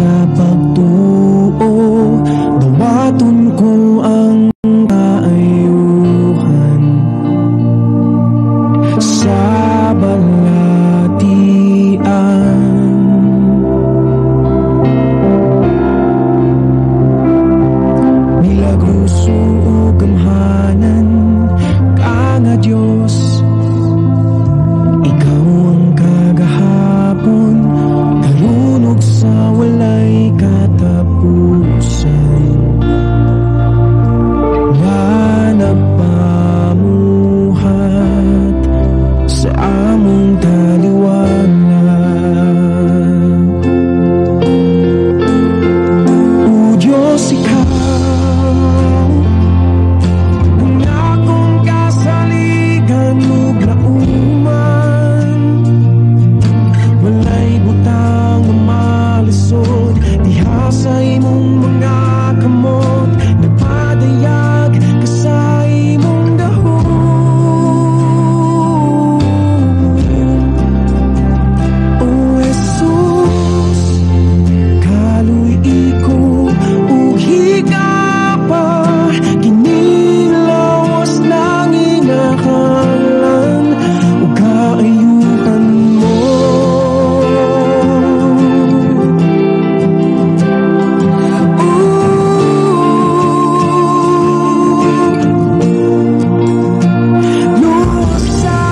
Sa pagtuo, dawaton ko ang kaayuhan sa balatian. Milagroso ug gamhanan ka nga Dios, ikaw ang kagahapon, karon ug sa walay katapusan. Nga nagpamuhat sa among taliwala. O Diyos, ikaw ang akong kasaligan ug nauman. Walay butang malisod diha sa imong mga kamot, nagpadayag ka sa imong gahom. O Jesus, kaluy-i ko ug higapa, kining lawas nang inakalan ug kaayuhan mo. Lusa,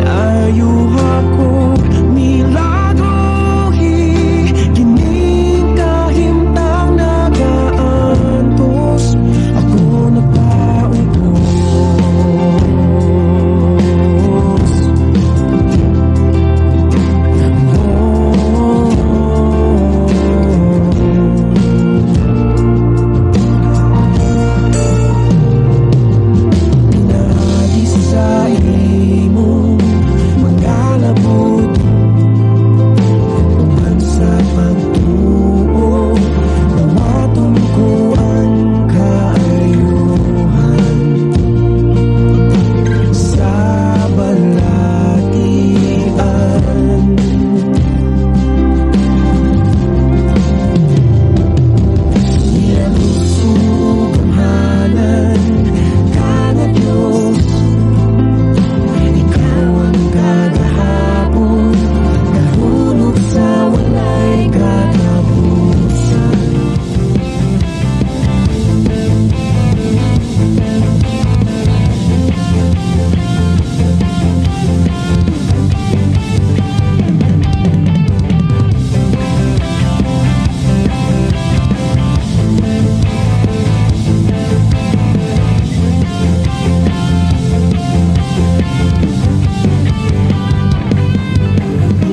ayuha ko, milagrohi, kining kahimtang nagaantos, ako nagpaubos. Pinaagi sa imong mga labot, uman sa pagtuo, dawaton ko ang kaayuhan sa balatian. Milagroso ug gamhanan ka nga Dios, ikaw ang kagahapon, karon ug sa walay katapusan.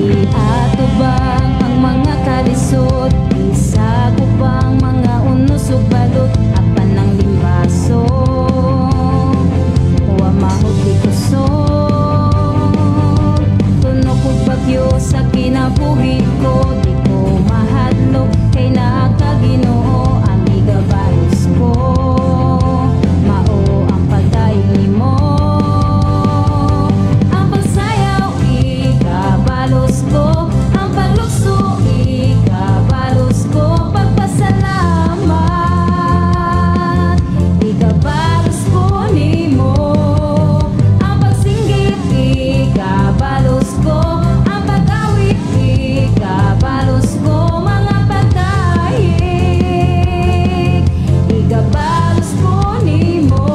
Giatubang ang mga kalisod, bisag upang mga unos ug balot, apan ang limbaso wa mahud di kusog. Tunok og bagyo sa kinabuhi ko, di ko mahadlok kay naa ka Ginoo, ang igabalos ko mao ang pagdayon nimo. Ang pagsayaw ikabalos ko, ang paglukso ikabalos ko, pagpasalamat ikabalos ko nimo. Ang pagsinggit ikabalos ko, ang pag-awit ikabalos ko, mga pagdayeg ikabalos ko nimo.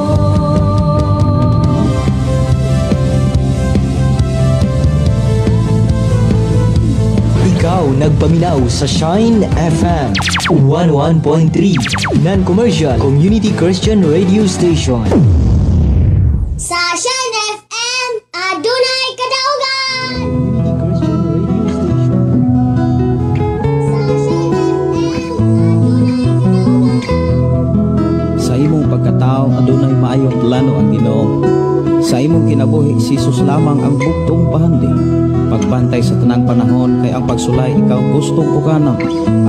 Ikaw nagpaminaw sa Shine FM 101.3 Non-commercial Community Christian Radio Station. Sa Shine FM, adunay kadaugan. Community Christian Radio Station. Sa Shine FM, adunay kadaugan. Sa imong pagkatao adunay maayong plano ang Ginoo. Sa imong kinabuhi si Jesus lamang ang bugtong pahandi. Pag Pagbantay sa tanang panahon kay ang pagsulay ikaw gustong uganon.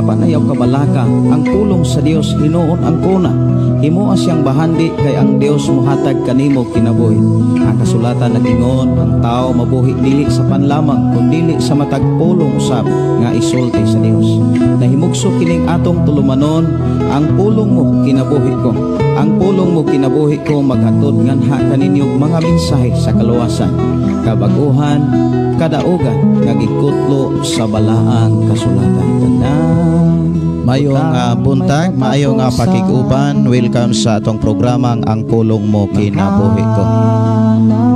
Apan ayaw kabalaka, ang pulong sa Dios hinuon ang kuna. Himoa siyang bahandi kay ang Dios mohatag kanimo kinabuhi. Ang kasulatan nag-ingon, ang tao mabuhi dili sa panlamang kundili sa matag pulong usab nga isulti sa Dios. Nahimugso kining atong tulumanon, ang pulong mo kinabuhi ko. Ang pulong mo kinabuhi ko maghatod nganha kaninyo mga mensahe sa kaluwasan, kabaguhan, kadaugan nga gikutlo sa balaang kasulatan. Tanan. Maayong buntag, maayong pakig-uban. Welcome sa atong programang Ang Pulong Mo Kinabuhi Ko.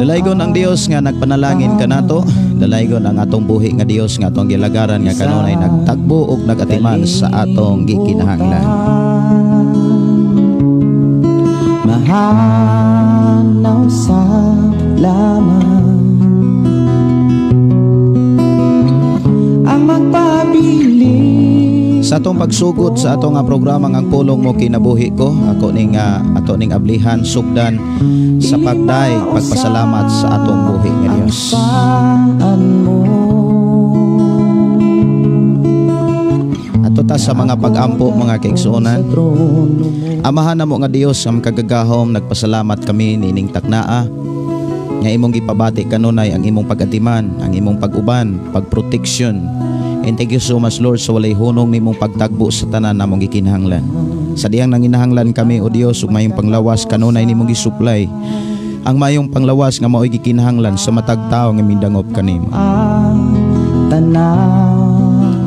Dalaygon ang Dios nga nagpanalangin kanato. Dalaygon ang atong buhi nga Dios nga atong gilagaran nga kanunay nagtagbo ug nagatiman sa atong gikinahanglan. Mahanaw sa lamang ang magpabili. Sa atong pagsugod sa atong programang Ang Pulong Mo Kinabuhi Ko, ako ning ato ning ablihan sugdan sa pagday pagpasalamat sa atong buhi nga Dios. Ato ta sa mga pag-ampo mga kaigsuonan. Amahan namo nga Dios ang kagagahom, nagpasalamat kami niining taknaa nga imong gipabati kanunay ang imong pag-atiman, ang imong pag-uban, pagproteksyon. And thank you so much, Lord, sa walay hunong nimong pagtagbo sa tanan namong gikinahanglan. Sa diyang nanginahanglan kami, O Dios, ug mayong panglawas kanunay nimong gisupply. Ang mayong panglawas nga maoy gikinahanglan sa matag tawo nga mindangop kanimo.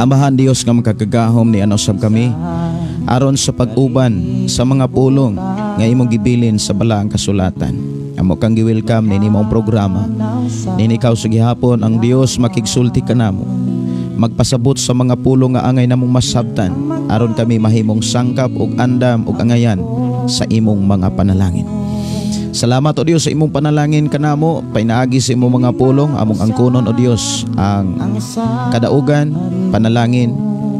Amahan Dios nga makagagahom ni ano sab kami aron sa pag-uban sa mga pulong nga imong gibilin sa balaang kasulatan. Amo kang gi-welcome nini maong programa. Nini ikaw sa gihapon ang Dios makigsulti kanamo. Magpasabot sa mga pulong nga angay namong masabtan aron kami mahimong sangkap ug andam ug angayan sa imong mga panalangin. Salamat o Dios sa imong panalangin kanamo, painaagi sa imong mga pulong among angkonon o Dios ang kadaugan, panalangin,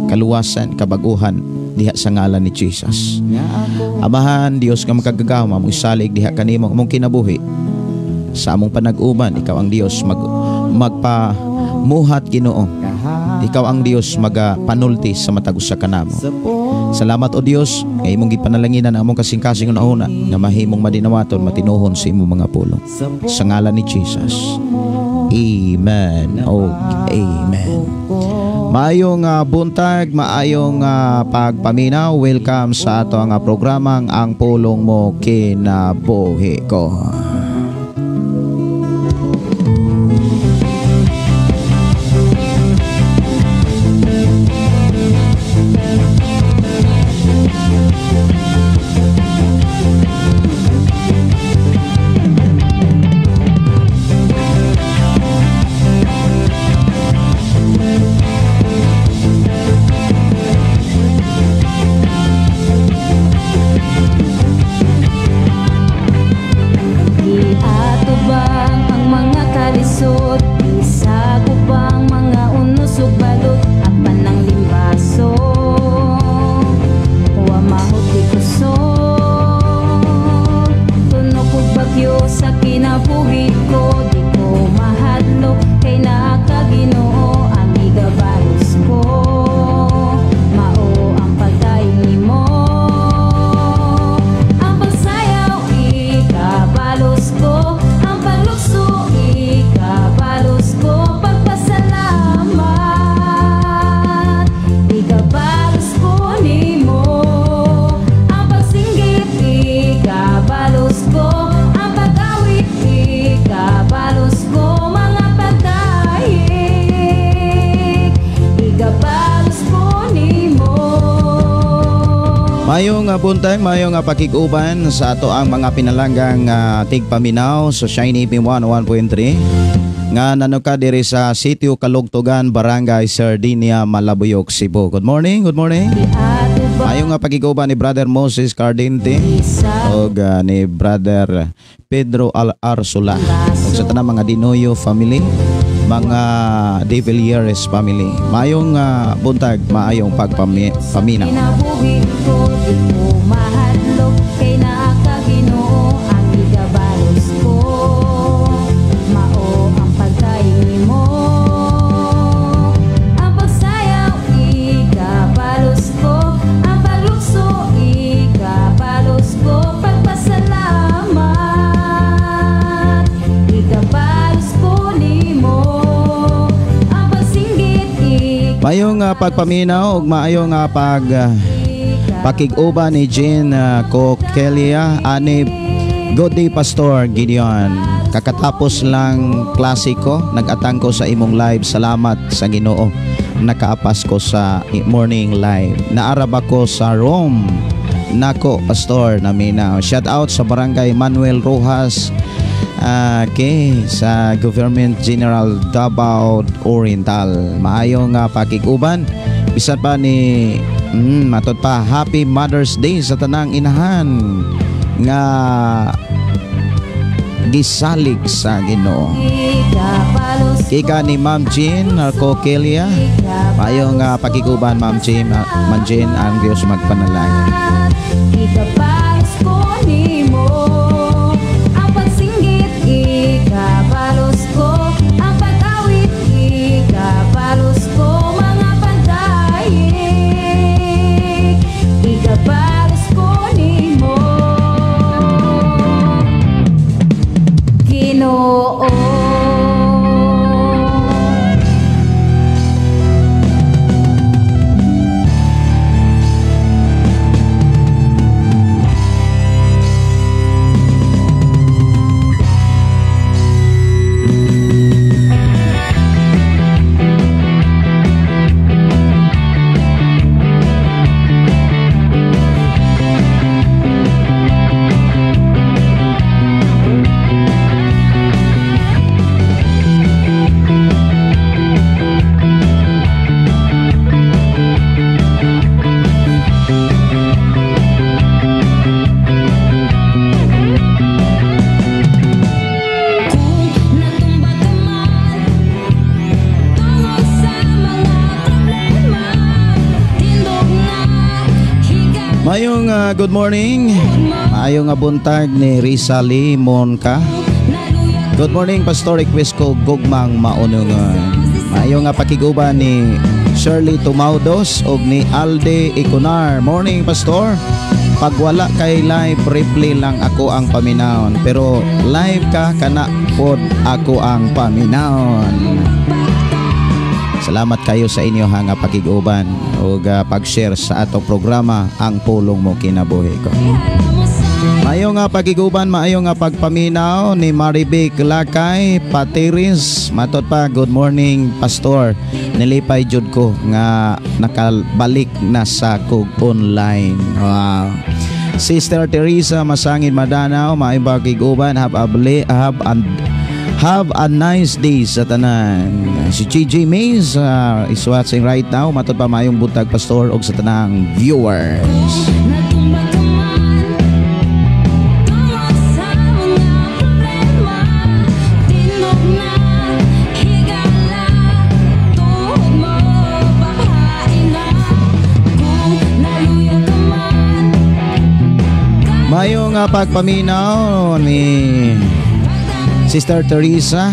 kaluwasan, kabaguhan diha sa ngalan ni Jesus. Amahan Dios nga makagagahom, among isalig diha kanimo among kinabuhi sa among panag-uban. Ikaw ang Dios magpamuhat Ginoo. Ikaw ang Dios magapanulti sa matag usa kanamo. Salamat o Dios nga imong gipanalanginan ang among kasing-kasing una-una nga mahimong madinawaton matinuhon sa imong mga pulong. Sa ngalan ni Jesus. Amen. O amen. Maayong buntag, maayong pagpaminaw. Welcome sa ato ang programang Ang Pulong Mo Kinabuhi Ko. Mayong buntag, mayong pakig-uban sa ato ang mga pinalanggang tigpaminaw sa Shine FM 101.3 nga nanuka diri sa Sitio Kalugtugan, Barangay Sardinia, Malabuyok, Cebu. Good morning, good morning. Mayong pakig-uban ni Brother Moses Cardente ug ni Brother Pedro Al Arsula ug sa tanang mga Dinoyo family, mga De Villieres family. Mayong buntag, maayong pagpaminaw. Kinabuhi ko, di ko mahadlok kay naa ka Ginoo ang igabalos ko. Mao ang pagkain nimo. Maayong pagpaminaw ug maayong pag pakig-uban ni Jean Coquelia ani. Good day, Pastor Gideon. Kakatapos lang klase ko, nag-atang ko sa imong live. Salamat sa Ginoo. Nakaapas ko sa morning live. Naarab ako sa Rome. Nako, Pastor, naminaw. Shout out sa Barangay Manuel Rojas. Okay, sa Government General Davao Oriental. Maayong pakig-uban. Bisan pa ni matod pa, Happy Mother's Day sa tanang inahan nga gisalig sa Ginoo. Kika ni Ma'am Jean Coquelia. Maayong pakiguban, Ma'am Jean, Ma'am Jean, ang Diyos magpanalangin. Ikapalos ko nimo ang pagsinggit, ikapalos ko ang pag-awit, ikapalos ko mga pagdayik, ikapalos ko nimo, Ginoo. Kung natumba ka man tungod sa mga problema, tindog na higala Maayong good morning. Maayong buntag ni Risa Lee Monka. Naluya. Good morning, Pastor. Request ko Gugmang Maunungon. Maayong nga pakiguban ni Shirley Tumaudos og ni Alde Iconar. Morning, Pastor. Pag wala kay live, replay lang ako ang paminawon. Pero live ka, kana pod ako ang paminawon. Salamat kayo sa inyo nga pakiguban ug pag-share sa atong programa Ang Pulong Mo Kinabuhi Ko. Maayo nga pagiguban, maayo nga pagpaminaw ni Marivic Lakay Patiris. Matod pa, good morning, Pastor. Nilipay jud ko nga nakabalik na sa kog online. Wow. Sister Teresa Masangin Madanao, maayo pagiguban, have a nice day sa tanan. Si GJ Mays is watching right now. Matod pa, maayong buntag, Pastor, og sa tanang viewers. Natumba ka man tungod sa mga problema, tindog na higala tuhod mo pahain na. Kung naluya ka man. Maayong pagpaminaw ni Sister Teresa.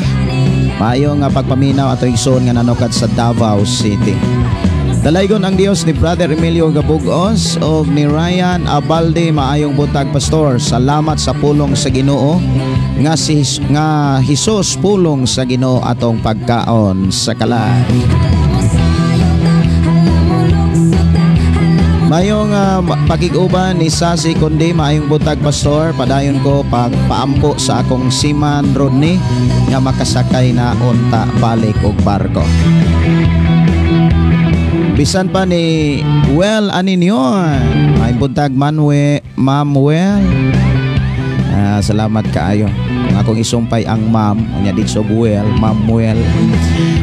Maayong pagpaminaw ato igsoon nga nanukad sa Davao City. Dalaygon ang Dios ni Brother Emilio Gabugos og ni Ryan Abalde. Maayong buntag, Pastor. Salamat sa pulong sa Ginoo nga Hesus pulong sa Ginoo atong pagkaon sa kalan. Maayong pakig-uban ni Sasi Kundi. Maayong buntag, Pastor. Padayon ko pagpaampo sa akong seaman Rodney nga makasakay na unta balik og barko. Bisan pa ni Well Aninyon. Maayong buntag, Manwe, Ma'am Well. Salamat kaayo. Kung akong isumpay ang ma'am, unya dito Well, Ma'am Well.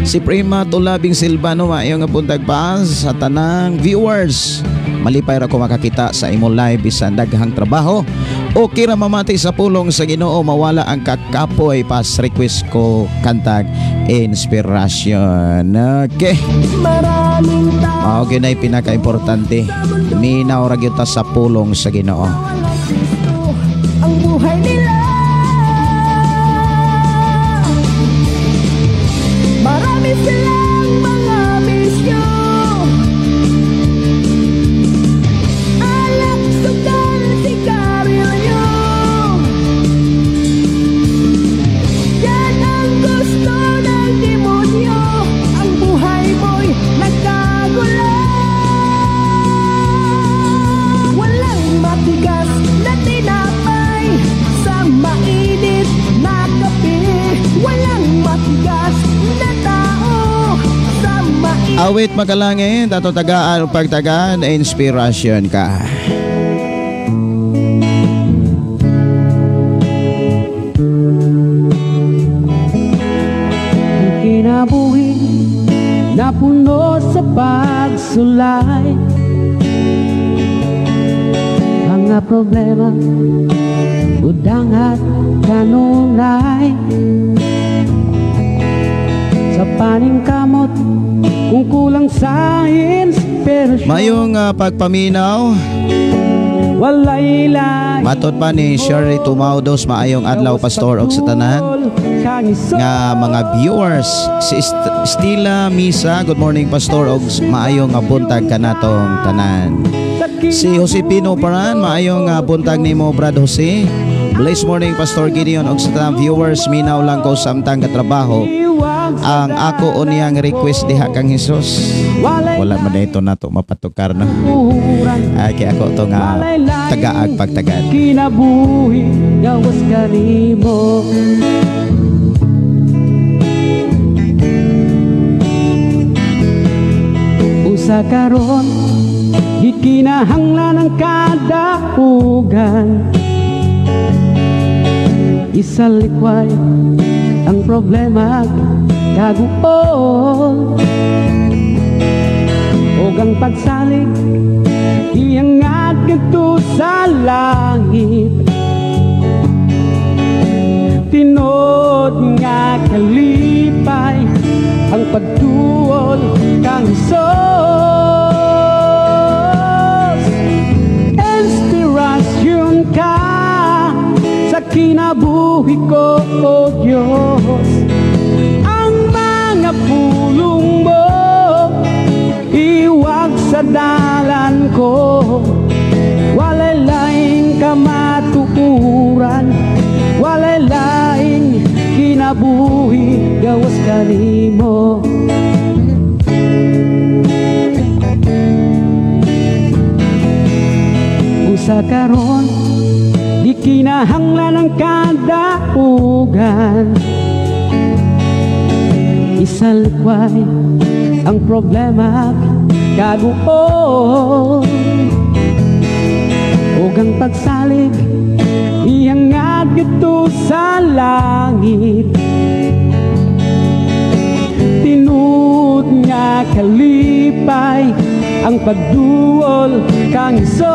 Si Prima Tulabing Silvano, maayong buntag pa sa tanang viewers. Malipay ra ko makakita sa imo live bisan daghang trabaho. Okay ra mamati sa pulong sa Ginoo, mawala ang kakapoy. Pas request ko kantag Inspiration. Okay. Maraming tao Mao gyud nay pinaka-importante. Minaw ra gyud ta sa pulong sa Ginoo. Walang Kristo ang buhay nila. Marami silang mga bisyo, alak, sugal, sigarilyo. Yan ang gusto ng demonyo. Ang buhay mo'y nagka Awit makalangit ato tagaan o pagtagaan inspiration ka. Ang kinabuhi napuno sa pagsulay, mga problema udang at kanunay. Sa paningkamot kung kulang sa inspirasyon, Mayong pagpaminaw. Walay lain. Matod pa ni Shirley Tumaudos, maayong adlaw pastor og sa tanan nga mga viewers. Si Stila Misa, good morning pastor og maayong nga buntag kanatong tanan. Si Jose Pino Paran, maayong buntag nimo Brad Jose. Blessed morning Pastor Gideon og sa tanang viewers, minaw lang ko samtang katrabaho. Ang ako unyang request diha kang Hesus. Wala man ito nato mapatukar no. Ay kay ako to nga tagaag pagtagad. Kinabuhi gawas kanimo. Usa karon gikinahanglan ang kadaugan, isalikway ang problema kaguol, ug ang pagsalig iangat ngadto sa langit. Tinuod nga kalipay ang pagtuol kang Hesus. Inspirasyon ka sa kinabuhi ko, O Diyos. Ang mga pulong mo iwag sa dalan ko. Walay laing kamatuoran, walay laing kinabuhi gawas kanimo. Usa karon di kinahanglan ang kadaugan, isalikway ang problema kaguol, ug ang pagsalig iangat ngadto sa langit. Tinuod nga kalipay ang pagduol kang Hesus.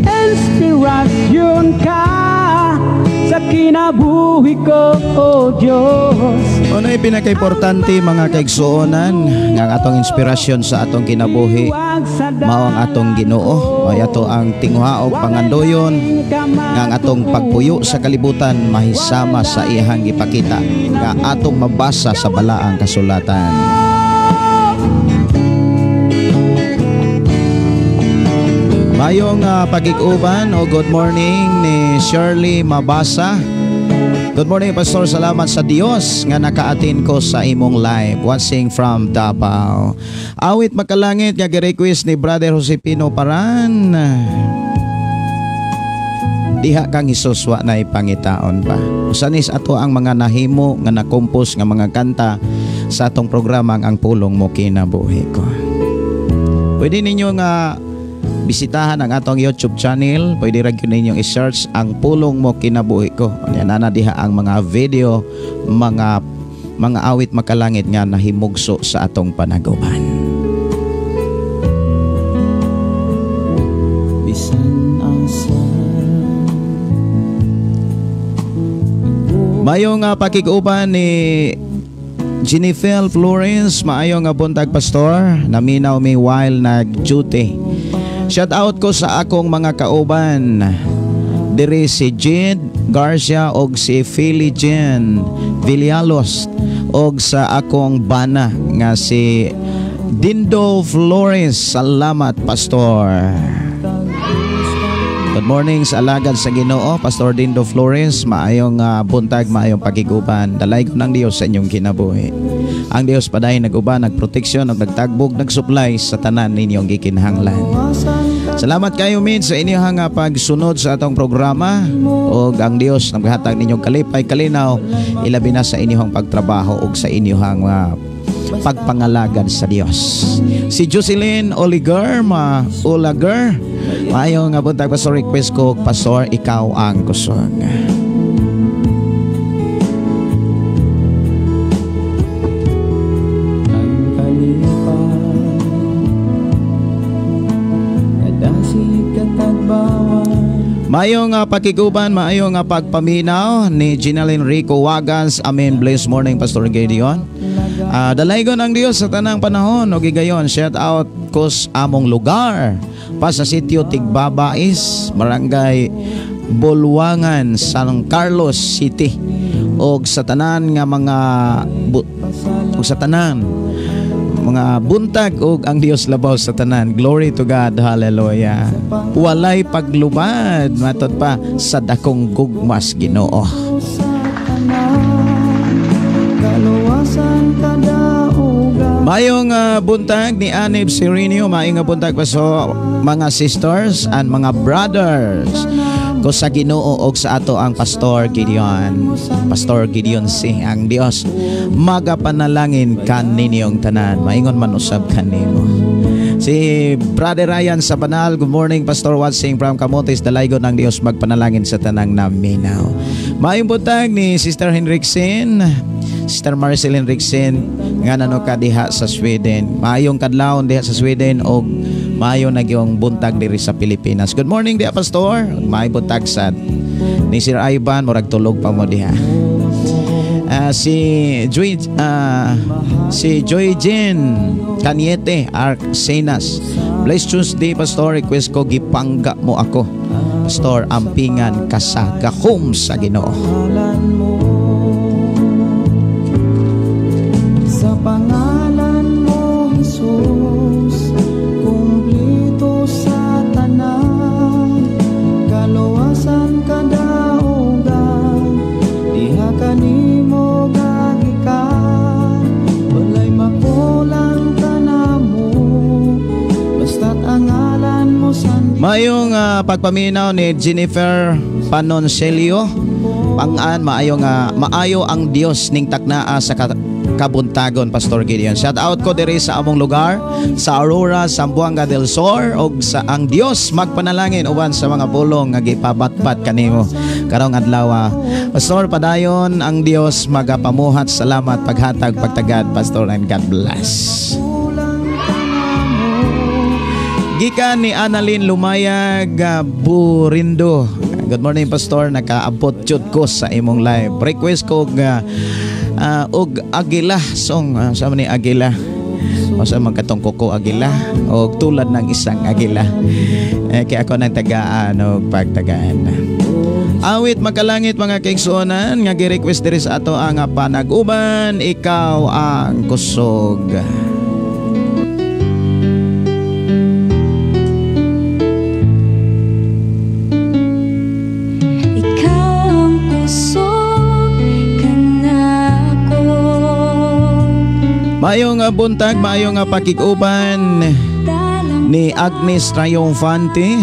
Inspirasyon ka sa kinabuhi ko, O Diyos. Unay pinakaimportante mga kaigsuonan nga ang atong inspirasyon sa atong kinabuhi mao ang atong Ginoo. May ato ang tinguha og pangandoyon nga ang atong pagpuyo sa kalibutan mahisama sa iyang gipakita nga atong mabasa sa balaang kasulatan. Mayong pagig-uban o good morning ni Shirley Mabasa. Good morning Pastor, salamat sa Dios nga nakaatin ko sa imong live watching from Davao. Awit makalangit nga gi-request ni Brother Josepino Paran. Diha kang Hesus wa nay pangitaon pa. Usanis ato ang mga nahimo nga nakompos nga mga kanta sa atong programa Ang Pulong Mo Kinabuhi Ko. Pwede ninyo nga bisitahan ang atong YouTube channel. Pwede ra gyud ninyong i-search Ang Pulong Mo Kinabuhi Ko. Unya nana diha ang mga video, mga awit makalangit nga nahimugso sa atong panaguban. Bisan asa. Mayong pakig-uban ni Jennifer Flores, maayong buntag pastor. Naminaw mi while nag-duty. Shout out ko sa akong mga kauban. Diri si Jed Garcia og si Philly Jen Villalos og sa akong bana nga si Dindo Flores. Salamat pastor. Good morning sa alagad sa Ginoo, Pastor Dindo Flores. Maayong buntag, maayong pagiguban. Dalay ko ng Dios sa inyong kinabuhi. Ang Dios padayon nag-uban, nagproteksyon, nagtagbog, nagsupply sa tanan ninyong gikinahanglan. Salamat kayo min sa inyong pagsunod sa atong programa og ang Dios naghatag ninyong kalipay kalinaw ilabi na sa inyong pagtrabaho og sa inyong pagpangalagad sa Dios. Si Jocelyn Oliger Olager, maayo nga buntag Pastor, request ko Pastor, ikaw ang kusog. Maayong pakiguban, maayong pagpaminaw ni Ginalyn Rico Wagas. Amen. Bless morning Pastor Gideon. Dalaygon ang Dios sa tanang panahon og higayon. Shout out ko sa among lugar pa sa sitio Tigbabais, Barangay Bulwangan, San Carlos City, og sa tanan nga mga og sa tanan mga buntag og ang Dios labaw sa tanan. Glory to God. Hallelujah. Walay paglubad matod pa sa dakong gugmas Ginoo. Mayong buntag ni Anib Sirinio, maayong buntag pa so mga sisters and mga brothers ko sa Ginoo og sa ato ang Pastor Gideon. Pastor Gideon C. Ang Dios magapanalangin kaninyong tanan. Maingon man usab kanimo. Si Brother Ryan Sabanal, good morning Pastor Watsing from Camotes, dalaygon ang Dios magpanalangin sa tanang naminaw. Maayong buntag ni Sister Henriksen, Sister Marcel Henriksen nga nano ka diha sa Sweden. Maayong kadlawon diha sa Sweden og maayo na gyung buntag diri sa Pilipinas. Good morning diha Pastor. Maayong buntag sad ni Sir Ivan, murag tulog pa mo diha. Si Joy Jean Caniete Arcenas. Bless Tuesday Pastor, request ko gipangga mo ako. Pastor, ampingan ka sa gahom sa Ginoo. Sa pangalan mo Jesus, kumplito sa tanan, kaluwasan kadaugan, diha kanimo gagikan, walay makulang kanamo, basta't ang ngalan mo san. Maayong pagpaminaw ni Jennifer Panoncelio. Pangan maayo nga maayo ang Dios ning taknaa sa kabuntagon Pastor Gideon. Shout out ko diri sa among lugar sa Aurora, Zamboanga del Sur og sa ang Dios magpanalangin uban sa mga pulong nga gipabatbat kanimo karong adlaw. Pastor, padayon ang Dios magapamuhat. Salamat paghatag pagtagad Pastor and God bless. Gikan ni Annalyn Lumayag Burindo. Good morning Pastor, nakaabot jud ko sa imong live. Request ko og Agila song, sa man ni Agila. O sa man katong kuko Agila og tulad ng isang agila. Kaya ako nang tagaan og pagtagaan. Awit makalangit mga kaigsuonan nga gi-request diri sa ato ang panag-uban, ikaw ang kusog. Maayong buntag, maayong pakig-uban ni Agnes Triumphante.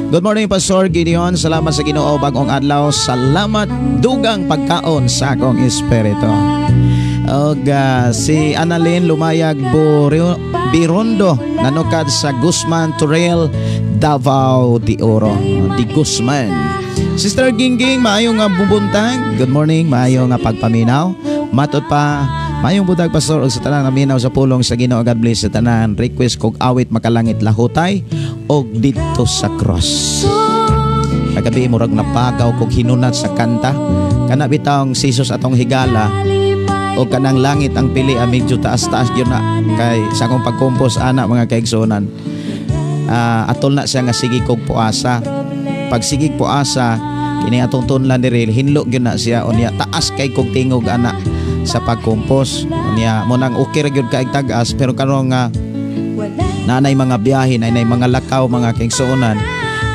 Good morning Pastor Gideon, salamat sa Ginoo bagong adlaw, salamat dugang pagkaon sa akong espiritu. Og si Annalyn Lumayag Birondo nanukad sa Guzman Torel, Davao de Oro. Di Guzman. Sister Gingging, maayong buntag. Good morning, maayong pagpaminaw. Matod pa maayong buntag Pastor og sa tanan naminaw sa pulong sa Ginoo. God bless sa tanan. Request kog awit makalangit lahutay og didto sa cross. Kagabi murag napagaw kog hinunat sa kanta. Kana bitawng si Jesus atong higala og kanang langit ang pili, medyo taas-taas gyud na kay sa akong pagkompos ana mga kaigsuonan. Atol na siya nga sige kog puasa. Pag sige puasa kini atong tunlan diri hinlo gyud na siya unya taas kay kog tingog ana sa pagkompos. Unya mo nang okay ra gyud kaig tag-as, pero karon nga naanay mga biyahe, naanay mga lakaw mga kaigsuonan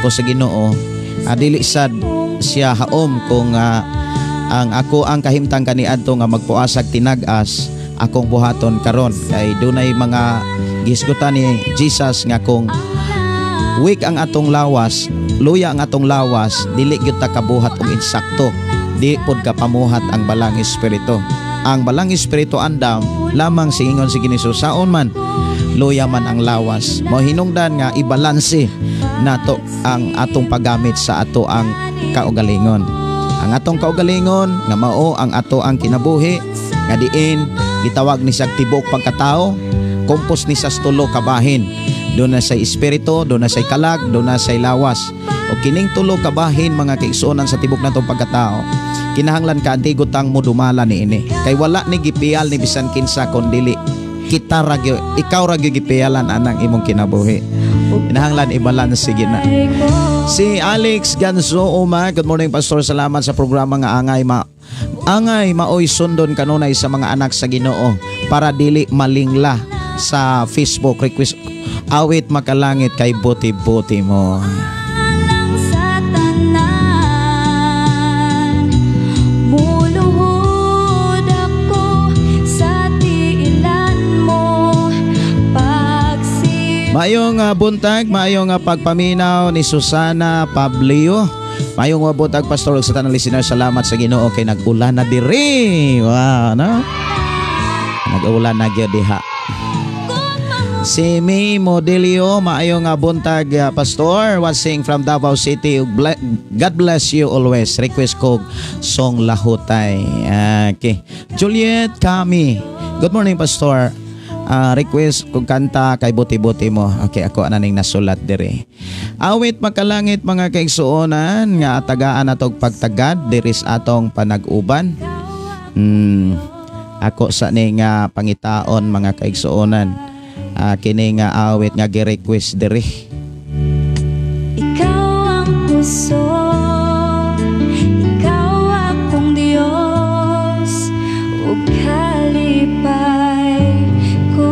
ko sa Ginoo, dili sad siya haom kung ang ako ang kahimtang kaniadto nga magpuasag tinag-as akong buhaton karon kay dunay mga gisgutan ni Jesus nga kung Weak ang atong lawas, luya ang atong lawas, dili gyud ta kabuhat og insakto. Di pod ka pamuhat ang balang espiritu. Ang balang espiritu andam lamang siingon si Giniso saon man luya man ang lawas. Mao hinungdan nga ibalanse nato ang atong paggamit sa ato ang kaugalingon. Ang atong kaugalingon nga mao ang ato ang kinabuhi nga diin gitawag ni siyang tibok pagkatao, kompos ni sa tulo ka bahin. Doon na say espiritu, doon na say kalag, doon na say lawas. O kining tulo ka bahin mga kaigsuonan sa tibok natong pagkatao, kinahanglan ka antigotang mo dumala niini. Kay wala ni gipial ni bisan kinsa kon dili kita ra gyud, ikaw ra gyud gipialan anang imong kinabuhi. Kinahanglan ibalanse gyud na. Si Alex Ganso Uma, good morning Pastor, salamat sa programa nga angay maoy sundon kanunay sa mga anak sa Ginoo para dili malingla sa Facebook. Request awit makalangit kay buti-buti mo. Sa tanan, muluhod ako sa tiilan mo. Maayong buntag, maayong pagpaminaw ni Susana Pablio. Maayong buntag Pastor ug sa tanang listener, salamat sa Ginoo kay nag-ulan na diri. Wow, no? Nag-ulan na gyud diha. Si May Modelio, maayong buntag Pastor, watching from Davao City. God bless you always. Request ko song Lahutay. Okay. Juliet Kami, good morning Pastor. Request kung kanta kay buti-buti mo. Okay, ako ananing nasulat diri. Awit makalangit mga kaigsuonan nga tagaan atog pagtagad diri sa atong panag-uban. Ako sa ni nga pangitaon mga kaigsuonan. Kini nga awit nga gi-request diri. Ikaw ang puso, ikaw akong Diyos, ug kalipay ko.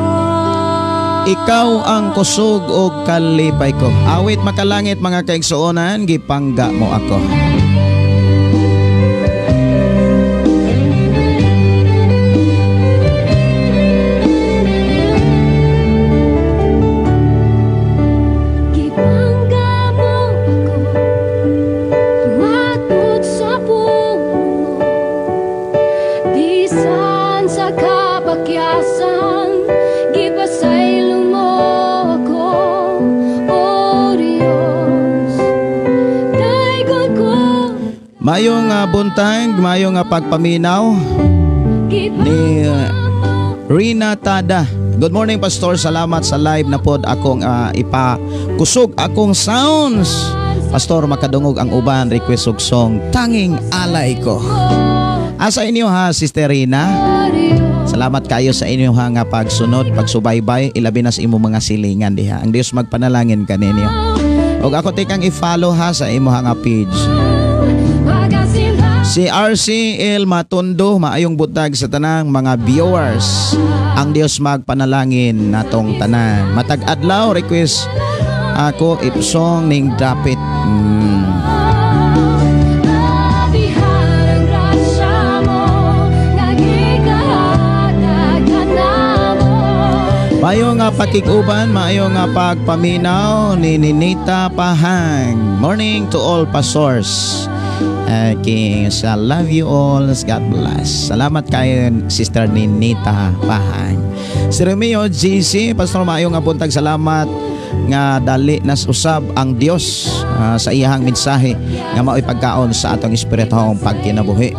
Ikaw ang kusog ug kalipay ko. Awit makalangit mga kaigsuonan, gipangga mo ako. Gipangga mo ako, matud sa puno, bisan sa kapakyasan, gipasaylo mo ako, O Diyos, daygon ko. Maayong buntag, maayong pagpaminaw ni Rina Tada. Good morning Pastor, salamat sa live na pod akong ipakusog akong sounds. Pastor, makadungog ang uban, request og song Tanging Alay Ko. Asa inyo ha, Sister Rina? Salamat kayo sa inyo ha nga pagsunod, pagsubaybay, ilabi na sa imong mga silingan diha. Ang Dios magpanalangin kaninyo. Og ako tikang i-follow ha sa imo ha nga page. Si RCL Matondo, maayong buntag sa tanang mga viewers. Ang Dios magpanalangin natong tanan. Matag adlaw request ako ipsong ning dapit. Maayong pakig-uban, maayong pagpaminaw ni Ninita Pahang. Morning to all pastors. Okay, so I love you all. God bless. Salamat kayo, Sister Ninita Pahang. Si Romeo GC, Pastor, maayong buntag, salamat nga dali nas usab ang Dios sa iyahang mensahe nga mao'y pagkaon sa atong espirituhong pagkinabuhi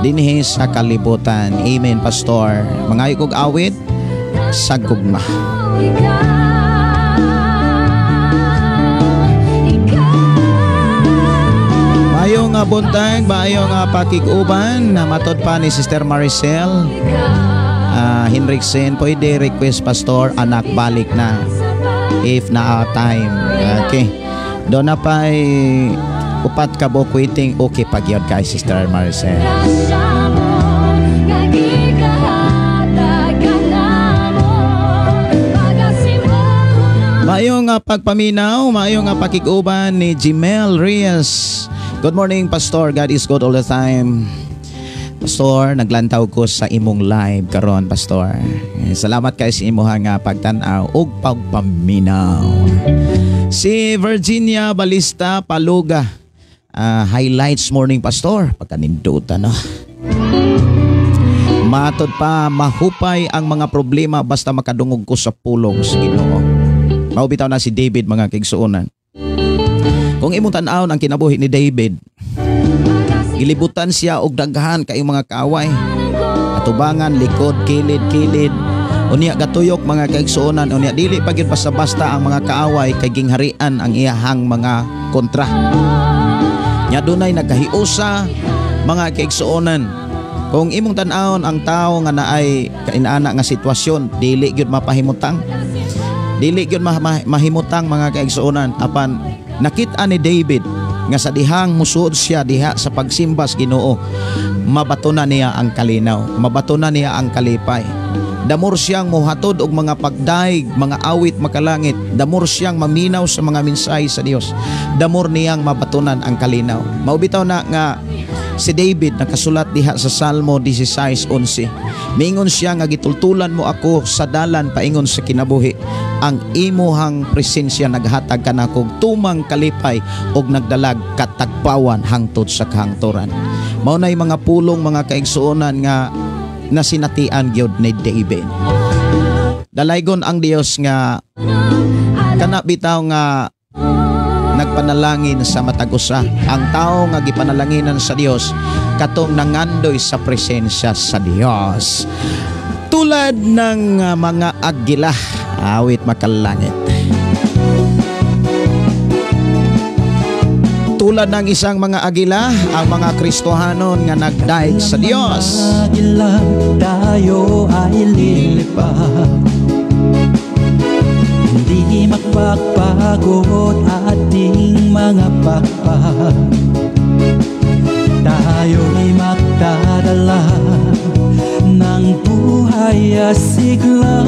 dinhi sa kalibutan. Amen, Pastor. Mangayo kog awit sa gugma. Maayong buntag, maayong pakig-uban na matod pa ni Sister Maricel Henriksen, pwede request Pastor anak balik na if na time. Okay. Doon na pa upat ka buok waiting, okay pag yun kay Sister Maricel. Maayong pagpaminaw, maayong pakig-uban ni Jimel Reyes. Good morning, Pastor. God is good all the time. Pastor, naglantaw ko sa imong live karon, Pastor. Salamat kay sa imuha nga pagtan-aw ug pagpaminaw. Si Virginia Balista Paluga, highlights morning, Pastor, pagkaninduta no. Matod pa, mahupay ang mga problema basta makadungog ko sa pulong sa Ginoo. Mao bitaw na si David, mga kaigsuonan. Kung imong tan-awon ang kinabuhi ni David, gilibutan siya og daghan kayong mga kaaway. Atubangan, likod, kilid, kilid. Unya gatuyok, mga kaigsuonan, unya dili pa gyud basta-basta ang mga kaaway kay gingharian ang iyahang mga kontra. Nya dunay nagkahiusa, mga kaigsuonan. Kung imong tan-awon ang tao nga naay kainana nga sitwasyon, dili gyud mapahimutang. Dili gyud mahimutang, mga kaigsuonan, apan nakita ni David nga sa dihang musuod siya diha sa pagsimba sa Ginoo, mabato na niya ang kalinaw, mabato na niya ang kalipay. Damor siyang muhatod og mga pagdaig, mga awit makalangit. Damor siyang maminaw sa mga mensahe sa Dios. Damor niyang mabatunan ang kalinaw. Mao bitaw na nga si David nakasulat diha sa Salmo 16:11. Mingon siya nga gitultulan mo ako sa dalan paingon sa kinabuhi. Ang imuhang presensya naghatag kanako tumang kalipay og nagdalag katagpawan hangtod sa kahangturan. Mao nay mga pulong, mga kaigsuonan, nga nasinatian gyud ni David. Dalaygon ang Dios nga kana bitaw nga nagpanalangin sa matag usa. Ang tao nga gipanalanginan sa Dios katong nangandoy sa presensya sa Dios. Tulad ng mga agila, awit makalangit. Tulad ng isang mga agila, ang mga Kristohanon nga nagdaig sa Dios. Agila, tayo ay lilipad. Hindi magpapagod ating mga pakpak. Tayo'y magdadala ng buhay at sigla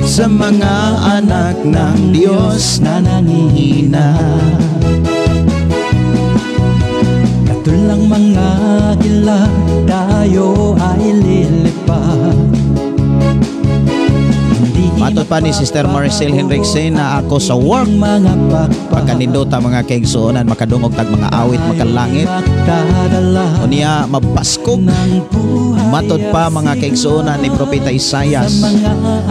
sa mga anak ng Diyos na nangihina. Katulang mga agila, tayo ay lilipad. Matod pa ni Sister Marcel Henriksen na ako sa work. Pagkanindota, mga kaigsuonan, makadungog tag mga awit makalangit. Unya mabaskog. Matod pa, mga kaigsuonan, ni Propeta Isayas,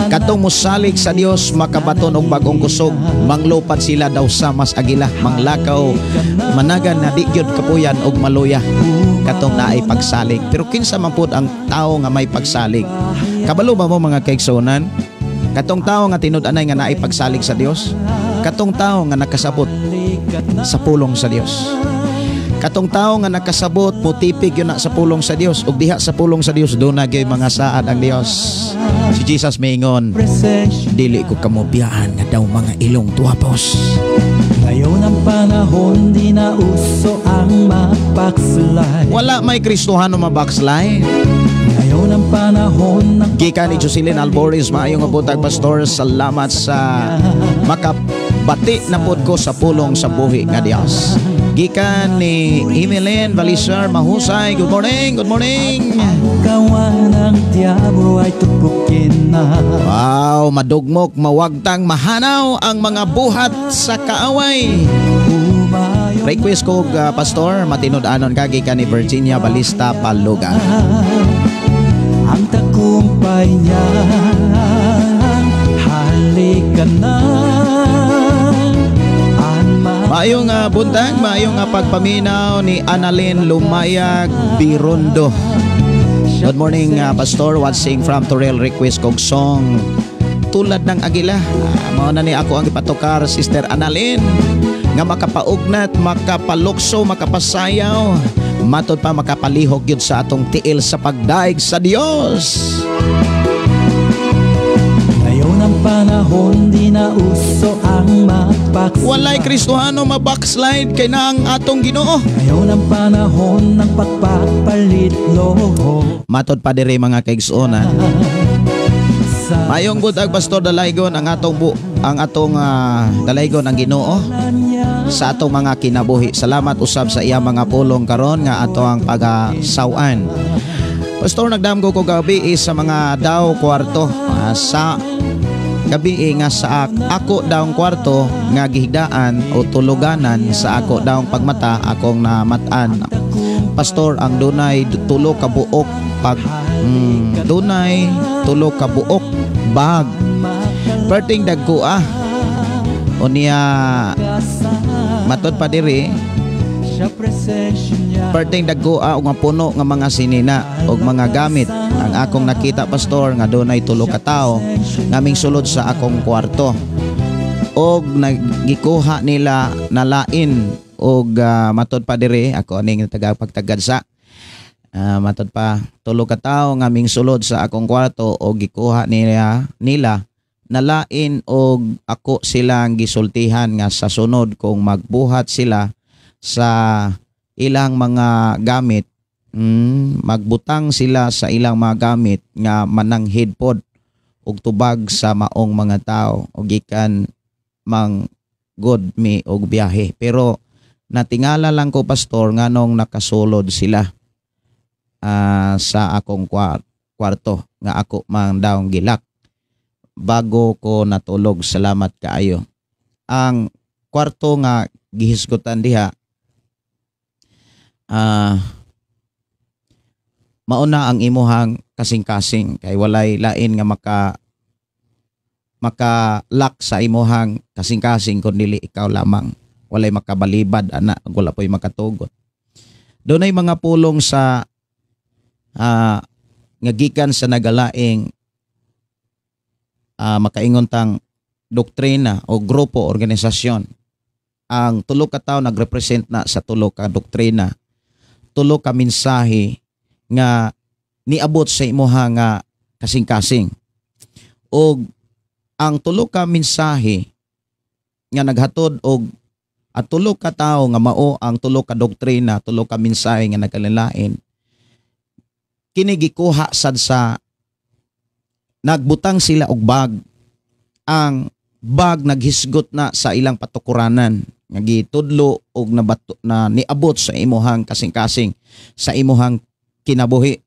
katong musalig sa Dios makabaton og bag-ong kusog, manglupat sila daw sa mas agila, manglakaw managan na di gyud kapuyan og maluya katong naay pagsalig. Pero kinsa man pud ang tao nga may pagsalig? Kabalo ba mo, mga kaigsuonan? Katong tao nga tinud-anay nga naay pagsalig sa Dios, katong tao nga nakasabot sa pulong sa Dios. Katong tao nga nakasabot mutipig yun na sa pulong sa Dios, ug diha sa pulong sa Dios doon na gyud mga saad ang Dios. Si Jesus miingon, dili ko kamo biyaan nga daw mga ilong tuwapos. Ngayon ang panahon, di na uso ang mabackslide. Wala may Kristohano mabackslide. Ngayon ang panahon ng Gikan ni Jocelyn Alboris, maayong buntag, Pastor. Salamat sa makabati na pod ko sa pulong sa buhi nga Dios. Gikan ni Emeline Valisar Mahusay, good morning, good morning. Kawan ng diablo ay tupukin na. Wow, madugmok, mawagtang, mahanaw ang mga buhat sa kaaway. Request ko, Pastor, matinud-anon ka, gikan ni Virginia Balista Paluga. Ang tagumpay niya, halika na. Maayong buntag, maayong pagpaminaw ni Annalyn Lumayag Birondo. Good morning, Pastor. Watching from Torel, request kog song Tulad ng Agila. Mao na ni ako ang ipatukar, Sister Annalyn, nga makapaugnat, makapalukso, makapasayaw, matod pa makapalihok yun sa atong tiil sa pagdaig sa Dios. Ngayon ang panahon, di na uso ang mabackslide. Walay Kristohano mabackslide kay na ang atong Ginoo. Ngayon ang panahon ng pagpapalit loho. Matod pa dire, mga kaigsuonan. Mayong buntag, Pastor. Dalaygon ang atong dalaygon ang Ginoo. sa atong mga kinabuhi. Salamat usab sa iya mga pulong karon nga ato ang pagasaw-an. Pastor, nagdamgo ko gabi sa mga daw kwarto, sa gabi nga sa ako daw kwarto nga gihigdaan o tuluganan sa ako daw pagmata akong namat-an. Pastor, ang dunay tulo ka buok pag dunay tulo ka buok bag. Perting dagko ah. Unya matod pa diri perting dagko ah og puno nga mga sinina og mga gamit. Ang akong nakita, Pastor, nga dunay tulo ka tawo ngaming sulod sa akong kwarto og nagikuha nila nalain og matod pa diri ako aning taga pagtagad sa matod pa tulo ka tawo ngaming sulod sa akong kwarto og gikuha nila nalain og ako silang gisultihan nga sa sunod kung magbuhat sila sa ilang mga gamit, magbutang sila sa ilang mga gamit nga mananghid pod og tubag sa maong mga tao og gikan mang good mi og biyahe. Pero natingala lang ko, Pastor, nganong nakasulod sila sa akong kwarto nga ako man daw gilak bago ko natulog. Salamat kaayo. Ang kwarto nga gihisgutan diha, mauna ang imuhang kasing-kasing kay walay lain nga maka-lock sa imuhang kasing-kasing kun dili ikaw lamang. Walay makabalibad ana, wala po'y makatugot. Dunay mga pulong sa nga gikan sa nagalaing makaingon tang doktrina o grupo, organisasyon. Ang tulo ka tawo nagrepresent na sa tulo ka doktrina, tulo ka mensahe nga niabot sa imuha nga kasing-kasing. Og ang tulo ka mensahe nga naghatod og at tulo ka tawo nga mao ang tulo ka doktrina, tulo ka mensahe nga nagkalain, kini gikuha sad sa nagbutang sila og bag. Ang bag naghisgot na sa ilang patukuranan nga gitudlo og nabato na niabot sa imuhang kasing-kasing, sa imuhang kinabuhi.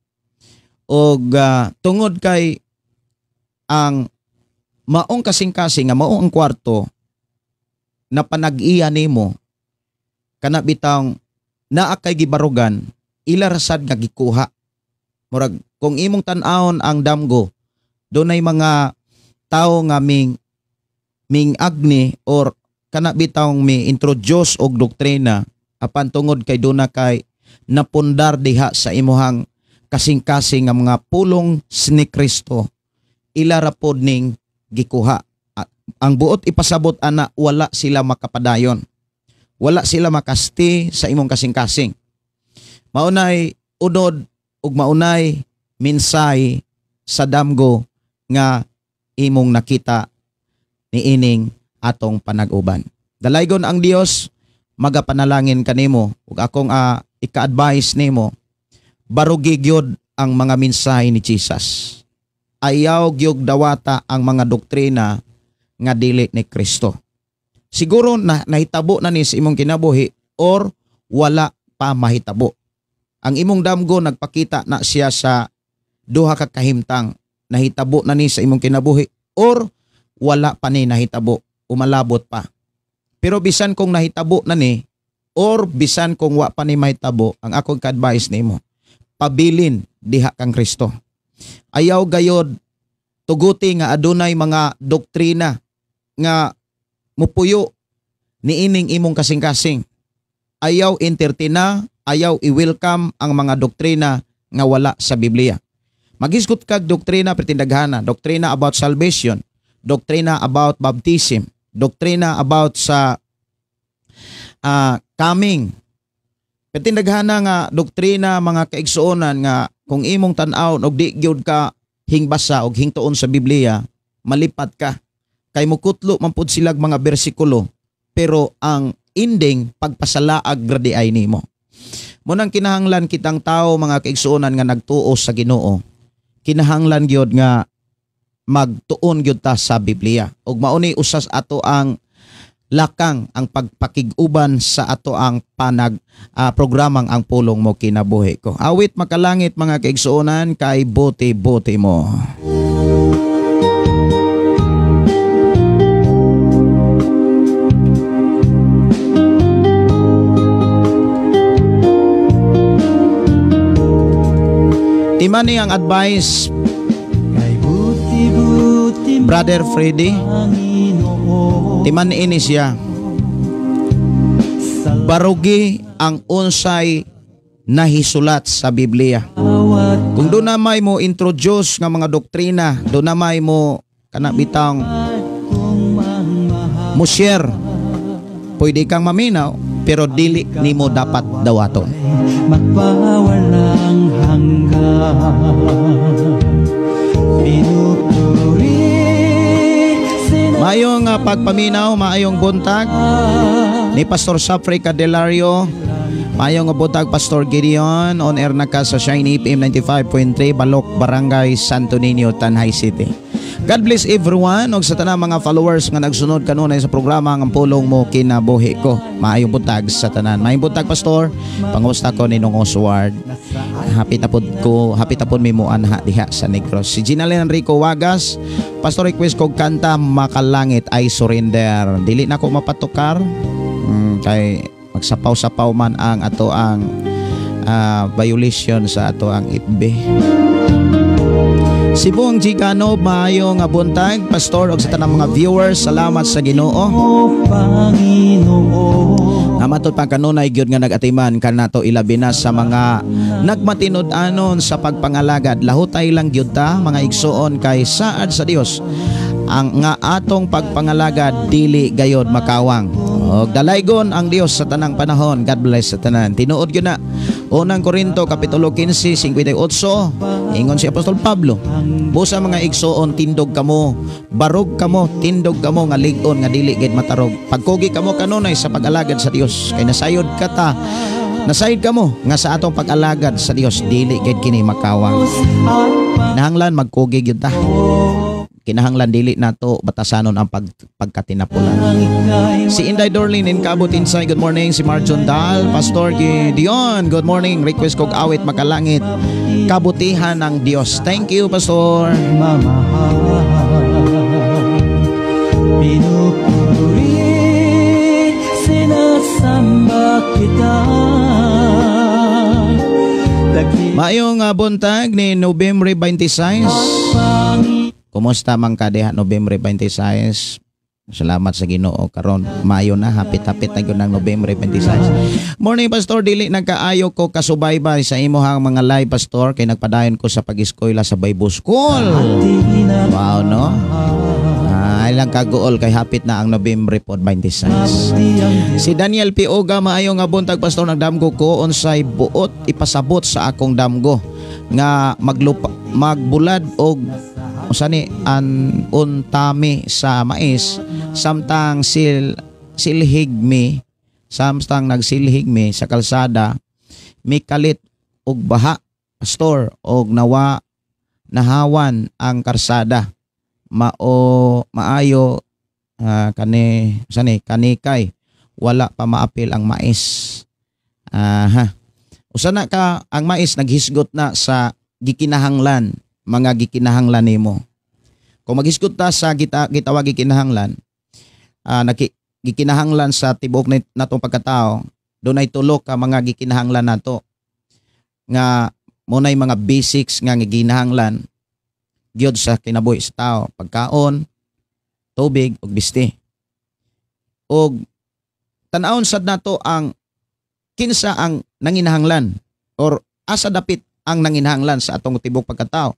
Og tungod kay ang maong kasing-kasing nga mao ang kwarto na panag-iya nimo, kana bitang naa kay gibarugan, ila rasad nga gikuha. Murag kung imong tan-awon ang damgo, dunay mga tawo nga ming ming agni or kana bitawng mi introduce og doktrina, apan tungod kay duna kay napundar diha sa imuhang kasing-kasing nga mga pulong ni Kristo, ila ra pod ning gikuha. Ang buot ipasabot ana, wala sila makapadayon. Wala sila makasti sa imong kasing-kasing. Maunay unod ug maunay minsay sa damgo nga imong nakita niining atong panag-uban. Dalaygon ang Dios magapanalangin kanimo ug akong ika-advise nimo, barugi gyud ang mga mensahe ni Jesus. Ayaw gyud dawata ang mga doktrina nga dili ni Kristo. Siguro na nahitabo na ni sa imong kinabuhi or wala pa mahitabo. Ang imong damgo nagpakita na siya sa duha ka kahimtang, nahitabo na ni sa imong kinabuhi or wala pa ni nahitabo, umalabot pa. Pero bisan kung nahitabo na ni or bisan kung wa pa ni mahitabo, ang akong ka-advise nimo, pabilin diha kang Kristo. Ayaw gayod tuguti nga adunay mga doktrina nga mupuyo niining imong kasing-kasing. Ayaw entertaina, ayaw i-welcome ang mga doktrina nga wala sa Biblia. Maghisgot kag doktrina pertindaghana, doktrina about salvation, doktrina about baptism, doktrina about sa coming. Pertindaghana nga doktrina, mga kaigsuonan, nga kung imong tan-awon og di gyud ka hingbasa og hingtuon sa Biblia, malipat ka. Kay mukutlo man pud silag mga bersikulo, pero ang ending pagpasalaag gradi ay nimo. Munang kinahanglan kitang tao, mga kaigsuonan, nga nagtuo sa Ginoo, kinahanglan gyud nga magtuon gyud ta sa Biblia. Ug mauni usas ato ang Lakang ang pagpakig-uban sa ato ang panag programang Ang Pulong Mo Kinabuhi Ko. Awit makalangit mga kaigsuonan kay buti-buti mo. Timani ang advice Kay buti-buti mo, Brother Freddy. Panginoon. Timan ini siya. Barugi ang unsay nahisulat sa Biblia. Awat Kung doon na may mo introduce nga mga doktrina, doon na may mo kana bitang kong mamahal. mo share, pwede kang maminaw pero dili nimo dapat dawaton. Magpawalang hanggan. Pinupuri Maayong pagpaminaw, maayong buntag ni Pastor Safri Candelario. Maayong buntag Pastor Gideon, on air na ka sa Shine FM 95.3 Balok, Barangay Santo Niño, Tanay City. God bless everyone ug sa tanang mga followers nga nagsunod kanunay sa programa Ang Pulong Mo Kinabuhi Ko. Maayong buntag sa tanan. Maayong buntag Pastor. Pangusta ko ni Nong Oswald. Happy tapod ko, happy tapod mi mo anha diha sa Negros. Si Ginalyn Enrico Wagas, Pastor request kog kanta Makalangit I Surrender. Dili na ko mapatukar. Kay magsapaw-sapaw man ang ato ang violation sa ato ang FB. Sibong Gigano, maayong buntag Pastor og sa tanang mga viewers, salamat sa Ginoo. O Panginoon. Nga matud pa kanunay gyud nga nagatiman kanato ilabi na sa mga nagmatinud-anon sa pagpangalagad. Lahutay lang gyud ta mga igsuon kay saad sa Dios ang nga atong pagpangalagad dili gayod makawang. Og dalaygon ang Dios sa tanang panahon. God bless sa tanan. Tinuod gyud na. Unang Korinto kapitulo 15:58 ingon si Apostol Pablo, busa mga igsuon tindog kamo, barog kamo, tindog kamo nga lig-on nga dili gid matarog. Pagkugi kamo kanunay sa pag-alagad sa Dios kay nasayod ka ta. Nasayod kamo nga sa atong pag-alagad sa Dios dili gid kini makawang. Kinahanglan magkugi gyud ta. Kinahanglan dili nato batasanon ang pagkatinapulan. Si Inday Dorlin in Cabot Insay, good morning. Si Marjon Dal, Pastor Gideon, good morning. Request kog awit makalangit, kabutihan ng Dios. Thank you, Pastor. Mamahal, pinupuri, sinasamba kita. Maayong buntag ni Nobyembre 26. Kumusta man ka diha Nobyembre 26? Salamat sa Ginoo karon maayo na, hapit-hapit na gyud ang Nobyembre 26. Morning Pastor, dili nagkaayo ko kasubaybay sa imuhang mga live Pastor kay nagpadayon ko sa pag-eskwela sa Bible School. Wow no? Ay lang kaguol kay hapit na ang Nobyembre pod 26. Si Daniel P. Oga, maayo nga buntag Pastor, nagdamgo ko unsay buot ipasabot sa akong damgo nga maglupa, magbulad og usa ni an untami sa mais samtang silhig mi, samtang nagsilhig mi sa kalsada mikalit og baha Pastor og nawa nahawan ang karsada mao maayo kani usa ni kanikay wala pa maapil ang mais. Aha. Usa na ka ang mais naghisgot na sa gikinahanglan, mga gikinahanglan nimo. Kung maghisgot ta sa gitawag gikinahanglan, gikinahanglan sa tibuok natong pagkatao, dunay tulo ka mga gikinahanglan nato. Nga munay mga basics nga gikinahanglan gyud sa kinabuhi sa tao, pagkaon, tubig ug bisti. Og tan-awon sad nato ang kinsa ang nanginahanglan or asa dapit ang nanginahanglan sa atong tibuok pagkatao.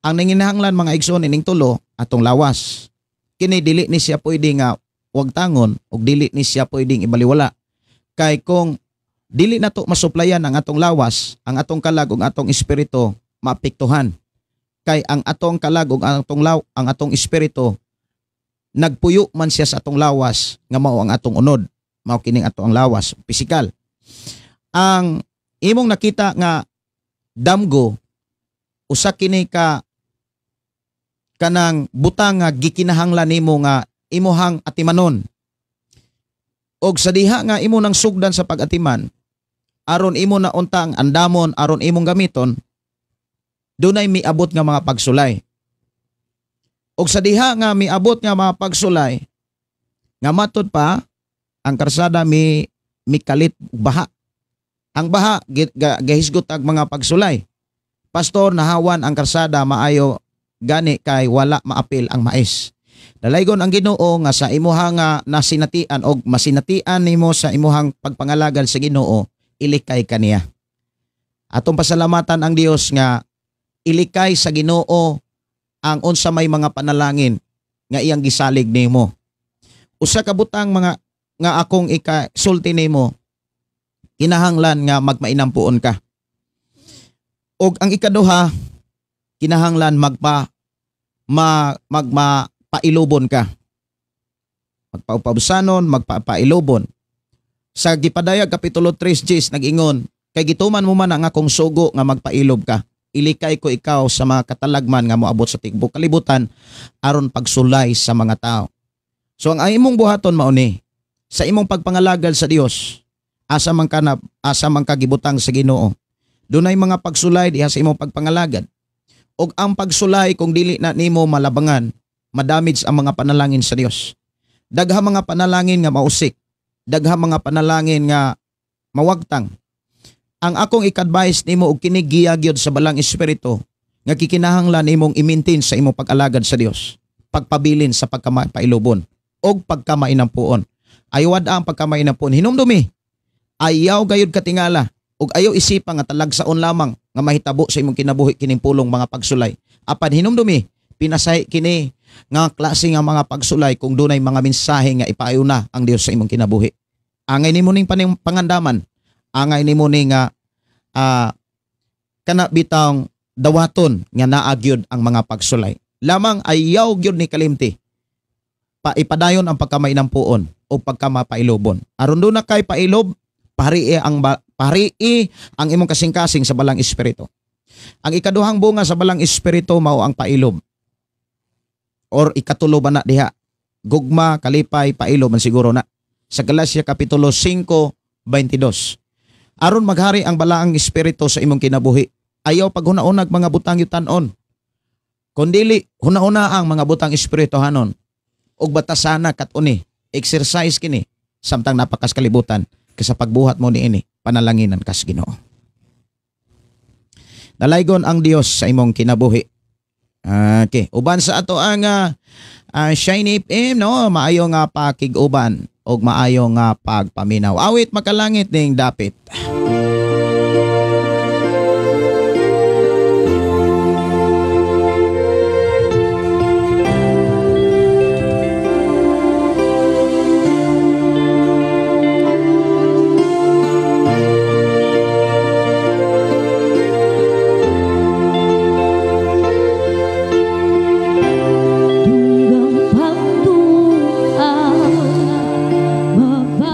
Ang nanginahanglan mga igsoon ining tulo atong lawas. Kini dili ni siya pwede nga wag tangon ug dili ni siya pwedeng ibaliwala. Kay kung dili nato masuplayan ang atong lawas, ang atong kalag ug atong espiritu maapektuhan. Kay ang atong kalag ug ang atong ang atong espiritu nagpuyo man siya sa atong lawas nga mao ang atong unod, mao kining ato ang lawas pisikal. Ang imong nakita nga damgo usa kini ka kanang butang nga gikinahanglan nimo nga imuhang atimanon. Og sa diha nga imo nang sugdan sa pag-atiman, aron imo na untang andamon, aron imong gamiton, dunay miabot nga mga pagsulay. Og sa diha nga miabot nga mga pagsulay, nga matud pa ang karsada mi mikalit baha. Ang baha gahisgot ang mga pagsulay. Pastor, nahawan ang karsada maayo gani kay wala maapil ang mais. Dalaygon ang Ginoo nga sa imuha nga nasinatian og masinatian nimo sa imuhang pagpangalagal sa Ginoo, ilikay kaniya. Atong pasalamatan ang Dios nga ilikay sa Ginoo ang unsa may mga panalangin nga iyang gisalig nimo. Usa ka butang mga nga akong ikasulti nimo, kinahanglan nga magmainampuon ka. Og ang ikaduha, kinahanglan magpailubon ka. Magpaupabsanon, magpapailubon. Sa gipadayag kapitulo 3 Gs nag-ingon, kay gituman mo man ang akong sugo nga magpailob ka. Ilikay ko ikaw sa mga katalagman nga moabot sa tigbok kalibutan aron pagsulay sa mga tao. So ang imong buhaton mao ni sa imong pagpangalagal sa Dios, asa man ka na, asa man ka gibutang sa Ginoo. Dunay mga pagsulay diha sa imong pagpangalagad. Og ang pagsulay kung dili na nimo malabangan, madamage ang mga panalangin sa Dios. Daghang mga panalangin nga mausik, daghang mga panalangin nga mawagtang. Ang akong i-advise nimo og kini giya gyud sa balang espiritu nga kikinahanglan nimong i-maintain sa imong pag-alagad sa Dios, pagpabilin sa pagkamapailubon og pagkamainampuon. Ayaw ang pagkamainampuon, hinumdumi. Ayaw gayud katingala og ayaw isipa nga talagsaon lamang nga mahitabo sa imong kinabuhi kining pulong mga pagsulay. Apan hinumdumi, pinasahi kini nga klase nga mga pagsulay kung dunay mga mensahe nga ipaayo na ang Dios sa imong kinabuhi. Angay nimo ning pangandaman, angay nimo ning nga kana bitang dawaton nga naa gyud ang mga pagsulay. Lamang ayaw gyud ni kalimti paipadayon ang pagkamainampuon o pagkamapailobon. Aron doon na kay pailob, parii ang imong kasing-kasing sa balang espiritu. Ang ikaduhang bunga sa balang espiritu mao ang pailob. Or ikatulo ba na diha? Gugma, kalipay, pailob man siguro na. Sa Galacia Kapitulo 5:22. Aron maghari ang balaang espiritu sa imong kinabuhi, ayaw paghuna-unag mga butang yutanon. Kundili huna-una ang mga butang espirituhanon. Og batasana kat-uni, exercise kini samtang napakas kalibutan kaysa pagbuhat mo niini panalanginan kas Ginoo. Dalaygon ang Dios sa imong kinabuhi. Okay, uban sa ato ang Shine FM, no, maayo nga pakig-uban og maayo nga pagpaminaw. Awit makalangit ning dapit.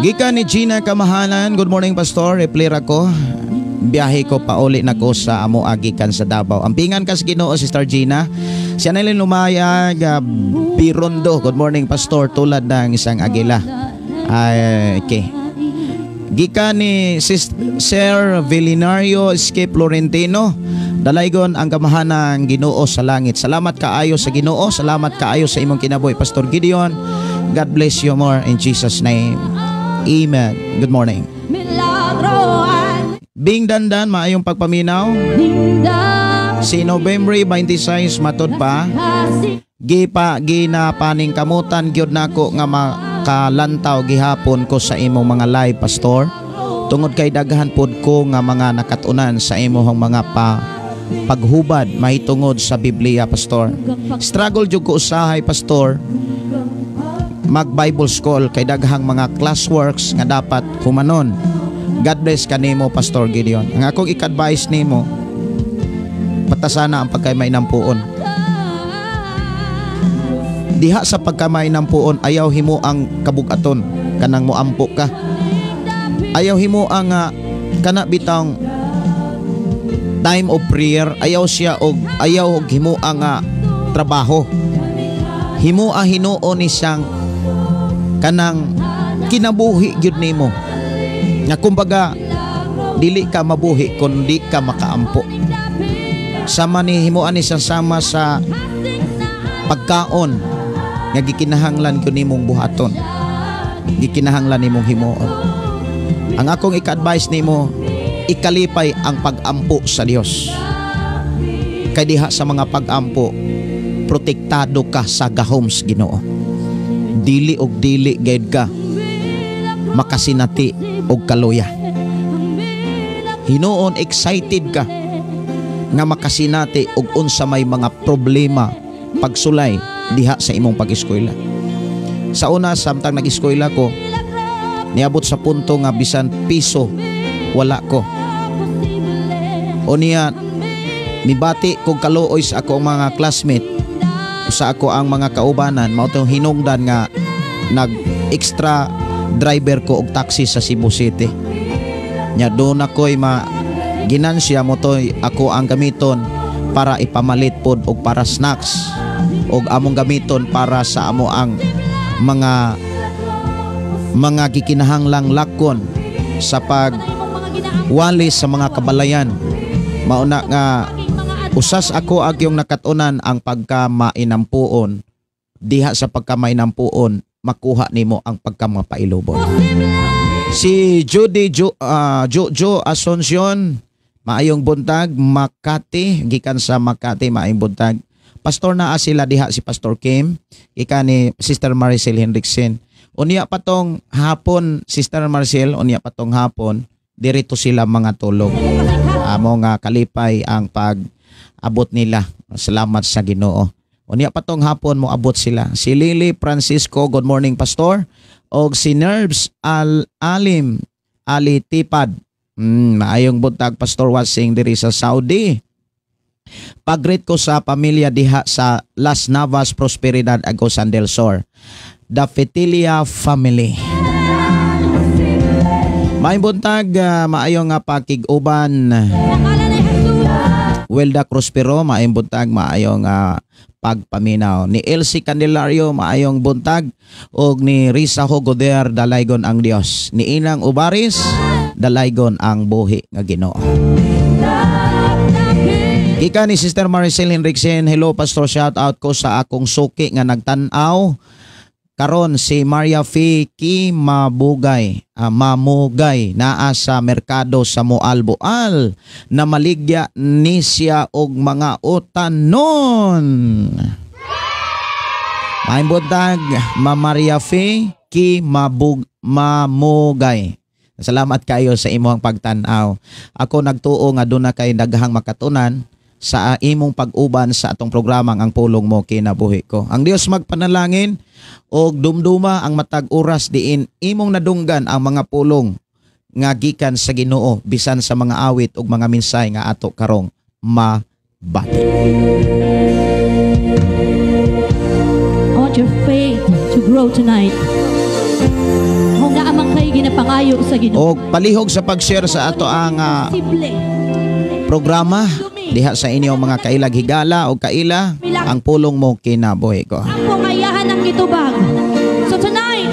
Gikan ni Gina Kamahalan, good morning Pastor, replira ko. Biyahe ko pauli na ko sa amo agikan sa Davao. Ampingan kas Ginoo Sister Gina. Si Annalyn Lumayag Birondo, good morning Pastor, tulad ng isang agila. Ay, okay. Gikan ni Sir Villinario Escape Florentino, dalaygon ang kamahanan Ginoo sa langit. Salamat kaayo sa Ginoo, salamat kaayo sa imong kinabuhi Pastor Gideon. God bless you more in Jesus name. Amen. Good morning. Bing Dandan, maayong pagpaminaw. Si November 26 matod pa, gipa ginapaning kamutan gyud nako nga makalantaw gihapon ko sa imong mga live Pastor. Tungod kay daghan pod ko nga mga nakatunan sa imong mga paghubad mahitungod sa Biblia Pastor. Struggle jud ko usahay Pastor mag Bible School kay daghang mga classworks nga dapat humanon. God bless kanimo Pastor Gideon. Ang akong i-advise nimo, patasana ang pagkamainampuon. Diha sa pagkamainampuon, ayaw himo ang kabugaton kanang moampo ka. Ayaw himo ang kana bitang time of prayer, ayaw siya og ayaw og himo ang trabaho. Himo ang hinuon ni siyang kanang Kinabuhi gyud nimo. Nga kumbaga dili ka mabuhi kun di ka makaampo. Sama ni himuan ni sama sa pagkaon nga gikinahanglan gyud nimong buhaton. Gikinahanglan nimong himuon. Ang akong ika-advise nimo, ikalipay ang pag-ampo sa Dios. Kay diha sa mga pag-ampo, protektado ka sa gahom sa Ginoo. Dili og dili gayud ka makasinati og kaluya. Hinuon excited ka nga makasinati og unsa may mga problema pagsulay diha sa imong pag-eskwela. Sa una, samtang nag-eskwela ko, niabot sa punto nga bisan piso wala ko. O niya, mibati kog kaluoy sa ako ang mga classmate, sa ako ang mga kaubanan, mao tong hinungdan nga nag extra driver ko og taxi sa Cebu City. Nya doon ako'y ma ginansya mo toy ako ang gamiton para ipamalit pod og para snacks og among gamiton para sa amo ang mga gikinahanglang lakon sa pag wali sa mga kabalayan. Mauna nga usas ako agyong nakatunan ang pagkamainampuon. Diha sa pagkamainampuon makuha nimo ang pagkamapailubon. Si Judy Jojo Asuncion, maayong buntag, Makati, gikan sa Makati, maayong buntag. Pastor naa sila diha si Pastor Kim, gikan ni Sister Maricel Hendrickson. Unya pa tong hapon, Sister Maricel, unya pa tong hapon, dirito sila mga tulog. Amo nga kalipay ang pag-abot nila. Salamat sa Ginoo. Unya pa tong hapon mo abot sila. Si Lily Francisco, good morning, Pastor. Og si Nerves Al Alim Ali Tipad. Maayong buntag, Pastor Wasing, diri sa Saudi. Pag-greet ko sa pamilya diha sa Las Navas, Prosperidad, Agusan del Sur. The Fetilia family. Maayong buntag, maayong nga pakig-uban. Welda Prospero, maayong buntag, maayong pagpaminaw. Ni Elsie Candelario, maayong buntag. Og ni Risa Hogoder, dalaygon ang Dios. Ni Inang Ubaris, dalaygon ang buhi nga Ginoo. Gikan ni Sister Maricel Henriksen, hello Pastor, shout out ko sa akong suki nga nagtan-aw karon, si Maria Fiki Mabugay, Mamugay, naa sa merkado sa Moalboal na maligya ni siya og mga utanon. Maayong buntag, Ma Maria Fiki Mamugay. Salamat kayo sa imong pagtan-aw. Ako nagtuo nga duna kay daghang makatunan sa imong pag-uban sa atong programang Ang Pulong Mo Kinabuhi Ko. Ang Dios magpanalangin og dumduma ang matag oras diin imong nadunggan ang mga pulong nga gikan sa Ginoo bisan sa mga awit ug mga mensahe nga ato karong mabati. I want your faith to grow tonight. Kung naamang kay ginapangayo sa Ginoo. Og palihog sa pag-share sa ato ang Simple. programa diha sa inyong mga kailag higala o kaila, Ang Pulong Mo Kinabuhi Ko. Ang pungayahan ng gitubag. So tonight,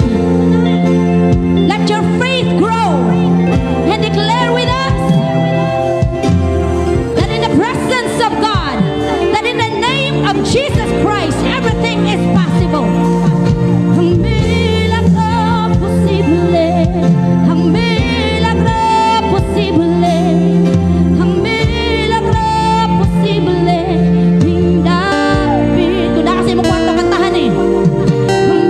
let your faith grow and declare with us that in the presence of God, that in the name of Jesus Christ, everything is possible. Ang milagro posible, ang milagro posible, ang milagro posible, ning David. Kung naa sa imong kwarto, kantahan eh. Ang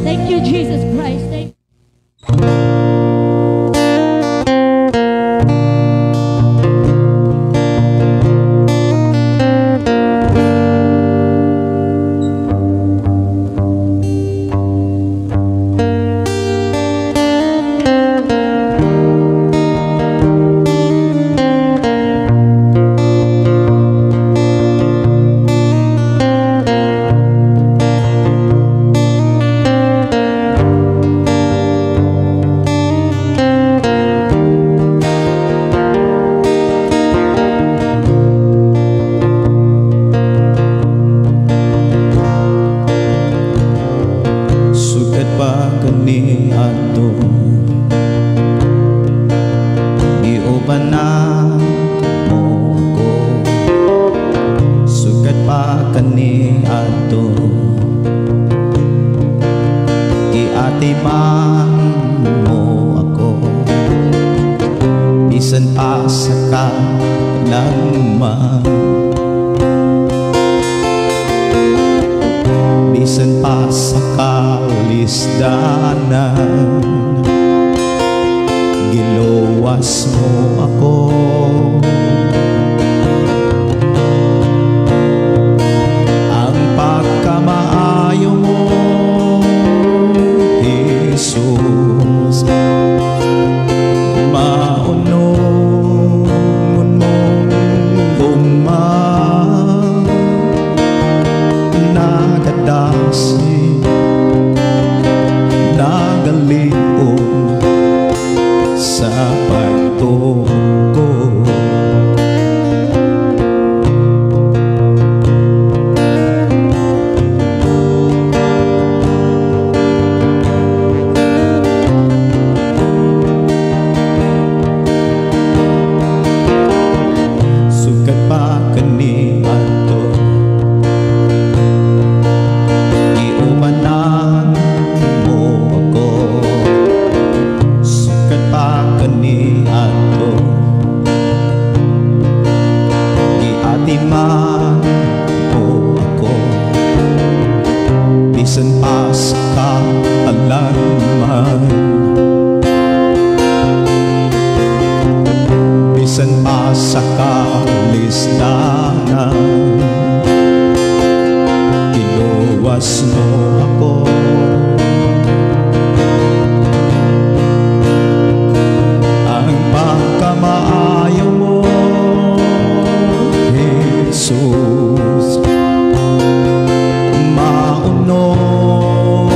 Thank you, Jesus Christ. Thank Sugad pa kani adto, giuban na mo ako. Sugad pa kani adto, giatiman mo ako. Bisan pa sa katalagman, bisan pa sa kalisdanan, giluwas mo ako. Ang pagkamaayo mo, Jesus, maunong mong gugma, nagadasi, nagalion sa pagtuo ko. Sugad pa kani adto, giubanan mo ako. Sugad pa kani adto, giatiman mo ako. Bisan pa sa katalagman, bisan pa sa kalisdanan, giluwas mo ako. Ang pagkamaayo mo, Jesus, maunong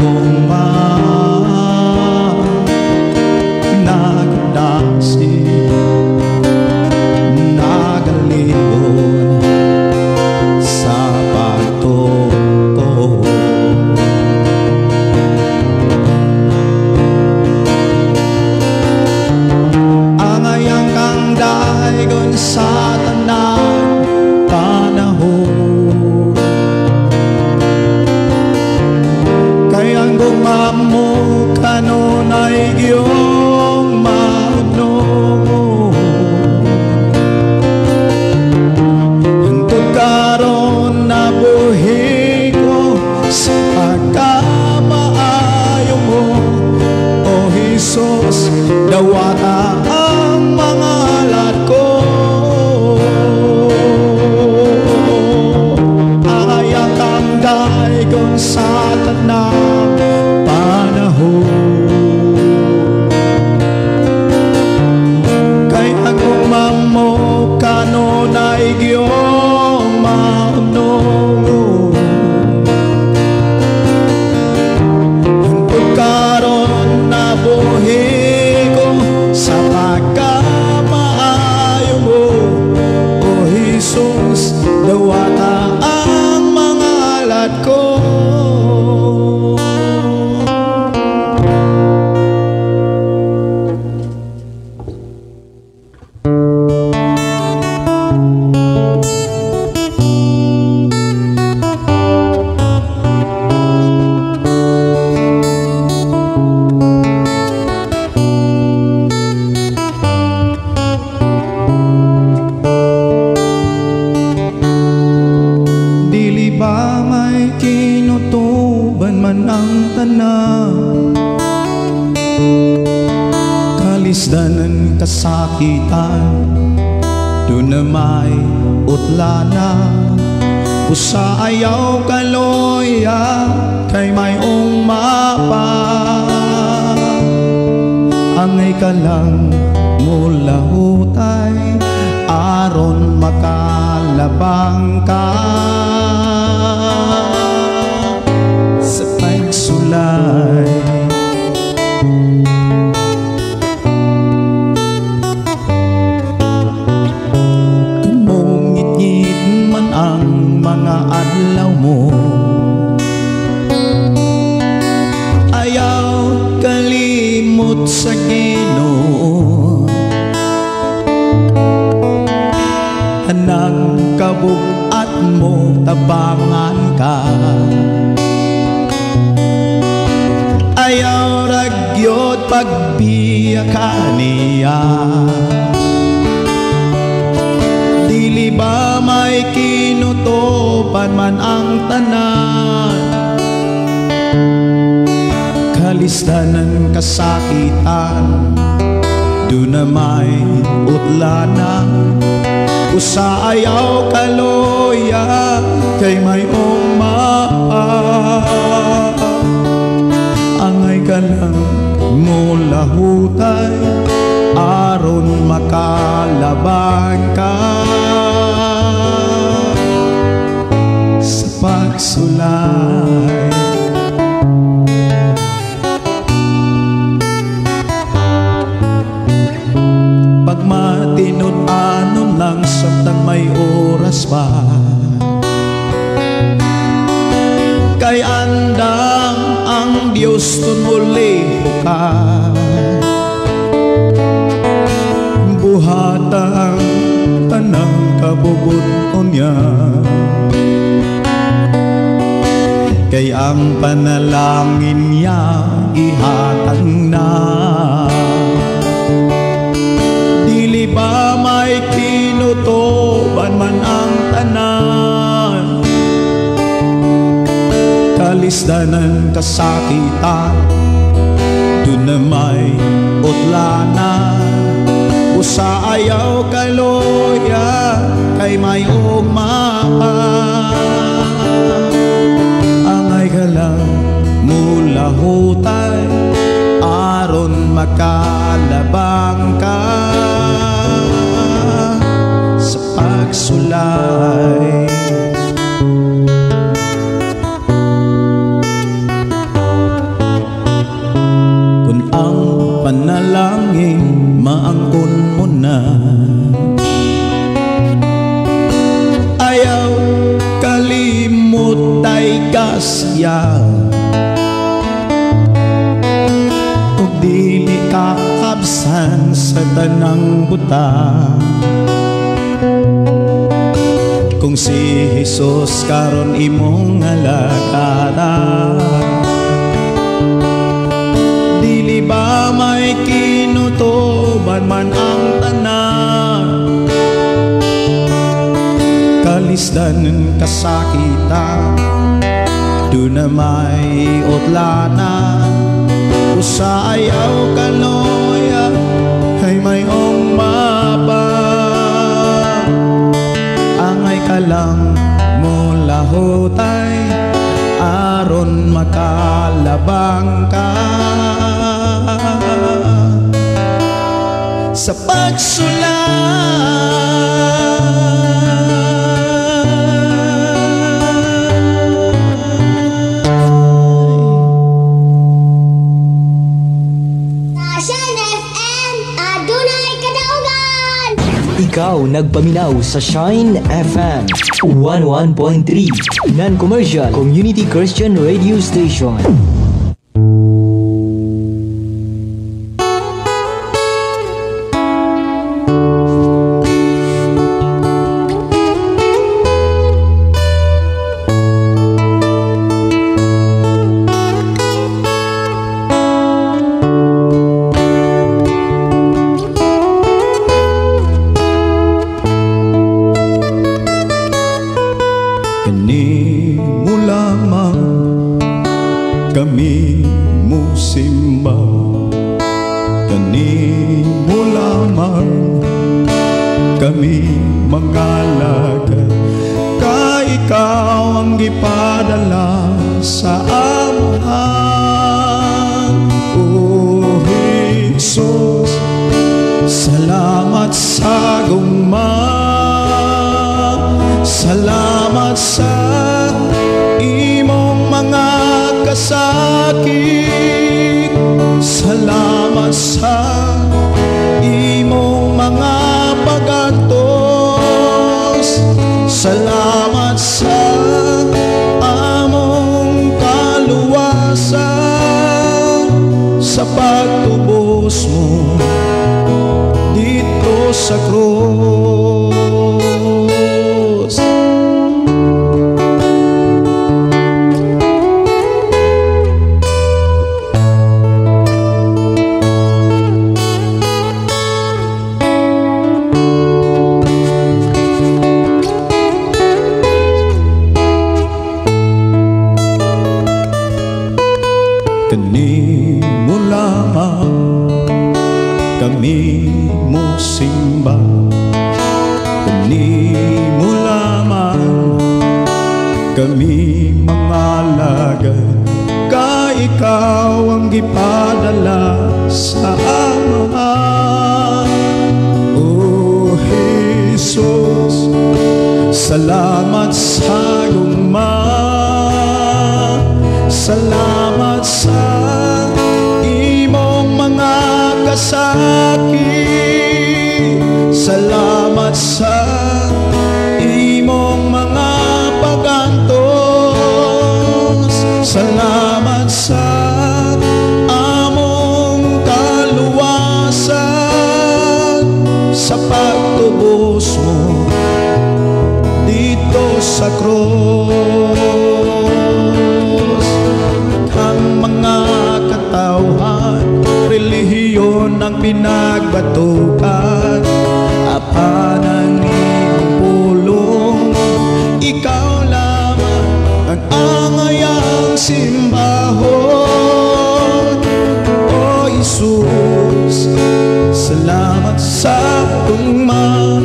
gugma, nagdasi, nagaligon sa pagtuo ko. Angayang kang daygon sa tanan panahon, kay ang gugma mo kanunay iyong maunong. Hangtod karon nabuhi ko sa pagkamaayo mo, O Jesus, dawata ang mga alat ko. Angayang kang daygon sa tanang panahon, kay ang gugma mo kanunay iyong maunong. Hangtod karon nabuhi ko sa pagkamaayo mo, O Jesus, dawata ang mga alat ko. Man ang tanan, kalisdanan, kasakitan, doon na may utlana. Usa ayaw kaloya kay may mapa. Angay ka lang mulahutay aron makalabang ka sa pagsulay. Tumungit-ngit man ang mga adlaw mo, ayaw kalimot sa Ginoo. Tanang kabugat mo tabangan ka, ayaw ragyot pagbiya ka niya. Dili ba may kinutopan man ang tanan, kalistanan, kasakitan, doon na may utlana. Usa ayaw kaloya kay may umapa. Angay ka lang mulahutay aron makalabang ka sa pagsulay. Pagmatinud-anon lang samtang may oras pa, kay andam ang Diyos tunuli ka. Buhata ang tanang kabubuton niya, kay ang panalangin niya ihatag na. Dili ba may kinutoban man ang tanan, kalisdanan, kasakitan, doon na may utlana. Usa ayaw kaloya kay may ugma. Angay ka lang mulahutay aron makalabang ka sa pagsulay. Kung ang panalangin maangkon mo na, ayaw kalimot ay kasya. Ug dili kakabsan sa tanang buta, kung si Jesus karon imong alagaran. Dili ba may kinutoban man ang tanan, kalisdan, kasakitan, doon na may utlana. Usa ayaw kaloya kay may mapa. Angay ka lang mulahutay aron makalabang ka sa pagsulay. Sa Shine FM, adunay kadaugan. Ikaw nagpaminaw sa Shine FM 11.3 Non-Commercial Community Christian Radio Station. Kani mo lamang Kami musimba, kanimo lamang kami mangalagad, kay ikaw ang gipadala sa Amahan. O Jesus, salamat sa gugma, salamat sa imong mga kasakit, salamat sa imong mga pag-antos, salamat sa among kaluwasan, sa pagtubos mo dito sa krus. Kanimo lamang kami musimba, kanimo lamang kami mangalagad, kay ikaw ang gipadala sa Amahan. O Jesus, salamat sa gugma, salamat sa imong mga kasakit, salamat sa imong mga pag-antos, salamat sa among kaluwasan, sa pagtubos mo dito sa krus. Ang mga katawhan, relihiyon ang pinagbatukan, apan ang iyong pulong, ikaw lamang ang angayang simbahon. O Jesus, salamat sa gugma,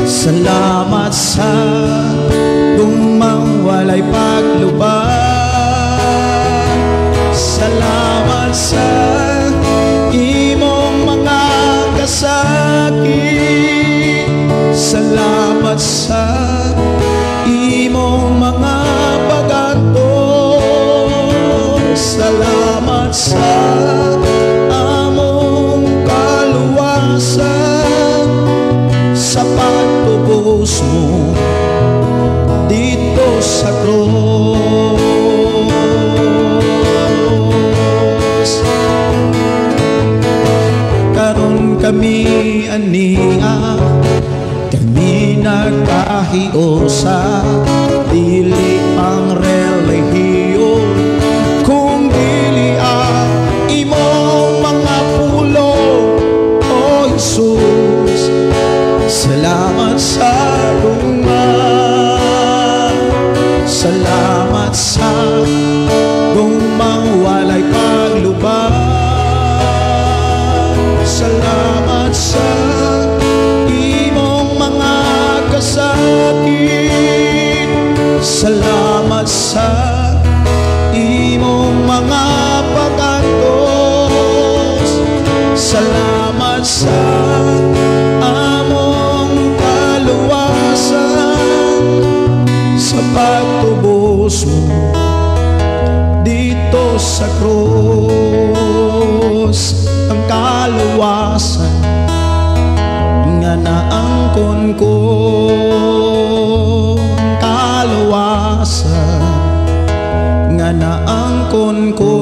salamat sa gugmang walay paglubad, salamat sa imong mga kasakit, salamat sa imong mga pag-antos, salamat sa among kaluwasan, sa pagtubos mo dito sa krus. Karon kami ania, kami nagkahiusa, dili ang relihiyon, kung dili ang imong mga pulong. O Jesus, salamat sa gugma, salamat sa gugmang walay paglubad, salamat sa imong mga kasakit, salamat sa imong mga pag-antos, salamat sa among kaluwasan, sa pagtubos mo dito sa krus. Ang kaluwasan nga naangkon ko, ang kaluwasan nga naangkon ko.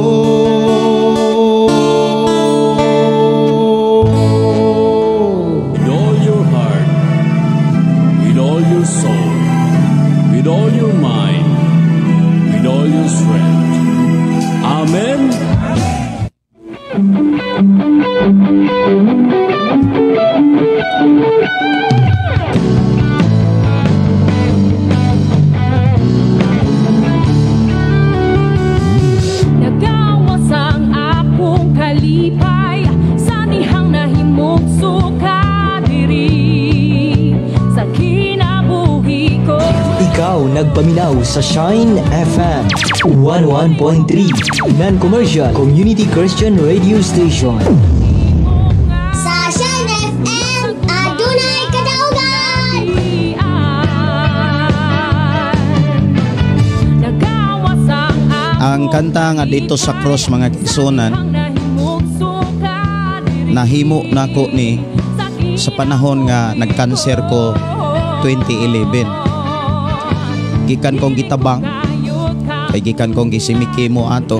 With all your heart, with all your soul, with all your mind, with all your strength. Amen. Nagpaminaw sa Shine FM 11.3 Non-commercial Community Christian Radio Station. Sa Shine FM, adunay kadaugan. Ang kanta nga "Dito sa Cross", mga kaigsuonan, nahimo nako ni sa panahon nga nagkanser ko 2011. Gikan kong gitabang kay gikan kong gisemikemo ato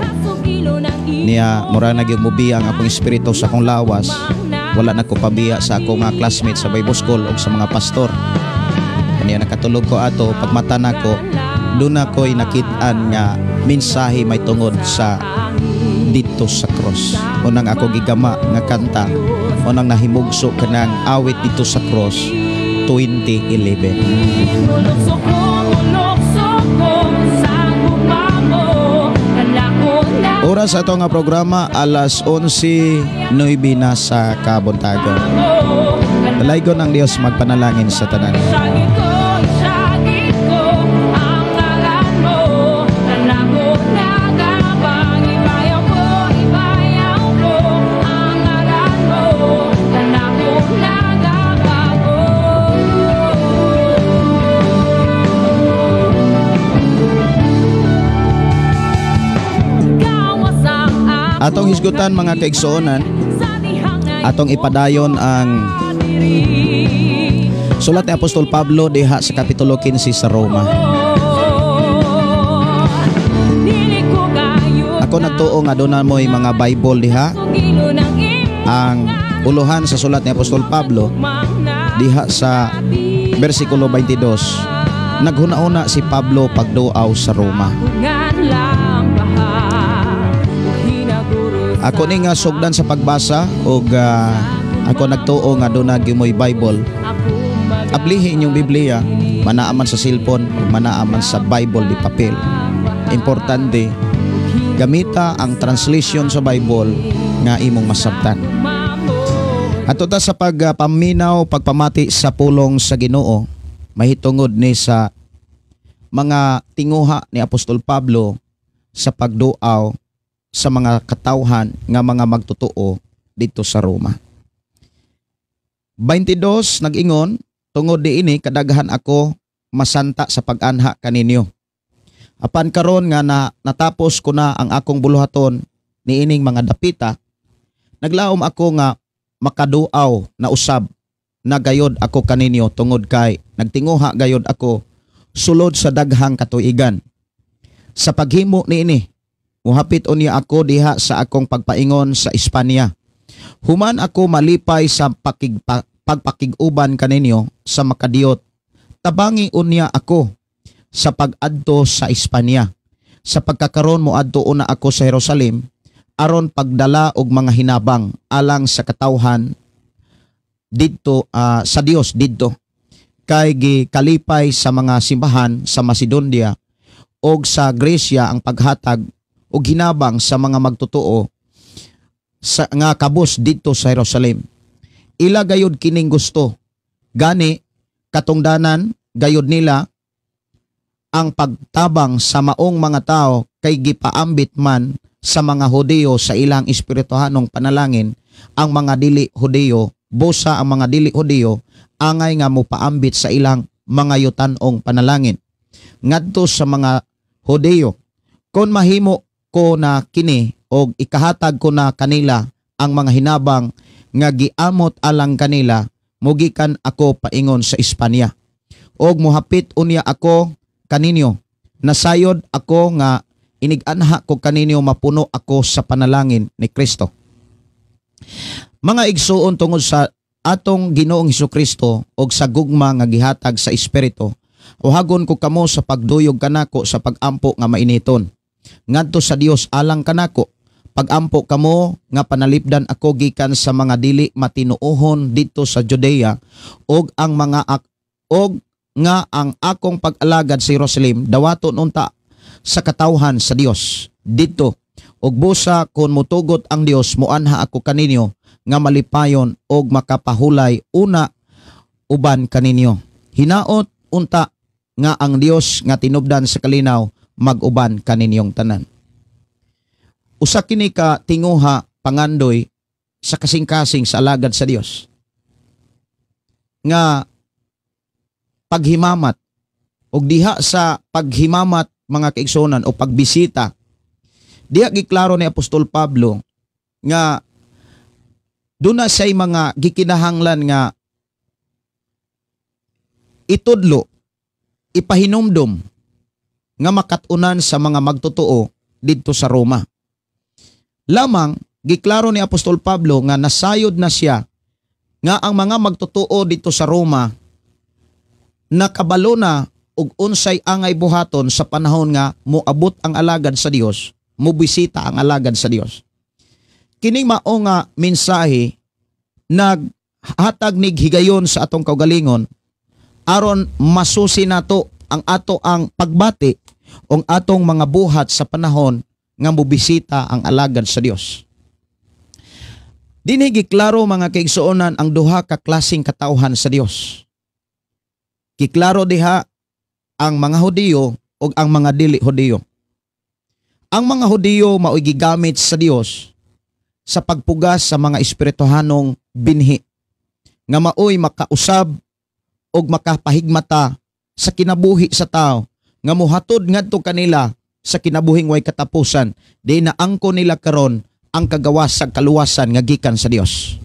niya, mura na gyud mubiya ang akong espiritu sa akong lawas. Wala na ko pabiya sa akong mga classmates sa Bible School o sa mga pastor. Kaniya nakatulog ko ato, pagmata nako, doon ako'y nakit-an nga mensahe may tungod sa "Dito sa Cross". Unang ako gigama nga kanta, unang nahimugso kanang awit "Dito sa Cross" 2011. Oras ato nga programa, alas 11:09 na sa kabuntagon. Dalaygon ang Dios magpanalangin sa tanan. Isagit ko ang ngalan mo. Kanako nagabang ibayaw ko ang ngalan mo. Kanako nagabago. Gawas ang Atong hisgutan, mga kaigsuonan, atong ipadayon ang sulat ni Apostol Pablo diha sa Kapitulo 15 sa Roma. Ako nagtuo nga doon na mo'y mga Bible diha. Ang uluhan sa sulat ni Apostol Pablo diha sa versikulo 22, naghuna-una si Pablo pagduaw sa Roma. Ako ni nga sugdan sa pagbasa og ako nagtuo nga doon na gyud mo'y Bible. Ablihi inyong Biblia, manaaman sa cellphone, manaaman sa Bible di papel. Importante, gamita ang translation sa Bible nga imong masabtan. Ato ta sa pagpaminaw, pagpamati sa pulong sa Ginoo, mahitungod ni sa mga tinguha ni Apostol Pablo sa pagduaw sa mga katawhan nga mga magtotoo dito sa Roma. 22 nag-ingon, "Tungod diini kadaghan ako masanta sa pag-anha kaninyo. Apan karon nga na, natapos ko na ang akong buluhaton niining mga dapita, naglaom ako nga makaduaw na usab na gayod ako kaninyo, tungod kay nagtinguha gayod ako sulod sa daghang katuigan. Sa paghimo niini, muhapit unya ako diha sa akong pagpaingon sa Espanya. Human ako malipay sa pagpakig-uban kaninyo sa makadiyot, tabangi unya ako sa pag-adto sa Espanya. Sa pagkakaron moadto una ako sa Jerusalem aron pagdala og mga hinabang alang sa katawhan didto sa Dios didto, kay gikalipay sa mga simbahan sa Macedonia og sa Grecia ang paghatag og hinabang sa mga magtotoo sa nga kabus didto sa Jerusalem. Ila gayud kining gusto, gani katungdanan gayud nila ang pagtabang sa maong mga tao, kay gipaambit man sa mga Hudyo sa ilang espirituhanong panalangin ang mga dili Hudyo, busa ang mga dili Hudyo angay nga mopaambit sa ilang mga yutan-ong panalangin ngadto sa mga Hudyo. Kon mahimo ko na kini og ikahatag ko na kanila ang mga hinabang nga giamot alang kanila, mugikan ako paingon sa Espanya. Og muhapit unya ako kaninyo. Nasayod ako nga inig-anha ko kaninyo mapuno ako sa panalangin ni Kristo. Mga igsuon, tungod sa atong Ginoong Hesukristo og sa gugma nga gihatag sa Espiritu, uhagon ko kamo sa pagduyog kanako sa pagampo nga mainiton ngadto sa Dios alang kanako. Pagampo kamo nga panalipdan ako gikan sa mga dili matinuohon didto sa Judea, og ang mga og nga ang akong pag-alagad sa Jerusalem dawaton unta sa katawhan sa Dios didto. Og busa kon motugot ang Dios, moanha ako kaninyo nga malipayon og makapahulay una uban kaninyo. Hinaot unta nga ang Dios nga tinubdan sa kalinaw mag-uban kaninyong tanan. Usa kini ka tinguha pangandoy sa kasing-kasing sa alagad sa Dios nga paghimamat, og diha sa paghimamat, mga kaigsuonan, o pagbisita diha, giklaro ni Apostol Pablo nga duna siya'y mga gikinahanglan nga itudlo, ipahinumdum nga makatunan sa mga magtotoo didto sa Roma. Lamang giklaro ni Apostol Pablo nga nasayod na siya nga ang mga magtotoo dito sa Roma nakabalo na og unsay angay buhaton sa panahon nga moabot ang alagad sa Dios, mobisita ang alagad sa Dios. Kining mao nga mensahe naghatag nig higayon sa atong kaugalingon aron masusi nato ang ato ang pagbati o ang atong mga buhat sa panahon nga mobisita ang alagad sa Dios. Dinhi giklaro, mga kaigsuonan, ang duha ka klaseng katawhan sa Dios. Giklaro diha ang mga Hudiyo ug ang mga dili Hudiyo. Ang mga Hudiyo mao'y gigamit sa Dios sa pagpugas sa mga espirituhanong binhi nga maoy makausab og makapahigmata sa kinabuhi sa tao nga mohatod ngadto kanila sa kinabuhing way katapusan, di na angko nila karon ang kagawas sa kaluwasan nga gikan sa Dios.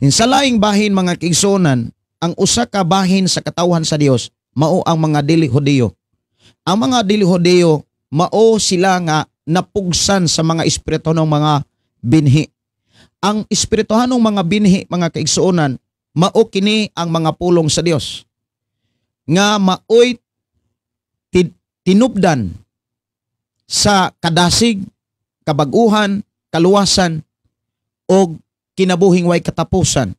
In sa laing bahin, mga kaigsuonan, ang usa ka bahin sa katawhan sa Dios mao ang mga dili Hudiyo. Ang mga dili Hudiyo, mao sila nga napugsan sa mga espirituhanong mga binhi. Ang espirituhanong mga binhi, mga kaigsuonan, mao kini ang mga pulong sa Dios nga maoy tinubdan sa kadasig, kabaguhan, kaluwasan og kinabuhing way katapusan,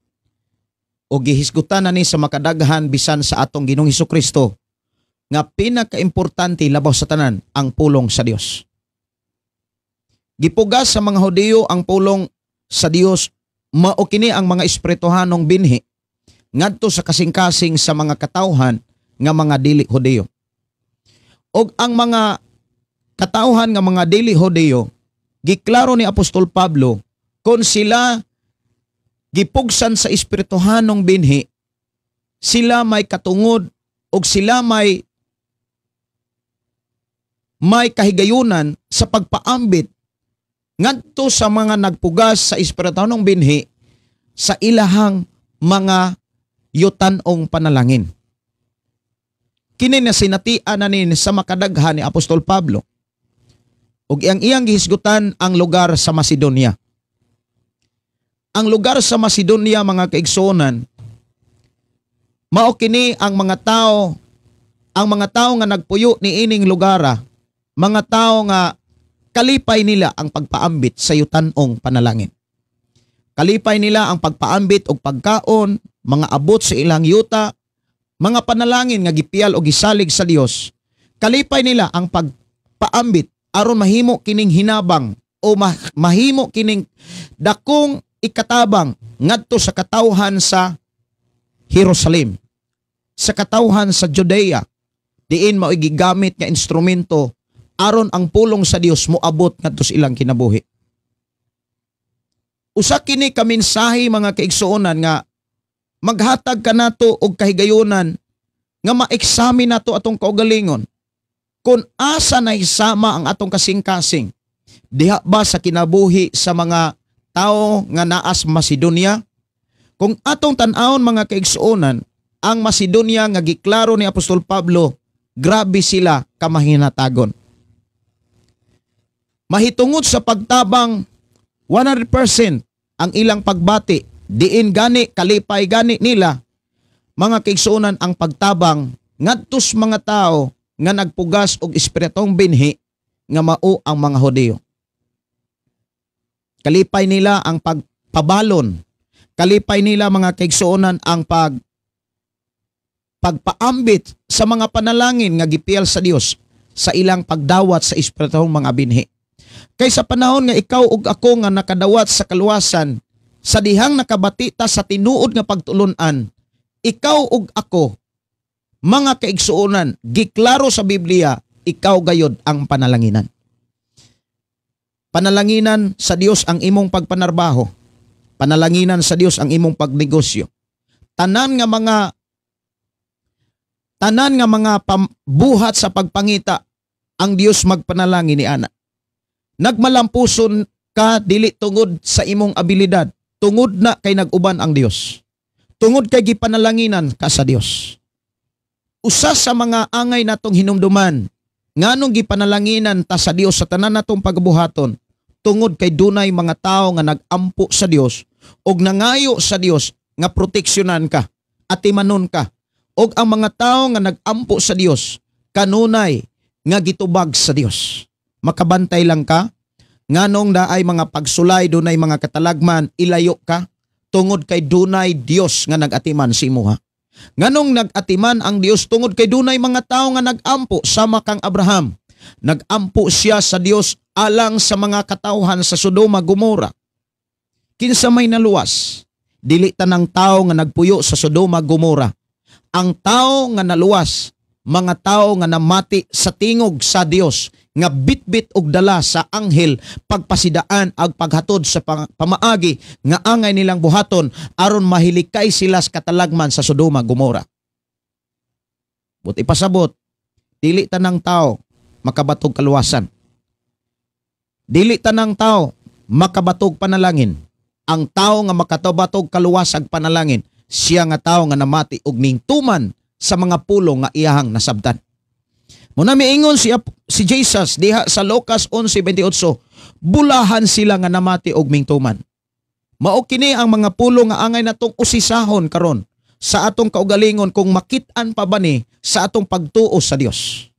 o gihisgutan na ni sa makadaghan bisan sa atong Ginoong Hesukristo nga pinakaimportante labaw sa tanan ang pulong sa Dios. Gipugas sa mga Hudiyo ang pulong sa Dios, mao kini ang mga espirituhanong binhi ngadto sa kasing-kasing sa mga katawhan nga mga dili Hudiyo. Og ang mga katawhan nga mga dili Hudiyo, giklaro ni Apostol Pablo, kung sila gipugsan sa espirituhanong binhi, sila may katungod og sila may kahigayunan sa pagpaambit ngadto sa mga nagpugas sa espirituhanong binhi sa ilahang mga yutanong panalangin. Kini na sinatian na nin sa makadaghan ni Apostol Pablo. Ug iyang iyang gihisgutan ang lugar sa Macedonia. Ang lugar sa Macedonia, mga kaigsuonan, mao kini ang mga tao nga nagpuyo ni ining lugara, mga tao nga kalipay nila ang pagpaambit sa yutanong panalangin. Kalipay nila ang pagpaambit og pagkaon, mga abot sa ilang yuta, mga panalangin nga gipiyal o gisalig sa Dios. Kalipay nila ang pagpaambit aron mahimo kining hinabang o mahimo kining dakong ikatabang ngadto sa katawhan sa Jerusalem, sa katawhan sa Judea, diin mao'y gigamit nga instrumento aron ang pulong sa Dios moabot ngadto sa ilang kinabuhi. Usa kini ka mensahe, mga kaigsuonan, nga maghatag kanato og kahigayunan nga ma-examine nato atong kaugalingon kung asa na isama ang atong kasing-kasing. Diha ba sa kinabuhi sa mga tao nga naas Macedonia? Kung atong tan-awon, mga kaigsuonan, ang Macedonia nga giklaro ni Apostol Pablo, grabe sila kamahinatagon. Mahitungod sa pagtabang 100% ang ilang pagbati, diin gani kalipay gani nila, mga kaigsuonan, ang pagtabang ngadto sa mga tao nga nagpugas og espiritong binhi nga mao ang mga Hudiyo. Kalipay nila ang pagpabalon. Kalipay nila, mga kaigsuonan, ang pagpaambit sa mga panalangin nga gipiyal sa Dios sa ilang pagdawat sa espiritong mga binhi. Kay sa panahon nga ikaw ug ako nga nakadawat sa kaluwasan, sa dihang nakabati ta sa tinuod nga pagtulun-an, ikaw ug ako Mga kaigsuonan, giklaro sa Biblia, ikaw gayod ang panalanginan. Panalanginan sa Dios ang imong pagpanarbaho. Panalanginan sa Dios ang imong pagnegosyo. Tanan nga mga pambuhat sa pagpangita, ang Dios magpanalangin ni ana. Nagmalampuson ka dili tungod sa imong abilidad, tungod na kay nag-uban ang Dios. Tungod kay gipanalanginan ka sa Dios. Usa sa mga angay natong hinumduman, nganong gipanalanginan ta sa Dios sa tanan natong pagbuhaton, tungod kay dunay mga tawo nga nag-ampo sa Dios og nangayo sa Dios nga proteksyonan ka, atimanon ka. Og ang mga tawo nga nag-ampo sa Dios kanunay nga gitubag sa Dios. Makabantay lang ka nganong daay mga pagsulay, dunay mga katalagman, ilayo ka tungod kay dunay Dios nga nag-atiman sa imuha. Nganong nag-atiman ang Dios tungod kay dunay mga tawo nga nag-ampo sama kang Abraham. Nag-ampo siya sa Dios alang sa mga katawhan sa Sodoma, Gomora. Kinsa may naluwas? Dili tanang tawo nga nagpuyo sa Sodoma, Gomora. Ang tawo nga naluwas, mga tawo nga namati sa tingog sa Dios nga bitbit og dala sa anghel pagpasidaan ag paghatod sa pamaagi nga angay nilang buhaton aron mahilikay sila sa katalagman sa Sodoma, Gomora. But ipasabot, dili tanang tao makabatog kaluwasan. Dili tanang tao makabatog panalangin. Ang tao nga makatabatog kaluwas ag panalangin, siya nga tao nga namati og ningtuman sa mga pulong nga iyahang nasabtan. Muna miingon si Jesus diha sa Lucas 11:28, bulahan sila nga namati og mingtuman. Mao kini ang mga pulong nga angay natong usisahon karon sa atong kaugalingon kung makit-an pa ba ni sa atong pagtuo sa Dios.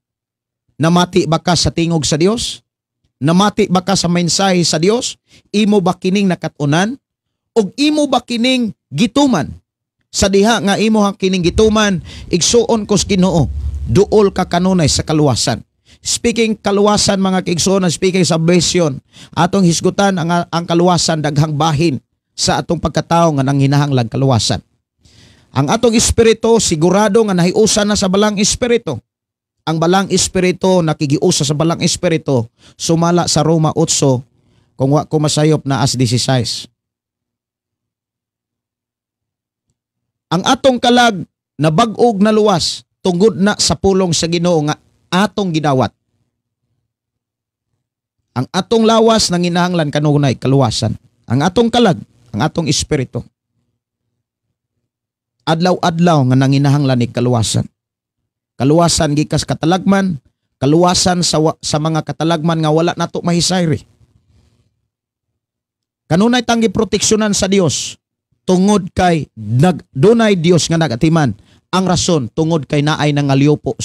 Namati ba ka sa tingog sa Dios? Namati ba ka sa mensahe sa Dios? Imo ba kining nakat-unan? Og imo ba kining gituman? Sa diha nga imo ang kining gituman, igsuon ko sa Ginoo, duol ka kanunay sa kaluwasan. Speaking kaluwasan mga kaigsuonan, speaking salvation, atong hisgutan ang kaluwasan daghang bahin sa atong pagkatao nga nanghinahanglan kaluwasan. Ang atong espiritu sigurado nga nahiusa na sa balang espiritu. Ang balang espiritu nakigiusa sa balang espiritu sumala sa Roma 8 kung wa ko masayop na as 16. Ang atong kalag na bag-og na luwas tungod na sa pulong sa Ginoo nga atong gidawat. Ang atong lawas nanginahanglan kanunay kaluwasan. Ang atong kalag, ang atong espiritu. Adlaw-adlaw nga nanginahanglan ni kaluwasan. Kaluwasan gikas katalagman, kaluwasan sa mga katalagman nga wala nato mahisayri. Kanunay tang giproteksyonan sa Dios tungod kay dunay Dios nga nagatiman. Ang rason tungod kay naay nangalyupo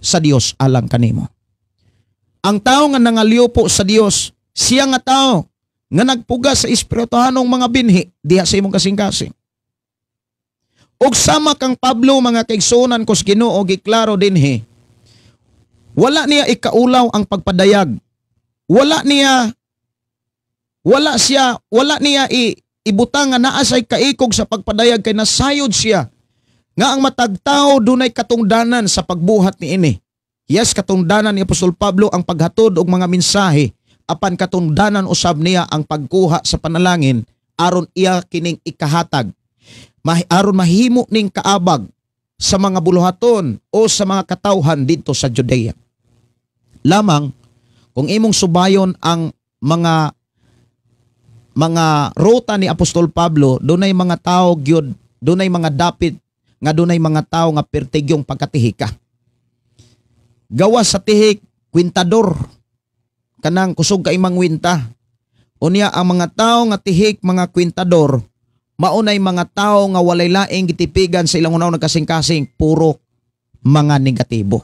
sa Dios alang kanimo. Ang tao nga nangalyupo sa Dios, siya nga tao nga nagpuga sa espirituhanong mga binhi diha sa imong kasing-kasing. Og sama kang Pablo mga kaigsuonan ko sa Ginoo, giklaro dinhi, wala niya ikaulaw ang pagpadayag. Wala niya ibutang nga naa say kaikog sa pagpadayag kay nasayod siya nga ang matag tao dunay katungdanan sa pagbuhat niini. Yes, katungdanan ni Apostol Pablo ang paghatod og mga mensahe, apan katungdanan usab niya ang pagkuha sa panalangin aron iya kining ikahatag, aron mahimo ning kaabag sa mga buluhaton o sa mga katawhan didto sa Judea. Lamang kung imong subayon ang mga ruta ni Apostol Pablo, dunay mga tao gyud, dunay mga dapit nga dunay mga tao nga pertigyong pagkatihika. Gawas sa tihik, kwintador, kanang kusog kay mangwinta. Unya ang mga tao nga tihik, mga kwintador, maunay mga tao nga walay laing gitipigan sa ilang unaw nagkasing-kasing, puro mga negatibo.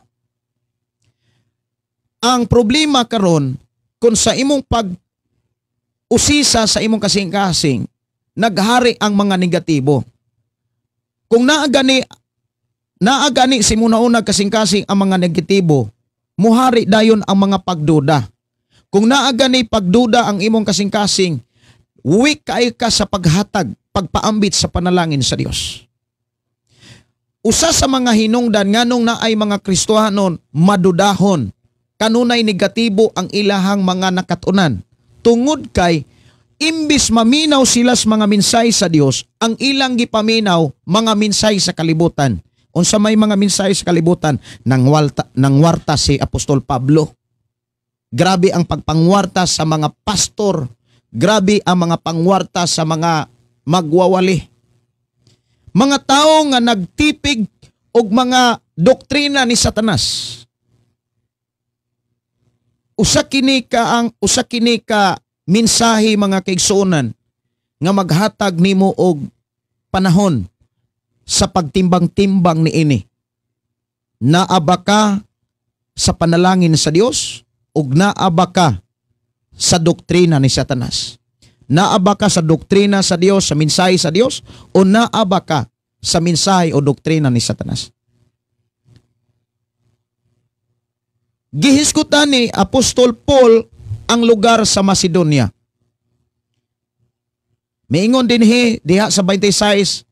Ang problema karon kung sa imong pag usisa sa imong kasing-kasing, naghari ang mga negatibo. Kung naagani simuna-una kasing-kasing ang mga negatibo, muhari dayon ang mga pagduda. Kung naagani pagduda ang imong kasing-kasing, weak kay ka sa paghatag, pagpaambit sa panalangin sa Dios. Usa sa mga hinungdan nganong naay mga Kristohanon madudahon, kanunay negatibo ang ilahang mga nakatunan. Tungod kay imbis maminaw sila sa mga minsay sa Dios, ang ilang gipaminaw mga minsay sa kalibutan. Unsa may mga minsay sa kalibutan? Nangwarta si Apostol Pablo. Grabe ang pagpangwarta sa mga pastor. Grabe ang mga pangwarta sa mga magwawali. Mga tao nga nagtipig og mga doktrina ni Satanas. Usa kini ka mensahe mga kaigsuonan nga maghatag nimo og panahon sa pagtimbang-timbang niini. Naa ba ka sa panalangin sa Dios ug naa ba ka sa doktrina ni Satanas? Naa ba ka sa doktrina sa Dios, sa mensahe sa Dios, o naa ba ka sa mensahe o doktrina ni Satanas? Gihisgutan ni Apostol Paul ang lugar sa Macedonia. Miingon dinhi diha sa 26,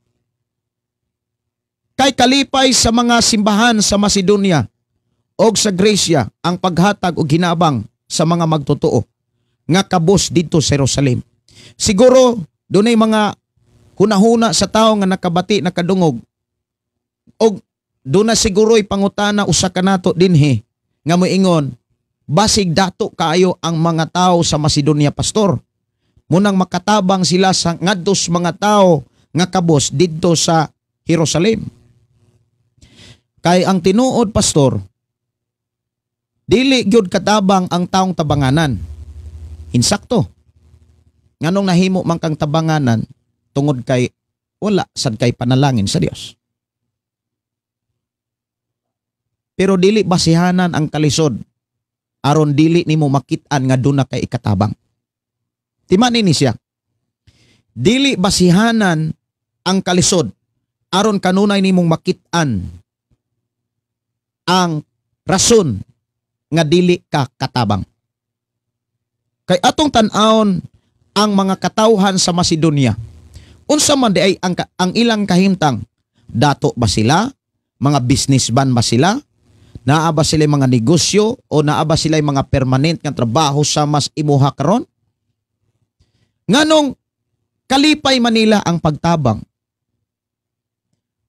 kay kalipay sa mga simbahan sa Macedonia og sa Grecia ang paghatag og hinabang sa mga magtotoo nga kabos didto sa Jerusalem. Siguro dunay mga hunahuna sa tawo nga nakabati, nakadungog, og duna siguro'y pangutana usa ka nato dinhi nga moingon, basig dato kaayo ang mga tao sa Macedonia, pastor. Munang makatabang sila sa ngadtos mga tao nga kabos didto sa Jerusalem. Kay ang tinuod, pastor, dili gyud katabang ang taong tabanganan. Insakto. Nganong nahimo man kang tabanganan tungod kay wala sad kay panalangin sa Dios. Pero dili basihanan ang kalisod aron dili nimo makit-an nga duna kay ikatabang. Tima nini siya. Dili basihanan ang kalisod aron kanunay nimong makit-an ang rason nga dili ka katabang. Kay atong tan-awon ang mga katawhan sa Macedonia. Unsa man di ay ang ilang kahimtang? Dato ba sila? Mga businessman ba sila? Naa ba sila mga negosyo o naa ba sila mga permanent nga trabaho sa mas imuha karon? Nganong kalipay manila ang pagtabang?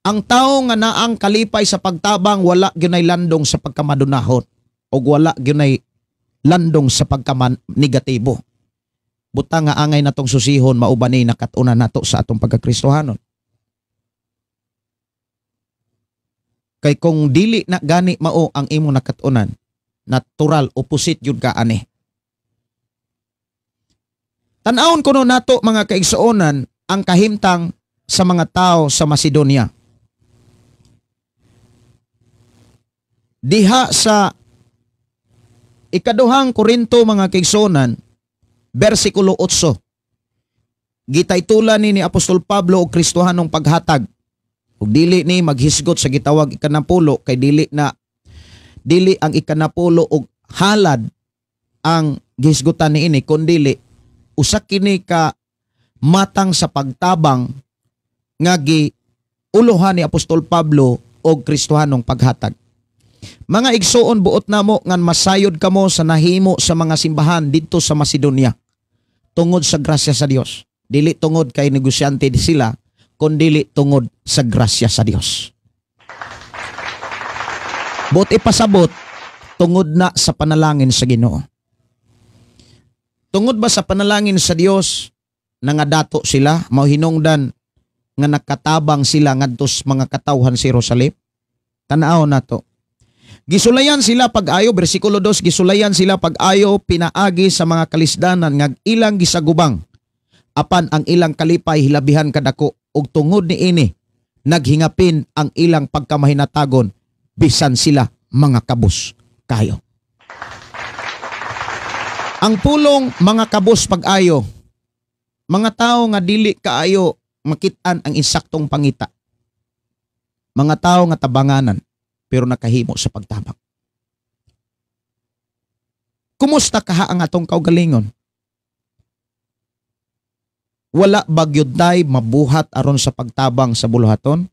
Ang tao nga naang kalipay sa pagtabang wala gyunay landong sa pagkamadunahon o wala gyunay landong sa pagkamanegatibo. Butang nga angay natong susihon mauban ni nakat-unan nato sa atong pagkakristohanon. Kay kung dili na gani mao ang imong nakat-unan, natural opposite yun ka ani. Tan-awon kuno nato mga kaigsuonan ang kahimtang sa mga tao sa Macedonia. Diha sa ikaduhang Korinto mga kaigsuonan, versikulo 8. Gitaytulan ni Apostol Pablo og Kristohanong paghatag. Ug dili ni maghisgot sa gitawag ikanapulo kay dili ang ikanapulo og halad ang gihisgutan niini, kundili usa kini ka matang sa pagtabang nga giuluhan ni Apostol Pablo og Kristohanong paghatag. Mga igsuon, buot namo ngan masayod kamo sa nahimo sa mga simbahan didto sa Macedonia tungod sa grasya sa Dios. Dili tungod kay negosyante sila, kundili tungod sa grasya sa Dios. Buot ipasabot tungod na sa panalangin sa Ginoo. Tungod ba sa panalangin sa Dios nangadato sila, mao hinungdan nga nakatabang sila ngadto sa mga katawhan sa Jerusalem? Tan-aw nato. Gisulayan sila pag-ayo, bersikulo 2, gisulayan sila pag-ayo pinaagi sa mga kalisdanan nga ilang gisagubang. Apan ang ilang kalipay hilabihan kadako ug tungod niini naghingapin ang ilang pagkamahinatagon bisan sila mga kabus kayo. Ang pulong mga kabus pag-ayo, mga tao nga dili kaayo makit-an ang insaktong pangita. Mga tao nga tabanganan pero nakahimo sa pagtabang. Kumusta kaha ang atong kaugalingon? Wala ba gyud tay mabuhat aron sa pagtabang sa buluhaton?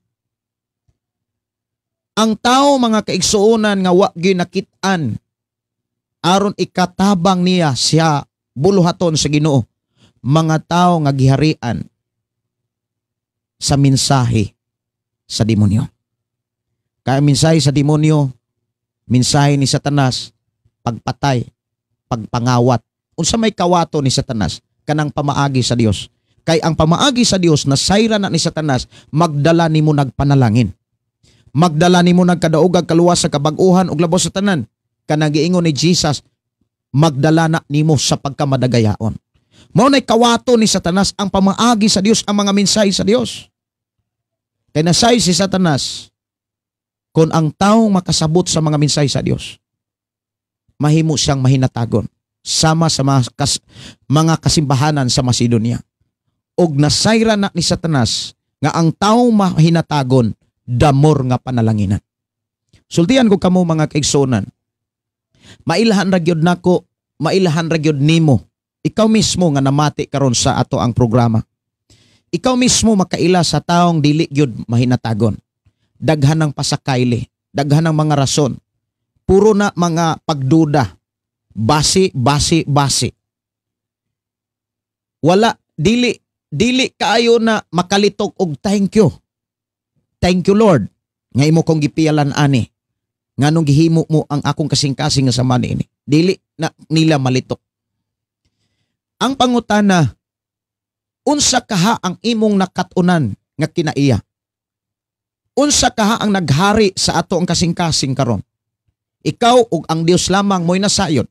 Ang tao mga kaigsuonan nga wa gyud nakit-an aron ikatabang niya siya buluhaton sa Ginoo, mga tao nga giharian sa mensahe sa demonyo. Kaya mensahe sa demonyo, mensahe ni Satanas, pagpatay, pagpangawat. Unsa may kawato ni Satanas? Kanang pamaagi sa Dios. Kay ang pamaagi sa Dios nasayra na ni Satanas, magdala nimo nagpanalangin. Magdala nimo nagkadaogag kaluwas sa kabag-uhan ug labos sa tanan. Kanang giingon ni Jesus, magdala na nimo sa pagkamadagayaon. Mao nay kawato ni Satanas ang pamaagi sa Dios, ang mga mensahe sa Dios. Kay nasay si Satanas kung ang taong makasabot sa mga mensahe sa Dios, mahimo siyang mahinatagon sama sa mga kasimbahanan sa Macedonia. Og nasayra na ni Satanas nga ang taong mahinatagon damor nga panalanginan. Sultian ko kamo mga kaigsuonan, mailhan ra gyud nako, mailhan ra gyud nimo. Ikaw mismo nga namati karon sa ato ang programa. Ikaw mismo makaila sa taong dili gyud mahinatagon. Daghan ng pasakayli, daghan ng mga rason. Puro na mga pagduda. Basi, basi, basi. Wala, dili kaayo na makalitok og thank you. Thank you Lord nga imo kong gipiyalan ani. Nganong gihimo mo ang akong kasing-kasing nga sama niini. Dili na nila malitok. Ang pangutana, unsa kaha ang imong nakat-unan nga kinaiya? Unsa kaha ang naghari sa ato ang kasing-kasing karon? Ikaw ug ang Dios lamang mo'y nasayod.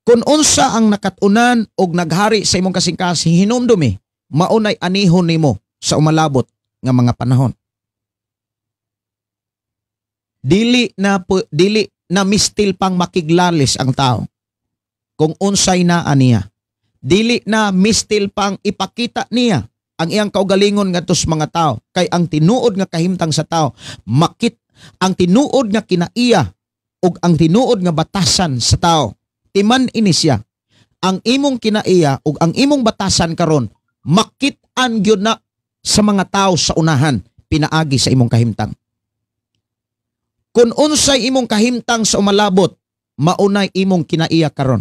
Kung unsa ang nakat-unan og naghari sa imong kasing-kasing, hinumdumi, maunay anihon nimo sa umalabot nga mga panahon. Dili na mistil pang makiglalis ang tao kung unsay naa niya. Dili na mistil pang ipakita niya ang iyang kaugalingon ngadto sa mga tao. Kay ang tinuod nga kahimtang sa tao, makit ang tinuod nga kinaiya ug ang tinuod nga batasan sa tao. Timan ini siya. Ang imong kinaiya ug ang imong batasan karon makit-an gyud na sa mga tao sa unahan pinaagi sa imong kahimtang. Kung unsay imong kahimtang sa umalabot, maunay imong kinaiya karon.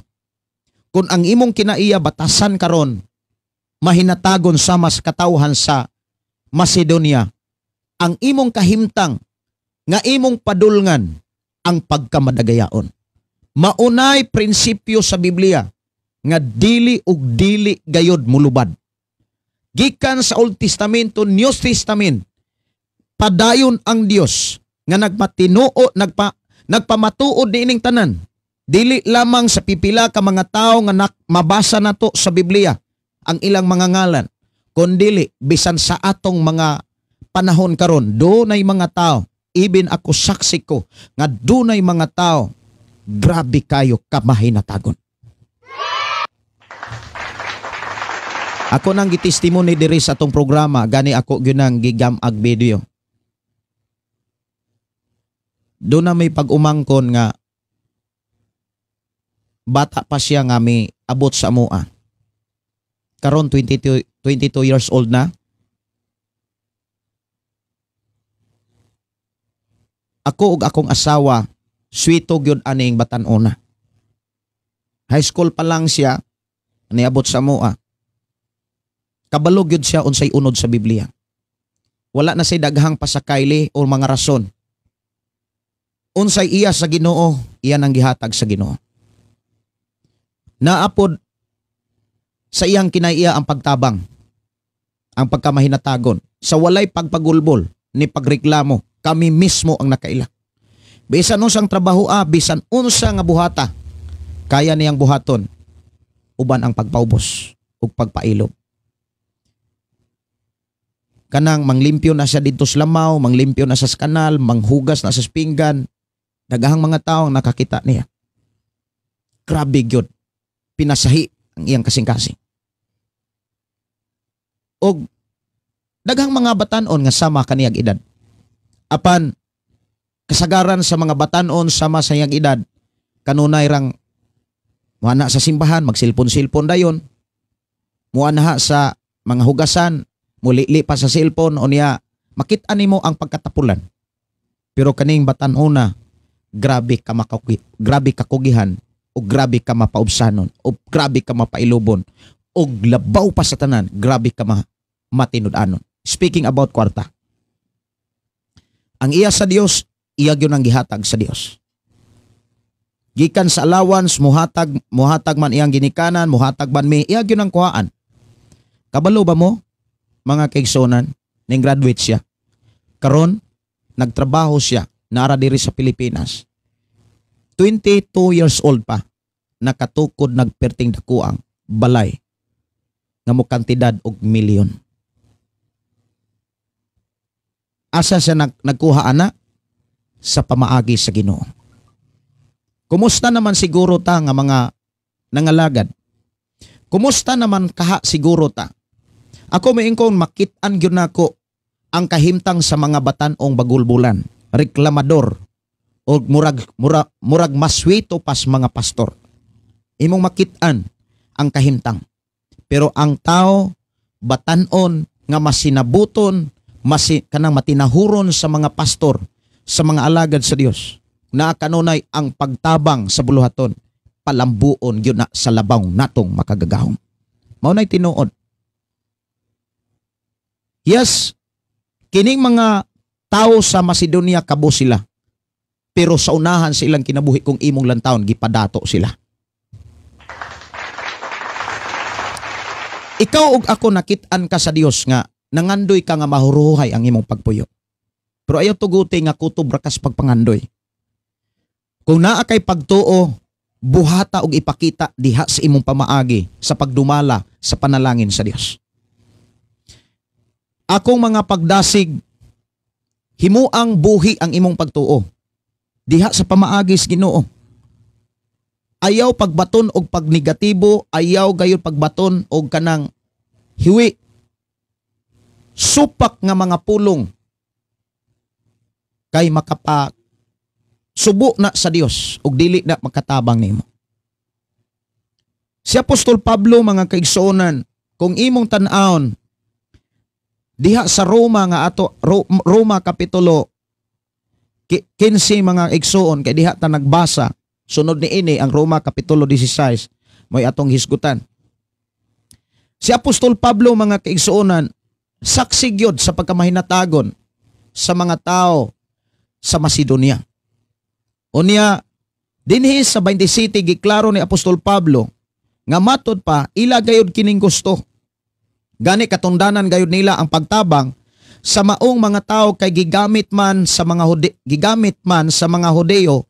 Kung ang imong kinaiya batasan karon, mahinatagon sama sa katawhan sa Macedonia, ang imong kahimtang nga imong padulngan ang pagkamadagayaon. Maunay prinsipyo sa Biblia nga dili ug dili gayod mulubad. Gikan sa Old Testament to New Testament, padayon ang Dios nga nagpamatuod niining tanan. Dili lamang sa pipila ka mga tao nga mabasa nato sa Biblia ang ilang mga ngalan, kundili bisan sa atong mga panahon karon, dunay mga tao, ibin ako saksi ko nga dunay mga tao grabe kayo kamahinatagon. Ako nang gitestimony diri sa atong programa, gani ako gyud nang gigam-ag video. Doon na may pag-umangkon nga bata pa siya nga may abot sa mua. Karon 22 years old na. Ako ug akong asawa, sweeto gyud aning batan-ona. High school pa lang siya, niabot sa mua. Kabalo gyud siya unsay unod sa Biblia. Wala na siya daghang pasakayli o mga rason. Unsay iya sa Ginoo, iya nang gihatag sa Ginoo. Naapod sa iyang kinaiya ang pagtabang, ang pagkamahinatagon. Sa walay pagpagulbol ni pagreklamo, kami mismo ang nakaila. Bisan unsang trabaho, bisan unsa nga buhata, kaya niyang buhaton uban ang pagpaubos ug pagpailob. Kanang manglimpyo na siya dito sa lamaw, manglimpyo na sa kanal, manghugas na sa pinggan. Daghang mga tao ang nakakita niya. Grabe gyud. Pinasahi ang iyang kasing-kasing. Og daghang mga batan-on nga sama kaniyang edad. Apan kasagaran sa mga batan-on sama sa iyang edad, kanunay rang muana sa simbahan, magsilpon-silpon dayon. Muana sa mga hugasan, mulili pa sa cellphone o niya, makita nimo ang pagkatapulan. Pero kaning batan-ona, grabe ka makakugi, grabe ka kugihan, o grabe ka mapaubsanon, o grabe ka mapailubon, o labaw pa sa tanan, grabe ka matinud-anon. Speaking about kwarta. Ang iya sa Dios, iya gyud ang gihatag sa Dios. Gikan sa allowance, muhatag man iyang ginikanan, muhatag man mi, iya gyud ang kuhaan. Kabalo ba mo, mga kaigsuonan, ning graduate siya. Karon nagtrabaho siya, naara diri sa Pilipinas. 22 years old pa, nakatukod nagperting dakuang balay nga mo kantidad og milyon. Asa siya nagkuha ana? Sa pamaagi sa Ginoo. Kumusta naman siguro ta nga mga nangalagad? Kumusta naman kaha siguro ta? Ako moingkon makit-an gyud nako ang kahimtang sa mga batan-ong bagulbulan, reklamador o murag maswito pas mga pastor. Imong makit-an ang kahimtang. Pero ang tao batan-on nga masinabuton, kanang matinahuron sa mga pastor, sa mga alagad sa Dios, na kanunay ang pagtabang sa buluhaton, palambuon gyud na sa labaw natong makagagahom. Mao nay tinuod. Yes, kining mga tao sa Macedonia kabo sila. Pero sa unahan sa ilang kinabuhi kung imong lantawon, gipadato sila. Ikaw ug ako nakit-an ka sa Dios nga nangandoy ka nga mahuruhay ang imong pagpuyo. Pero ayaw tuguti nga kutob ra kas pagpangandoy. Kung naa kay pagtuo, buhata og ipakita diha sa imong pamaagi sa pagdumala sa panalangin sa Dios. Akong mga pagdasig, himuang buhi ang imong pagtuo diha sa pamaagi sa Ginoo. Ayaw pagbaton og pagnegatibo, ayaw gayud pagbaton og kanang hiwi supak nga mga pulong kay makapa subo na sa Dios ug dili na makatabang nimo. Si Apostol Pablo, mga kaigsuonan, kung imong tan-awon diha sa Roma nga ato, Roma kapitulo 15, mga igsuon, kay diha ta nagbasa, sunod ni ini ang Roma kapitulo 16 mo'y atong hisgutan. Si Apostol Pablo, mga kaigsuonan, saksi gyud sa pagkamahinatagon sa mga tao sa Macedonia. Unya dinhi sa 27 giklaro ni Apostol Pablo nga matod pa ila gayud kining gusto. Gani katundanan gayud nila ang pagtabang sa maong mga tao kay gigamit man sa mga Hudeo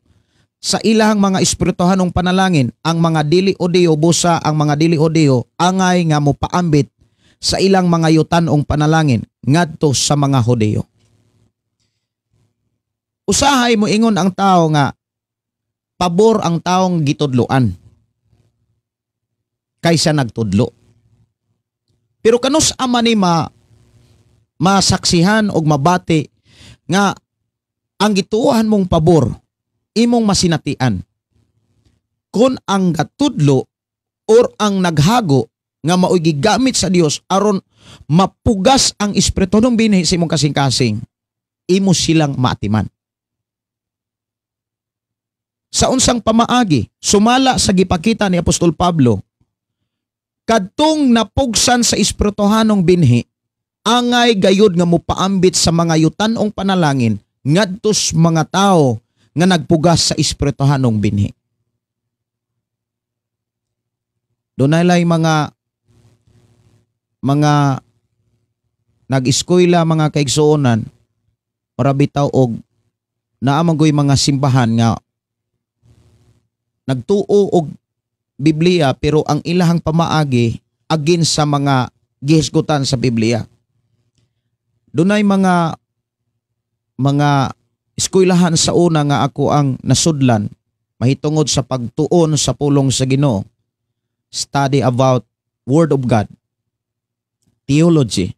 sa ilang mga espirituhanong panalangin ang mga dili Hudeo, busa ang mga dili Hudeo angay nga mopaambit sa ilang mga yutanong panalangin ngadto sa mga Hudeo. Usahay mo ingon ang tao nga pabor ang taong gitudloan kaysa nagtudlo. Pero kanus ama ni masaksihan og mabati nga ang gituohan mong pabor imong masinatian kon ang gatudlo or ang naghago nga maoy gigamit sa Dios aron mapugas ang espiritu ng binhi sa imong kasing-kasing, imo silang maatiman. Sa unsang pamaagi, sumala sa gipakita ni Apostol Pablo, kadtong napugsan sa espirituhanong binhi, angay gayud nga mopaambit sa mga yutanong panalangin ngadtos mga tao nga nagpugas sa espirituhanong binhi. Dunay lay mga nag-eskwela, mga kaigsuonan, para bitaw og naa man goy mga simbahan nga nagtuo og Biblia pero ang ilahang pamaagi against sa mga gihisgutan sa Biblia. Dunay mga eskwelahan sa una nga ako ang nasudlan mahitungod sa pagtuon sa pulong sa Ginoo, study about Word of God, theology.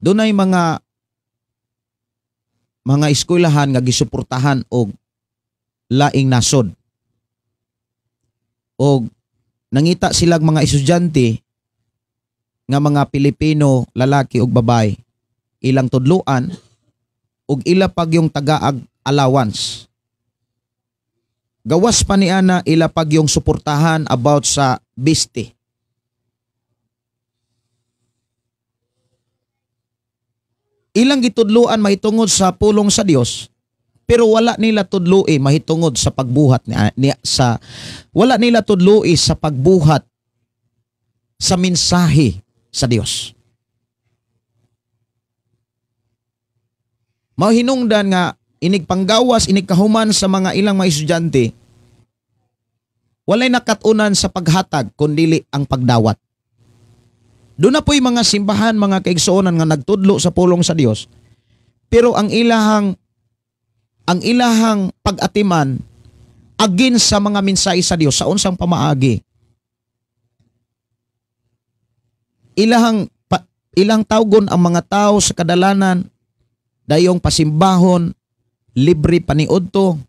Dunay mga eskwelahan nga gisuportahan og laing nasod. Og nangita silang mga estudyante nga mga Pilipino, lalaki ug babae, ilang tudloan ug ila pagyong tagaag allowance. Gawas pa ni ana ila pagyong suportahan about sa biste. Ilang gitudloan mahitungod sa pulong sa Dios, pero wala nila tudloi mahitungod sa pagbuhat ni, wala nila tudloi sa pagbuhat sa mensahe sa Dios. Mahinungdan nga inig panggawas, inig kahuman sa mga ilang mga estudyante, walay nakatunan sa paghatag kundili ang pagdawat. Doon na po'y mga simbahan, mga kaigsuonan nga nagtudlo sa pulong sa Dios, pero ang ilahang pag-atiman against sa mga mensahe sa Dios sa unsang pamaagi. Ilang tawgon ang mga tao sa kadalanan dayong pasimbahon, libre paniudto,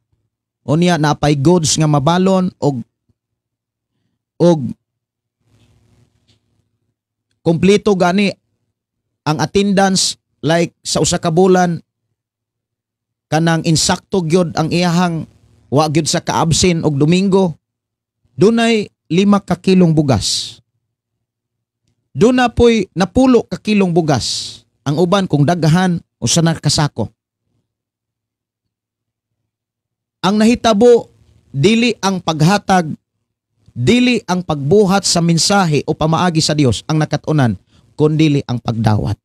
unya naapay goods nga mabalon og kompleto gani ang attendance, like sa usa ka bulan kanang insakto gyud ang iyahang, wa gyud sa kaabsen og Domingo, dunay 5 ka kilong bugas. Duna poy 10 ka kilong bugas. Ang uban kung daghan usa na kasako. Ang nahitabo dili ang paghatag, dili ang pagbuhat sa mensahe o pamaagi sa Dios ang nakatunan, kundili ang pagdawat.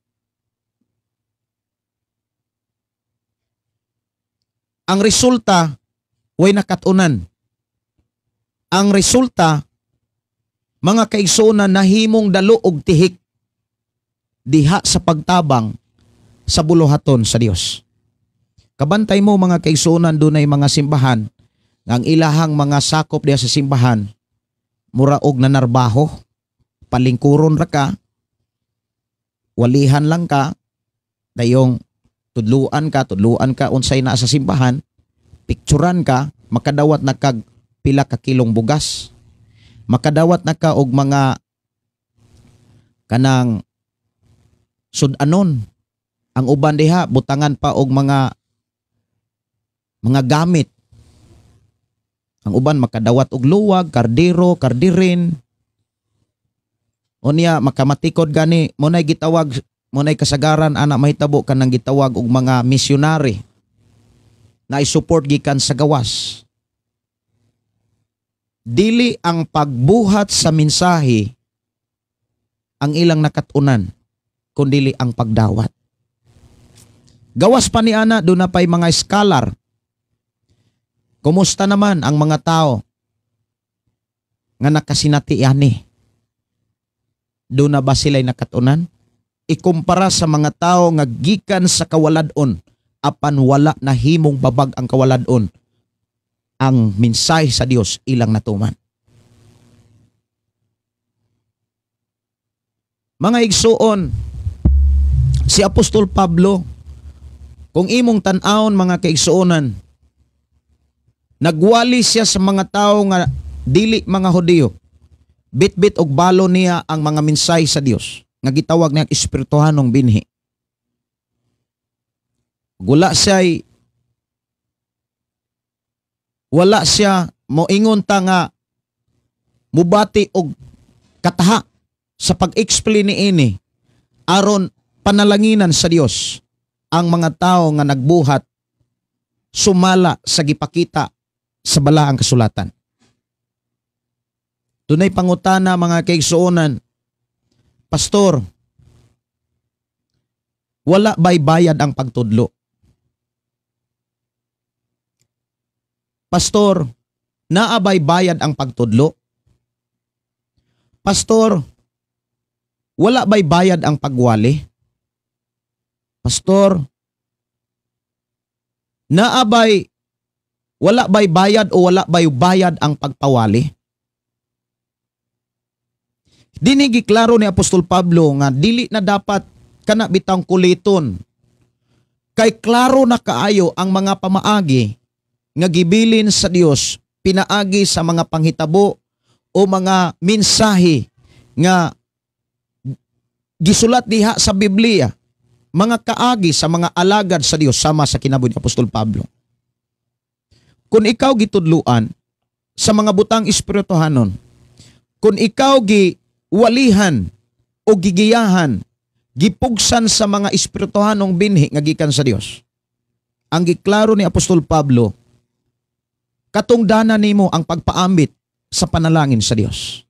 Ang resulta way nakatunan. Ang resulta, mga kaigsuonan, nahimong dalo og tihik diha sa pagtabang sa buluhaton sa Dios. Kabantay mo mga kaigsuonan, dunay mga simbahan nga ang ilahang mga sakop diha sa simbahan mura og nanarbaho, palingkuron ra ka, walihan lang ka, dayong tudluan ka unsay naa sa simbahan, picturan ka, makadawat na kag pila ka kilong bugas, makadawat na ka og mga kanang sudanon. Ang uban diha butangan pa og mga gamit. Ang uban makadawat og luwag, kardero, kardirin. Unya makamatikod gani, munay gitawag, munay kasagaran ana mahitabo kanang gitawag og mga misyonary na i-support gikan sa gawas. Dili ang pagbuhat sa mensahe ang ilang nakatunan, kundili ang pagdawat. Gawas pa ni ana, doon na pa'y mga scholar. Kumusta naman ang mga tao nga nakasinati ani? Doon na ba sila'y nakatunan? Ikumpara sa mga tao nga gikan sa kawaladon, apan wala na himong babag ang kawaladon, ang mensahe sa Dios ilang natuman. Mga igsuon, si Apostol Pablo, kung imong tan-awon mga kaigsuonan, nagwali siya sa mga tao nga dili mga Hudiyo. Bitbit og balo niya ang mga mensahe sa Dios nga gitawag niya espirituhanong binhi. Wala siya moingon ta nga mubati og kataha sa pag-explain niini aron panalanginan sa Dios ang mga tao nga nagbuhat sumala sa gipakita sa balaang kasulatan. Dunay pangutana mga kaigsuonan, Pastor, wala ba'y bayad ang pagtudlo? Pastor, naa ba'y bayad ang pagtudlo? Pastor, wala ba'y bayad ang pagwali? Pastor, naa ba'y wala ba'y bayad o wala ba'y bayad ang pagpawali? Dinigi klaro ni Apostol Pablo nga dili na dapat kana bitang kuliton. Kay klaro na kaayo ang mga pamaagi nga gibilin sa Dios pinaagi sa mga panghitabo o mga mensahe nga gisulat diha sa Biblia. mga kaagi sa mga alagad sa Dios sama sa kinabuhi ni Apostol Pablo. Kung ikaw gitudluan sa mga butang espirituhanon, kung ikaw giwalihan o gigiyahan, gipugsan sa mga espirituhanong binhi nga gikan sa Dios. Ang giklaro ni Apostol Pablo, katungdanan nimo ang pagpaambit sa panalangin sa Dios.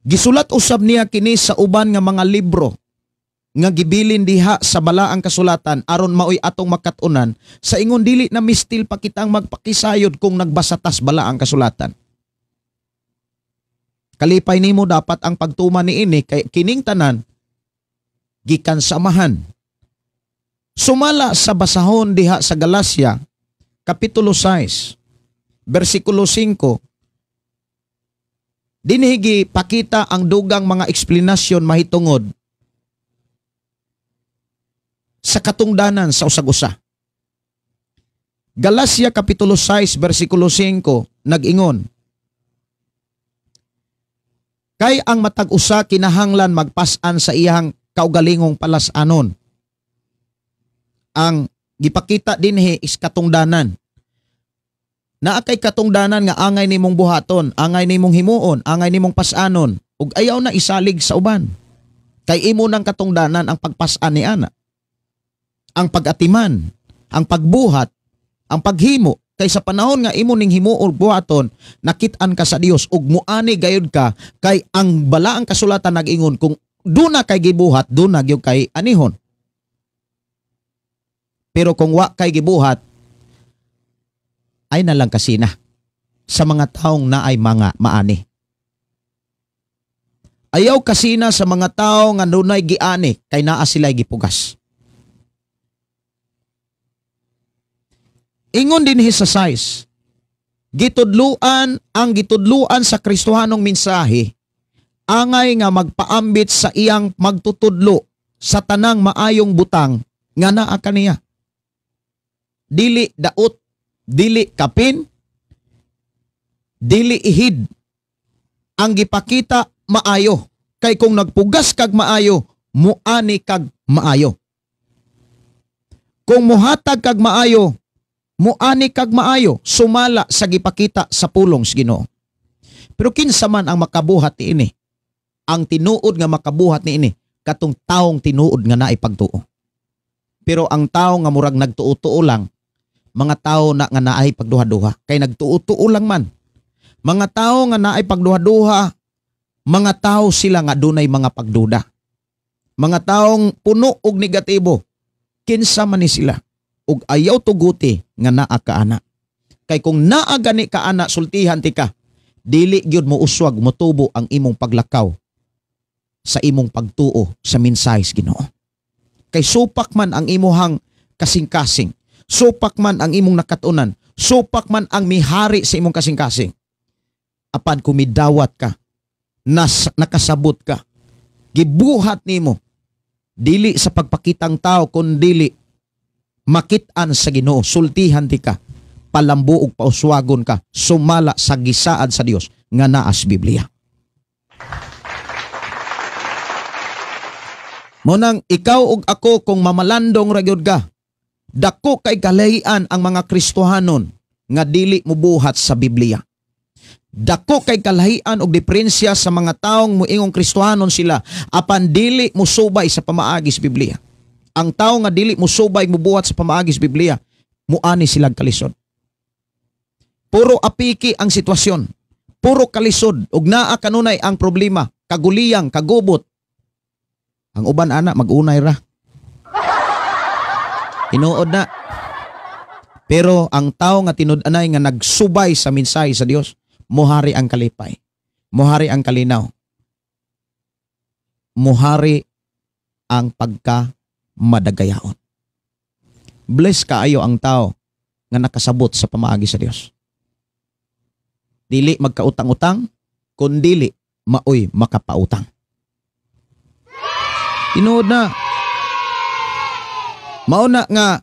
Gisulat usab niya kini sa uban nga mga libro nga gibilin diha sa balaang kasulatan aron maoy atong makat-unan sa ingon dili na mistil pa kitang magpakisayod kung nagbasa tas balaang kasulatan. Kalipay nimo dapat ang pagtuman niini kay kining tanan gikan samahan. Sumala sa basahon diha sa Galacia kapitulo 6 bersikulo 5, dinhi pakita ang dugang mga eksplanasyon mahitungod sa katungdanan sa usag-usa. Galacia kapitulo 6 bersikulo 5 nag-ingon, kay ang matag usa kinahanglan magpas-an sa iyang kaugalingong palas-anon. Ang gipakita dinhi is katungdanan. Naa kay katungdanan nga angay nimong buhaton, angay nimong himuon, angay nimong pas-anon, ug ayaw na isalig sa uban. Kay imo nang katungdanan ang pagpas-an ni ana. Ang pag-atiman, ang pagbuhat, ang paghimo, kay sa panahon nga imo ning himuon buhaton, nakit-an ka sa Dios ug muani gayud ka, kay ang balaang kasulatan nag-ingon kung duna kay gibuhat, duna gyud kay anihon. Pero kung wa kay gibuhat, ay nalang kasina sa mga taong naay mga maani. Ayaw kasina sa mga taong nga dunay giani kay naa sila'y gipugas. Ingon dinhi sa size, gitudluan ang gitudluan sa Kristohanong mensahe, angay nga magpaambit sa iyang magtutudlo sa tanang maayong butang nga naa kaniya. Dili daot, dili kapin, dili ihid. Ang gipakita maayo, kay kung nagpugas kag maayo, muani kag maayo. Kung muhatag kag maayo, muani kag maayo, sumala sa gipakita sa pulong sa Ginoo. Pero kinsa man ang makabuhat niini? Ang tinuod nga makabuhat niini katong taong tinuod nga naay pagtuo. Pero ang tao nga murag nagtuo-tuo lang, mga tao na nga naay pagduha-duha, kay nagtuo-tuo lang man. Mga tao nga naay pagduha-duha, mga tao sila nga dunay mga pagduda. Mga taong puno og negatibo, kinsa man ni sila ug ayaw tuguti nga naa ka ana. Kay kung naa gani ka ana, sultihan ti ka, dili gyud mo uswag motubo ang imong paglakaw sa imong pagtuo sa mensahe sa Ginoo. Kay supak man ang imuhang kasing-kasing, supak man ang imong nakatunan, supak man ang mihari sa imong kasing-kasing. Apan kumidawat ka, nakasabot ka, gibuhat nimo, dili sa pagpakitang tao kundili makit-an sa Ginoo, sultihan ti ka, palambo ug pauswagon ka, sumala sa gisaad sa Dios nga naas Biblia. Monang ikaw ug ako kung mamalandong ra gyud ka, dako kay kalahian ang mga Kristohanon nga dili mobuhat sa Biblia. Dako kay kalahian og diferensya sa mga taong moingong Kristohanon sila apan dili mosubay sa pamaagi sa Biblia. Ang tao nga dili mosubay mobuhat sa pamaagi sa Biblia, muani silang kalisod. Puro apiki ang sitwasyon, puro kalisod ug naa kanunay ang problema, kaguliyang, kagubot. Ang uban ana magunay ra. Tinuod na. Pero ang tao nga tinud-anay nga nagsubay sa mensahe sa Dios, mohari ang kalipay, mohari ang kalinaw, mohari ang pagka madagayaon. Bless kaayo ang tao nga nakasabot sa pamaagi sa Dios. Dili magkautang-utang, kundili maoy makapautang. Tinuod na. Mauna nga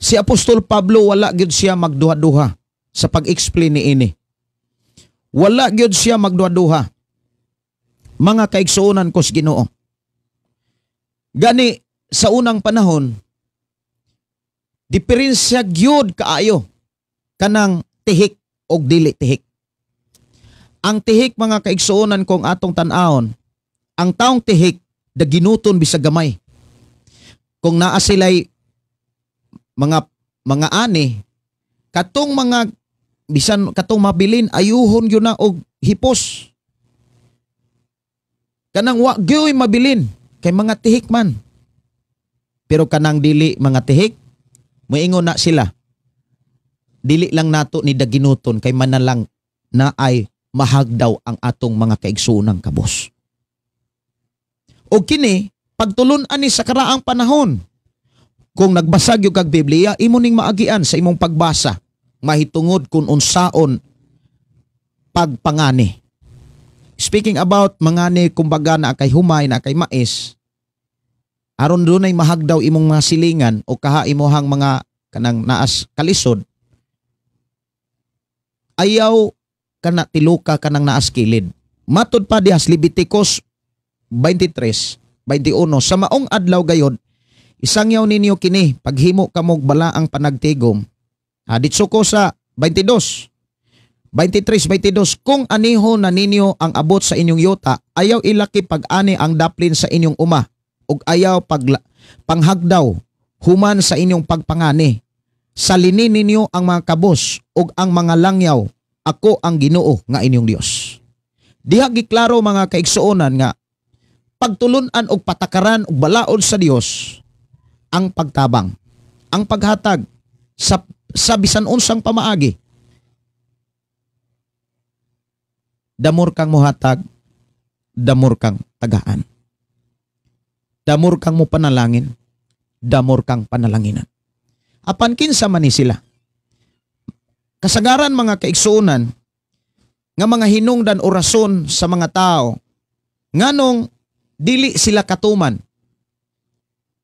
si Apostol Pablo wala gyud siya magduha-duha sa pag-explain niini. Wala gyud siya magduha-duha. Mga kaigsuonan ko sa Ginoo, Gani sa unang panahon, diferensya gyud kaayo kanang tihik og dili tihik. Ang tihik, mga kaigsuonan, kung atong tan-awon, ang taong tihik daginuton bisag gamay. Kung naa sila'y mga ani, katong mga bisan katong mabilin, ayuhon gyud na og hipos. Kanang wa gyoy mabilin kay mga tihik man. Pero kanang dili mga tihik, moingon na sila, dili lang nato ni daginuton kay manalang na ay mahagdaw ang atong mga kaigsuonang kabos. O kini, pagtulun-an ni sa karaang panahon, kung nagbasag yung kag Biblia, imo ning maagian sa imong pagbasa, mahitungod kung unsaon pagpangani. Speaking about mangani, kumbaga na kay humay, na kay mais, aron dunay mahagdaw imong mga silingan o kaha imuhang mga kanang naas kalisod, ayaw kana tiluka kanang naas kilid. Matod pa dihas Leviticus 23:21, sa maong adlaw gayod isangyaw ninyo kini paghimo kamog balaang panagtigom. Ditso ko sa 22, 23:22, kung aniho na ninyo ang abot sa inyong yuta, ayaw ilaki pag-ani ang daplin sa inyong uma ug ayaw panghagdaw human sa inyong pagpangani. Salinin ninyo ang mga kabos ug ang mga langyaw. Ako ang Ginoo nga inyong Dios. Diha giklaro mga kaigsuonan nga pagtulun-an og patakaran og balaod sa Dios ang pagtabang, ang paghatag sa bisan unsang pamaagi. Damor kang mohatag, damor kang tagaan. Damor kang mopanalangin, damor kang panalanginan. Apan kinsa man ni sila? Kasagaran mga kaigsuonan nga mga hinungdan o rason sa mga tao nganong dili sila katuman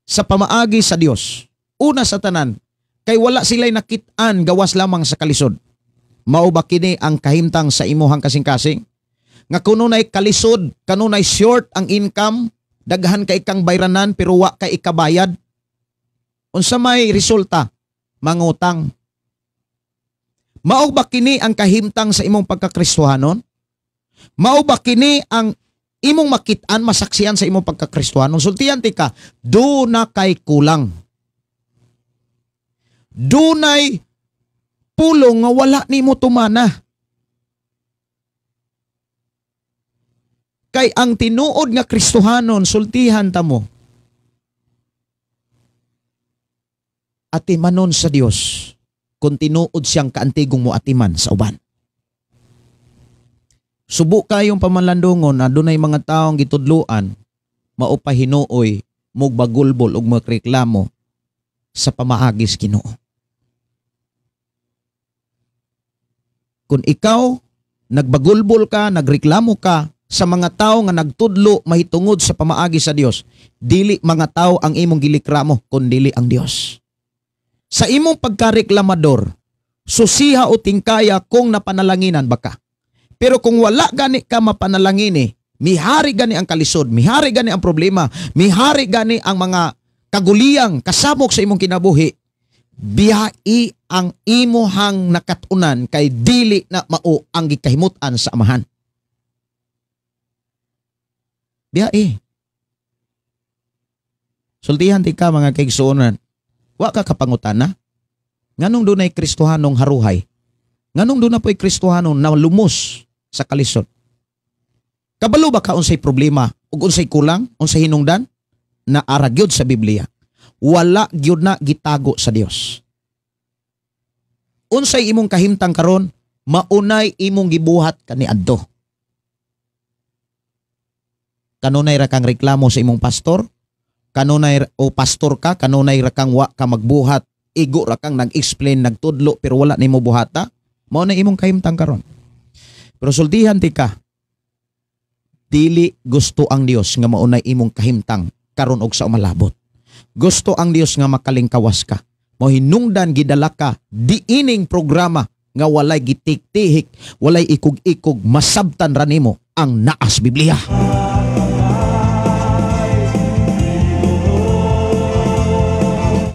sa pamaagi sa Dios. Una sa tanan, kay wala sila'y nakit-an gawas lamang sa kalisod. Mao ba kini ang kahimtang sa imuhang kasing-kasing? Nga kununay kalisod, kanunay short ang income, daghan kay kang bayranan pero wa kay ikabayad. Unsa may resulta? Mangutang. Mao ba kini ang kahimtang sa imong pagkakristohanon? Mao ba kini ang imong makit-an, masaksian sa imong pagkakristohanon? Sultihan ti ka, do na kay kulang. Dunay pulong nga wala nimo tumana. Kay ang tinuod nga Kristohanon, sultihan ta mo, atimanon sa Dios kung tinuod siyang kaantigong mo atiman sa uban. Subo kayong pamalandungon na dunay mga taong gitudluan mao pa hinuoy mugbagulbol ug magreklamo sa pamaagis Ginoo. Kung ikaw nagbagulbol ka, nagreklamo ka sa mga tao nga nagtudlo mahitungod sa pamaagi sa Dios, dili mga tao ang imong gilikramo kun dili ang Dios. Sa imong pagkareklamador, susiha o tingkaya kung napanalanginan ba ka. Pero kung wala gani ka mapanalangini, mihari gani ang kalisod, mihari gani ang problema, mihari gani ang mga kaguliyang kasamok sa imong kinabuhi, biyai ang imuhang nakatunan kay dili na mao ang gikahimutan sa Amahan. Biyai. Sultihan ti ka mga kaigsuonan, wa ka kapangutana. Nganong dunay Kristohanong haruhay? Nganong duna po'y Kristohanong na lumos sa kalisod? Kabalo ba ka unsay problema ug unsay kulang, unsay hinungdan? Naara gyud sa Biblia. Wala gyud na gitago sa Dios. Unsay imong kahimtang karon, maunay imong gibuhat kaniadto. Kanunay ra kang reklamo sa imong pastor, kanunay o pastor ka, kanunay ra kang wa ka magbuhat, igo ra kang nag-explain, nagtudlo pero wala nimo buhata, mao na imong kahimtang karon. Pero sultihan ti ka, dili gusto ang Dios nga maunay imong kahimtang karon og sa umalabot. Gusto ang Dios nga makalingkawas ka. Mao hinungdan gidala ka diining programa nga walay gitik-tihik, walay ikog-ikog, masabtan ra nimo ang naas Biblia.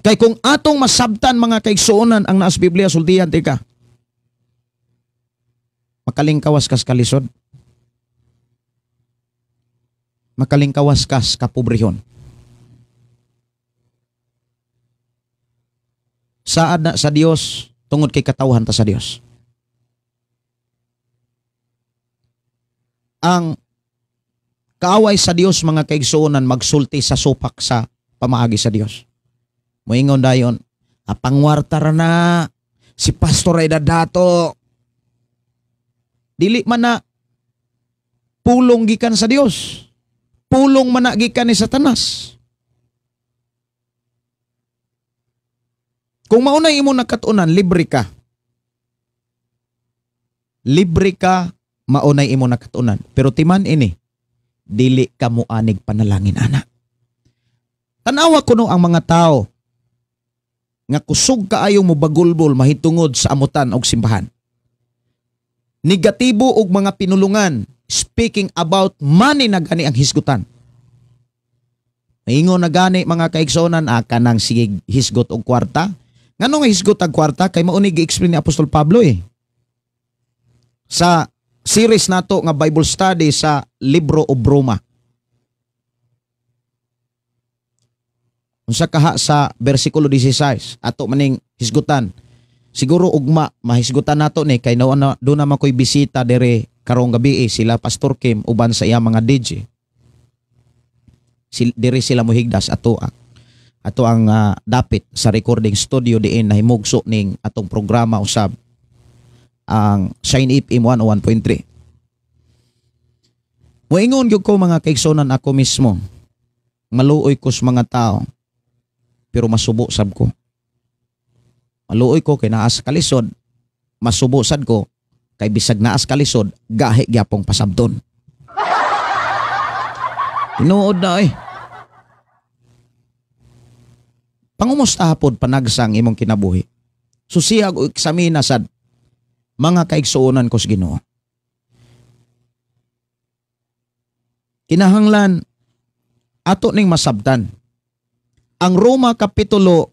Kay kung atong masabtan mga kaigsuonan ang naas Biblia, sultihan tika. Makalingkawas kas kalisod. Makalingkawas kas kapobrehon. Saad na sa Dios tungod kay katawhan ta sa Dios. Ang kaaway sa Dios mga kaigsuonan magsulti sa supak sa pamaagi sa Dios. Moingon dayon, apangwarta ra na si pastor ay dadato. Dili man na pulong gikan sa Dios. Pulong man na gikan ni Satanas. Kung maunay imo nakat-unan, libre ka. Libre ka, maunay imo nakat-unan. Pero timan ini, dili ka muanig panalangin ana. Tanawa kuno ang mga tao nga kusog kaayo mobagulbol mahitungod sa amutan og simbahan. Negatibo og mga pinulungan, speaking about money na gani ang hisgutan. Maingon na gani mga kaigsonan, kanang sige hisgot og kwarta. Ngano nga hisgot og kwarta? Kay mao ni gi-explain ni Apostol Pablo eh. Sa series nato nga Bible study sa Libro of Roma. Unsa kaha sa bersikulo 16 ato maning hisgutan. Siguro ugma mahisgutan nato ni kay na do naman koy bisita dere karong gabi eh, sila Pastor Kim uban sa iya mga DJ. Dere sila mohigdas ato ang dapit sa recording studio diin nahimugso ning atong programa usab ang Shine FM 101.3. Moingon gyud ko mga kaigsonan, ako mismo maluoy ko sa mga tao pero masubo sab ko. Maluoy ko kay naa sa kalisod, masubo sad ko kay bisag naa sa kalisod, gahi gyapong pasabton. Tinuod na eh. Pangumusta hapod panagsang imong kinabuhi. Susihag o eksamina sad mga kaigsuonan ko sa Ginoo. Kinahanglan ato ning masabtan. Ang Roma Kapitulo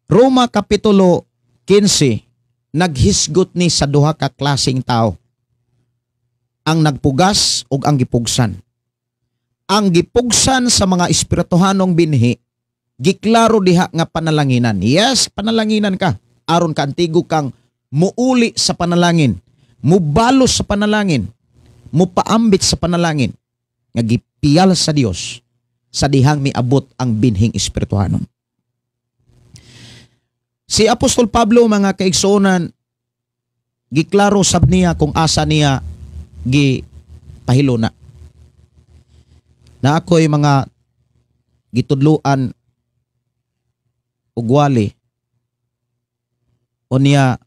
15 naghisgot ni sa duha ka klaseng tao. Ang nagpugas ug ang gipugsan. Ang gipugsan sa mga espirituhanong binhi, giklaro diha nga panalanginan. Yes, panalanginan ka. Aron ka antigo kang muuli sa panalangin, mubalos sa panalangin, mupaambit sa panalangin, nga gipiyal sa Dios sa dihang miabot ang binhing espirituhanon. Si Apostol Pablo mga kaigsuonan, giklaro sab niya kung asa niya gipahiluna. Na ako'y mga gitudluan og wali o niya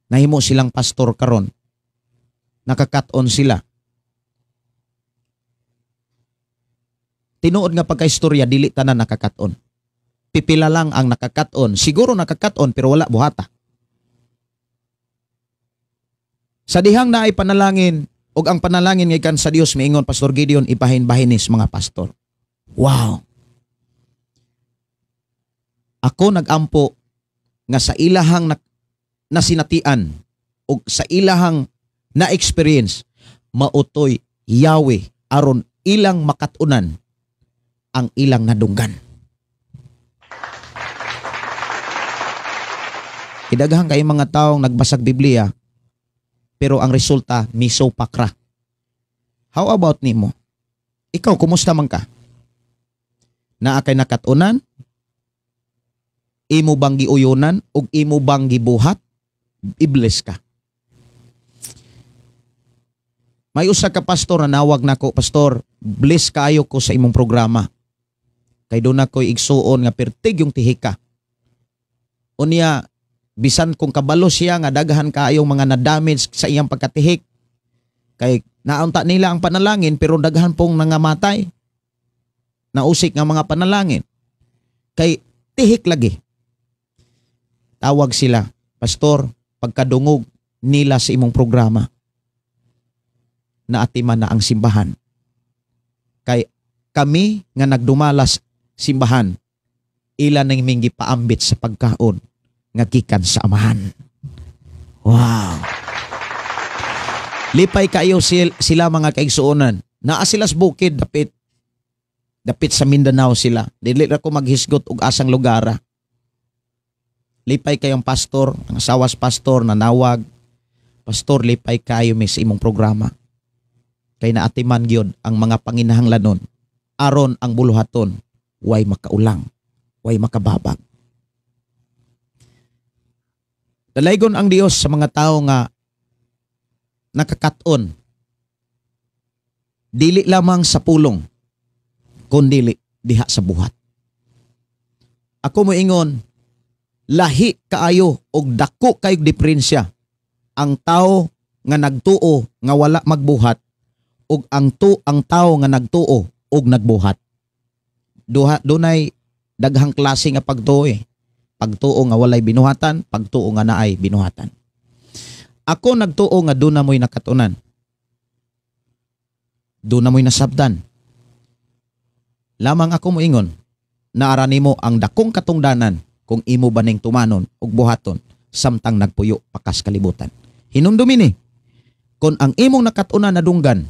nahimo silang pastor karon, nakakat-on sila. Tinuod nga pagkaistorya, dili tanan nakakat-on. Pipila lang ang nakakat-on. Siguro nakakat-on pero wala buhata. Sa dihang naay panalangin og ang panalangin gikan sa Dios, miingon Pastor Gideon, ibahin-bahinis mga pastor. Wow. Ako nagampo nga sa ilahang nasinatian og sa ilahang na-experience, mautoy Yahweh aron ilang makatunan ang ilang nadunggan. Kidaghan kay mga taong nagbasag Biblia pero ang resulta misopakra. How about nimo? Ikaw, kumusta man ka? Naa kay nakatunan? Imo bang giuyunan ug imo bang gibuhat? Iblis ka. May usa ka pastor na nawag nako, pastor, bless kaayo ko sa imong programa. Kay doon ako'y igsuon nga pertig yung tihika. Unya, bisan kung kabalo siya nga daghan kaayong mga na-damage sa iyang pagkatihik. Kay naunta nila ang panalangin pero daghan pong nangamatay. Nausik nga mga panalangin. Kay tihik lagi. Tawag sila, pastor, pagkadungog nila sa imong programa, naatiman na ang simbahan. Kay Kami nga nagdumalas simbahan, ila nang ming gipaambit sa pagkaon nga gikan sa Amahan. Wow. Lipay kayo sila mga kaigsuonan. Naa sila sa bukid dapit sa Mindanao sila. Dili ra ko maghisgot og asang lugar. Lipay kayong pastor, ang asawas pastor nanawag. Pastor, lipay kayo mi sa imong programa. Kay naatiman gyud ang mga panginahanglanon aron ang buluhaton way makaulang, way makababag. Dalaygon ang Dios sa mga tao nga nakakaton dili lamang sa pulong kundili diha sa buhat. Ako moingon, lahi kaayo og dako kayog diferensya ang tao nga nagtuo nga wala magbuhat ug ang tao nga nagtuo og nagbuhat. Dunay daghang klase nga pagtuo eh. Pagtuo nga walay binuhatan, pagtuo nga naay binuhatan. Ako nagtuo nga doon na mo'y nakatunan. Doon na mo'y nasabdan. Lamang ako moingon, naara nimo ang dakong katungdanan kung imo baning tumanon ug buhaton samtang nagpuyo pakas kalibutan. Hinumdumi ni, kung ang imong nakatunan nadunggan,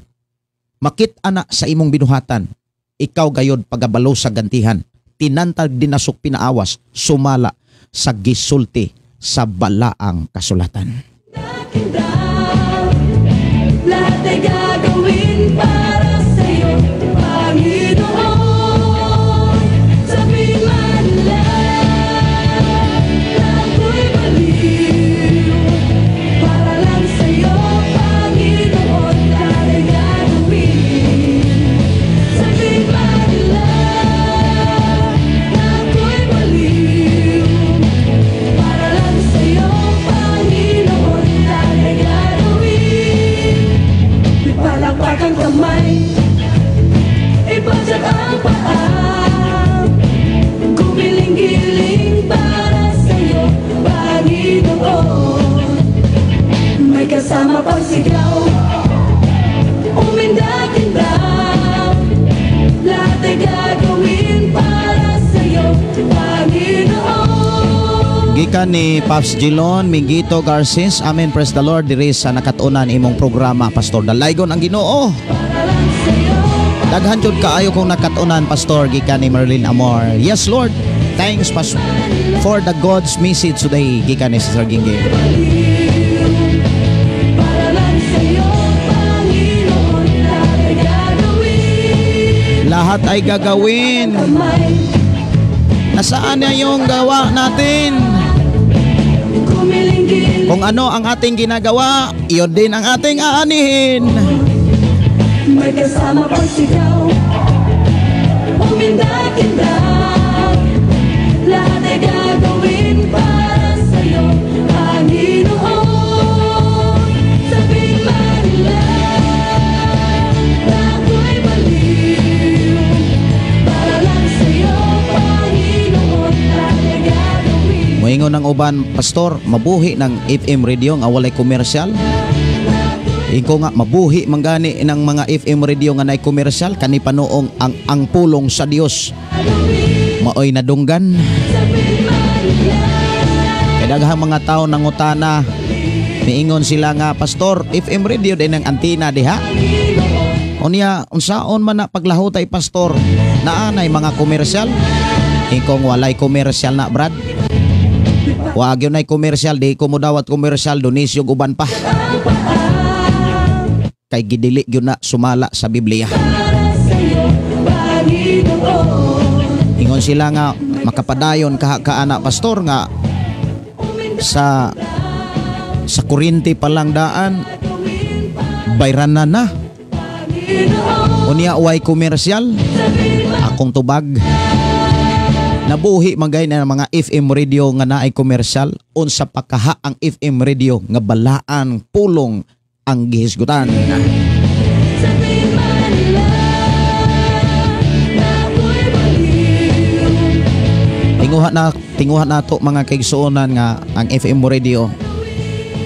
makit-a na sa imong binuhatan, ikaw gayod pagabalo sa gantihan, tinantag dinasok pinaawas, sumala sa gisulti sa balaang kasulatan. Lahat ay gagawin para sa'yo, Panginoon. Sabihin man lang na ako'y baliw, para lang sa'yo, Panginoon, lahat ay gagawin. Sabihin man lang na ako'y baliw, para lang sa'yo, Panginoon, lahat ay gagawin. Ipalakpak ang kamay, ibagsak ang paa, gumiling-giling para sa'yo, Panginoon. May kasama pang sigaw, umindak-indak, lahat ay gagawin para sa'yo, Panginoon. Gikan ni Pops Gilon, Mingito Garces. Amen, praise the Lord. Diri sa nakatunan imong programa, Pastor. Dalaygon ang Ginoo. Daghan jud kaayo kong nakatunan, Pastor. Gikan ni Merlin Amor. Yes, Lord. Thanks, Pastor, for the God's message today. Gikan ni Sister Gingging. Lahat ay gagawin. Nasaan na yung gawa natin? Kung ano ang ating ginagawa, iyon din ang ating aanihin. May kasama pang sigaw, umindak-indak, lahat ay gagawin para sa'yo, Panginoon. Sabihin man lang na ako'y baliw, para lang sa'yo, Panginoon, lahat ay gagawin. Moingon ng uban, Pastor, mabuhi ng FM radio nga walay komersyal. Iko nga mabuhi manggani ng mga FM radio nga naay komersyal kani panuong ang pulong sa Dios maoy nadunggan. Kay daghang mga tawo nangutana, miingon sila nga, Pastor, FM radio din ang antina diha. Unya unsaon man na paglahutay, Pastor, naa nay mga komersyal? Ikong walay komersyal na, brad. Wag yun ay komersyal, di ko mo dawat komersyal, donisyo uban pa. Kay gidili yun na sumala sa Biblia. Ingon sila nga makapadayon kaana, Pastor, nga sa kuryente pa lang daan bayran na na. Unya way komersyal, akong tubag. Nabuhi magay na mga FM radio nga naay komersyal, unsa pa kaha ang FM radio nga balaan pulong ang gihisgutan. Tinguha nato mga kaigsuonan nga ang FM radio,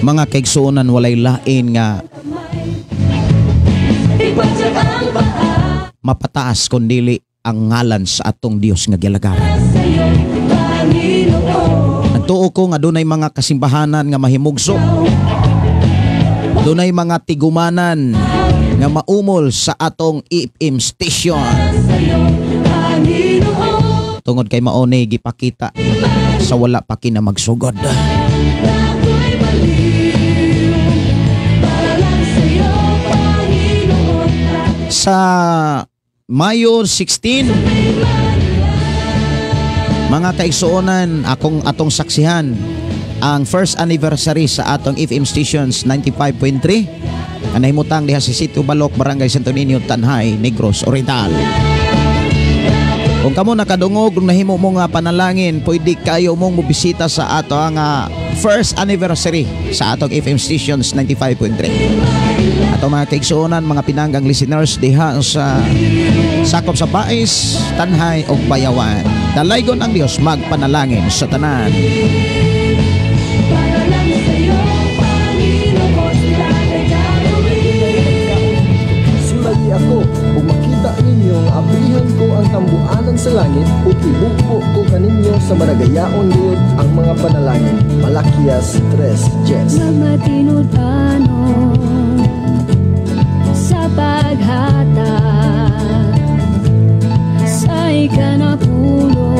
mga kaigsuonan, walay lain nga mapataas kun dili ang ngalan sa atong Dios nga gilagaran. Nagtuo ko nga dunay mga kasimbahanan nga mahimugso. Dunay mga tigumanan nga maumol sa atong FM station. Tungod kay maone gipakita sa wala pa kina magsugod. Sa Mayo 16, mga kaigsuonan, akong atong saksihan ang first anniversary sa atong FM stations 95.3 nga nahimutang diha sa Sitio Balok, Barangay Santo Niño, Tanjay, Negros Oriental. Kung kamo nakadungog, kung nahimo mo nga panalangin, pwede kayo mong mobisita sa ato ang first anniversary sa atong FM stations 95.3. Ato mga kaigsuonan, mga pinanggang listeners diha sa sakop sa Bais, Tanjay ug Bayawan. Dalaygon ang Dios magpanalangin sa tanan. Sulayi ako ug makita ninyo nga ablihan ko ang tambuanan sa langit ug ibuko ko kaninyo sa managayaon gayud ang mga panalangin. Malakias 3:10. Magmatinud-anon sa paghatag sa ikanapulo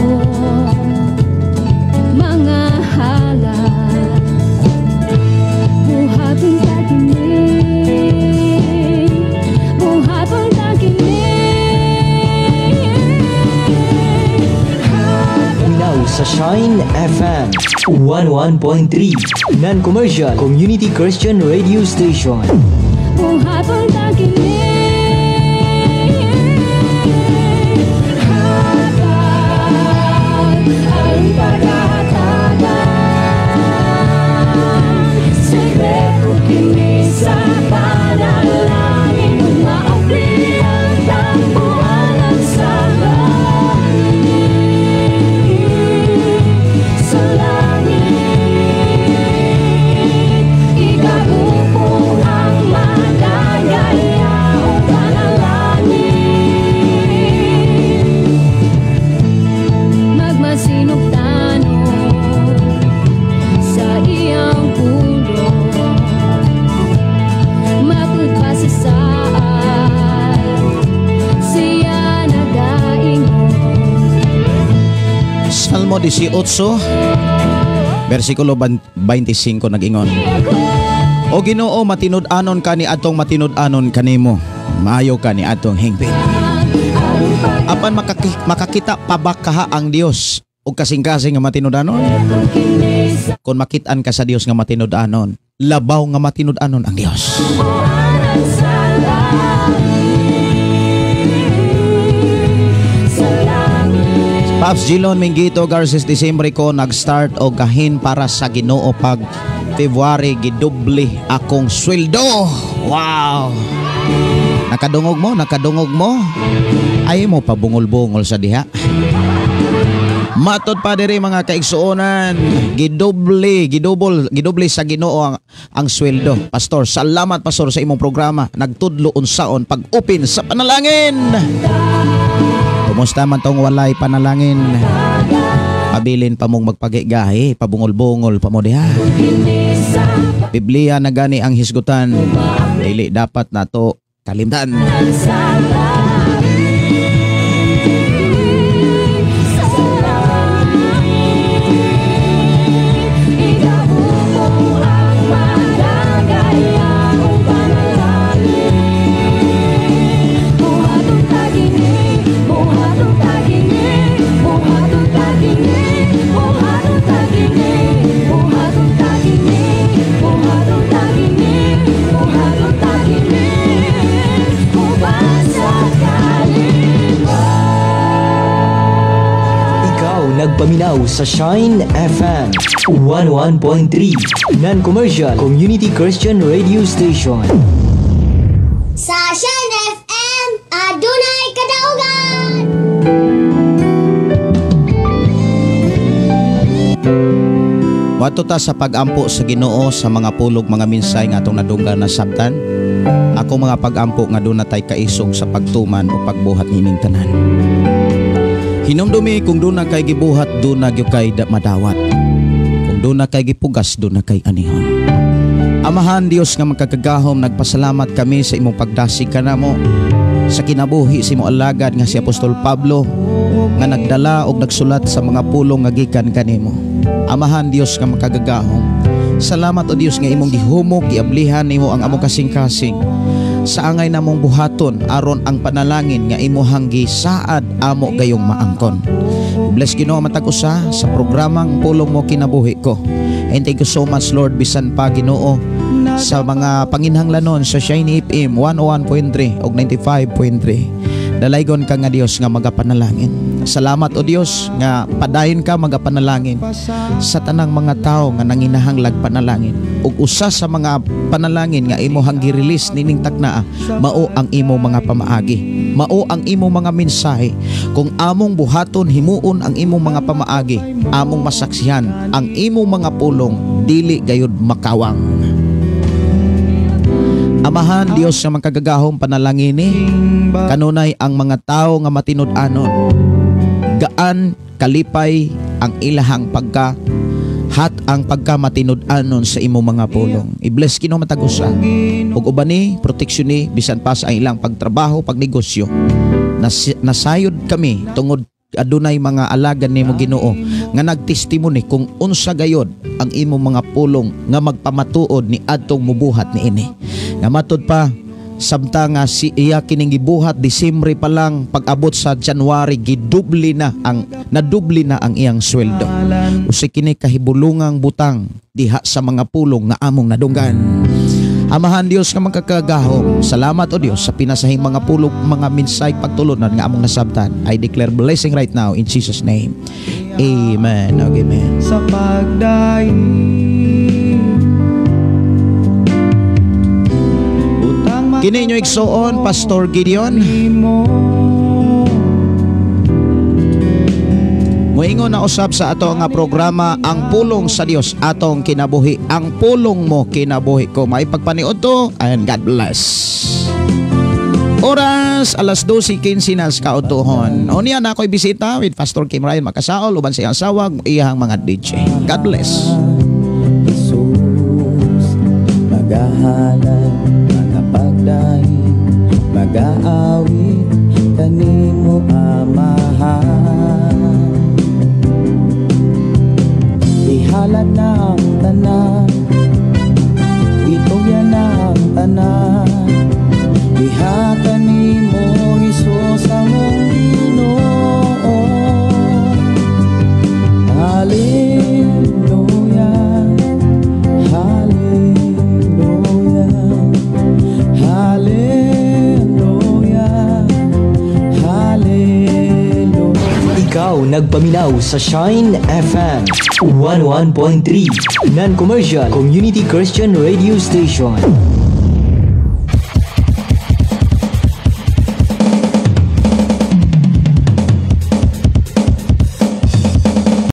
mga halal buhaton ta kini, buhaton ta kini. Now sa Shine FM 101.3 Non-commercial Community Christian Radio Station. Buhaton ta kini, hatag ang paghahatagan, sekreto kini sa panalangin, maabli ang tambuanan sa langit, sa langit, ikagupo ang managayaong panalangin. Magmasinugtanon sa iyang pulo, matud pa sa saad, siya nagaingon. Salmo 18, versikulo 25 nag-ingon. O Ginoo, matinud-anon ka ni atong matinud-anon kanimo. Maayo ka ni atong hingpit. Apan makakita pa ba kaha ang Dios og kasing-kasing nga matinud-anon? Kung makit-an ka sa Dios nga matinud-anon, labaw nga matinud-anon ang Dios. Pops Gilon Mingito Garces, Disyembre ko nag-start og gahin para sa Ginoo pag February gidubli akong sweldo. Wow! Nakadungog mo, nakadungog mo. Ay mo pabungol-bungol sa diha. Matod pa diri mga kaigsuonan, gidubli sa Ginoo ang sweldo. Pastor, salamat pastor sa imong programa. Nagtudlo unsaon pag-upin sa panalangin. Kumusta man tong walay panalangin? Pabilin pa mong magpagigahi, pabungol-bungol pa mo diha. Biblia na gani ang hisgutan, dili dapat nato kalimtan. Nagpaminaw sa Shine FM 101.3 Non-commercial Community Christian Radio Station. Sa Shine FM, adunay kadaugan. Wato ta sa pag-ampo sa Ginoo sa mga pulog mga minsay nga atong nadunggan na sabtan. Ako mga pag-ampo nga doon natay kaisog sa pagtuman o pagbuhat nining tanan. Hinumdumi kung doon na kay gibuhat, doon na gyud kay madawat. Kung doon na kay gipugas, doon na kay anihon. Amahan Dios nga magkakagahom, nagpasalamat kami sa imong pagdasig kanamo sa kinabuhi sa imong alagad nga si Apostol Pablo nga nagdala og nagsulat sa mga pulong nga gikan kanimo. Amahan Dios nga makagagahom, salamat o Dios nga imong gihumok, giablihan nimo ang among kasing-kasing sa angay namong buhaton aron ang panalangin nga imuhang gisaad amo gayong maangkon. Bless Ginoo matag usa sa programang Pulong Mo Kinabuhi Ko. And thank you so much Lord, bisan pa Ginoo sa mga panginhanglanon sa Shiny FM 101.3 og 95.3. Dalaygon ka nga Dios nga magapanalangin. Salamat o Dios nga padayon ka magapanalangin sa tanang mga tao nga nanginahanglag panalangin. Ug usa sa mga panalangin nga imohang gi-release nining taknaa, mao ang imo mga pamaagi, mao ang imo mga mensahe. Kung among buhaton himuon ang imong mga pamaagi, among masaksihan ang imong mga pulong dili gayud makawang. Amahan Dios nga makagagahom, panalangini kanunay ang mga tao nga matinud-anon. Gaan kalipay ang ilahang pagka hat ang pagka matinud-anon sa imong mga pulong. I-bless Ginoo matag usa. Ug ubani proteksyon ni bisan pa sa ilang pagtrabaho, pagnegosyo. Nasayod kami tungod adunay mga alagad nimo Ginoo nga nagtestimony kung unsa gayod ang imong mga pulong nga magpamatuod ni adtong mubuhat niini. Nga matud pa samtang nga si iya kining gibuhat Disyembre pa lang, pag-abot sa January gidubli na ang nadubli na ang iyang sweldo. Usa kini kahibulungang butang diha sa mga pulong nga among nadunggan. Amahan Dios nga magkakagahom, salamat o Dios sa pinasahing mga pulong, mga mensahe pagtulunan nga among nasabtan. I declare blessing right now in Jesus name. Amen. Okay, amen. Sa pagdaig kini inyo igsuon, Pastor Gideon. Moingon na usab sa ato nga programa Ang Pulong sa Dios atong kinabuhi. Ang pulong mo kinabuhi ko. Maipagpaniod to, and God bless. Oras alas 12:15 na sa kautuhon. Unya na ako'y bisita with Pastor Kim Ryan Makasaol uban sa iyang asawa, iyang mga DJ. God bless. Jesus, magahalad, magapagdaig, mag-aawit kanimo Amahan. Ihalad na ang tanan, itugyan na ang tanan, diha kanimo Hesus among Ginoo. Hallelujah, hallelujah, hallelujah, hallelujah. Ikaw nagpaminaw sa Shine FM 101.3 Non-commercial Community Christian Radio Station.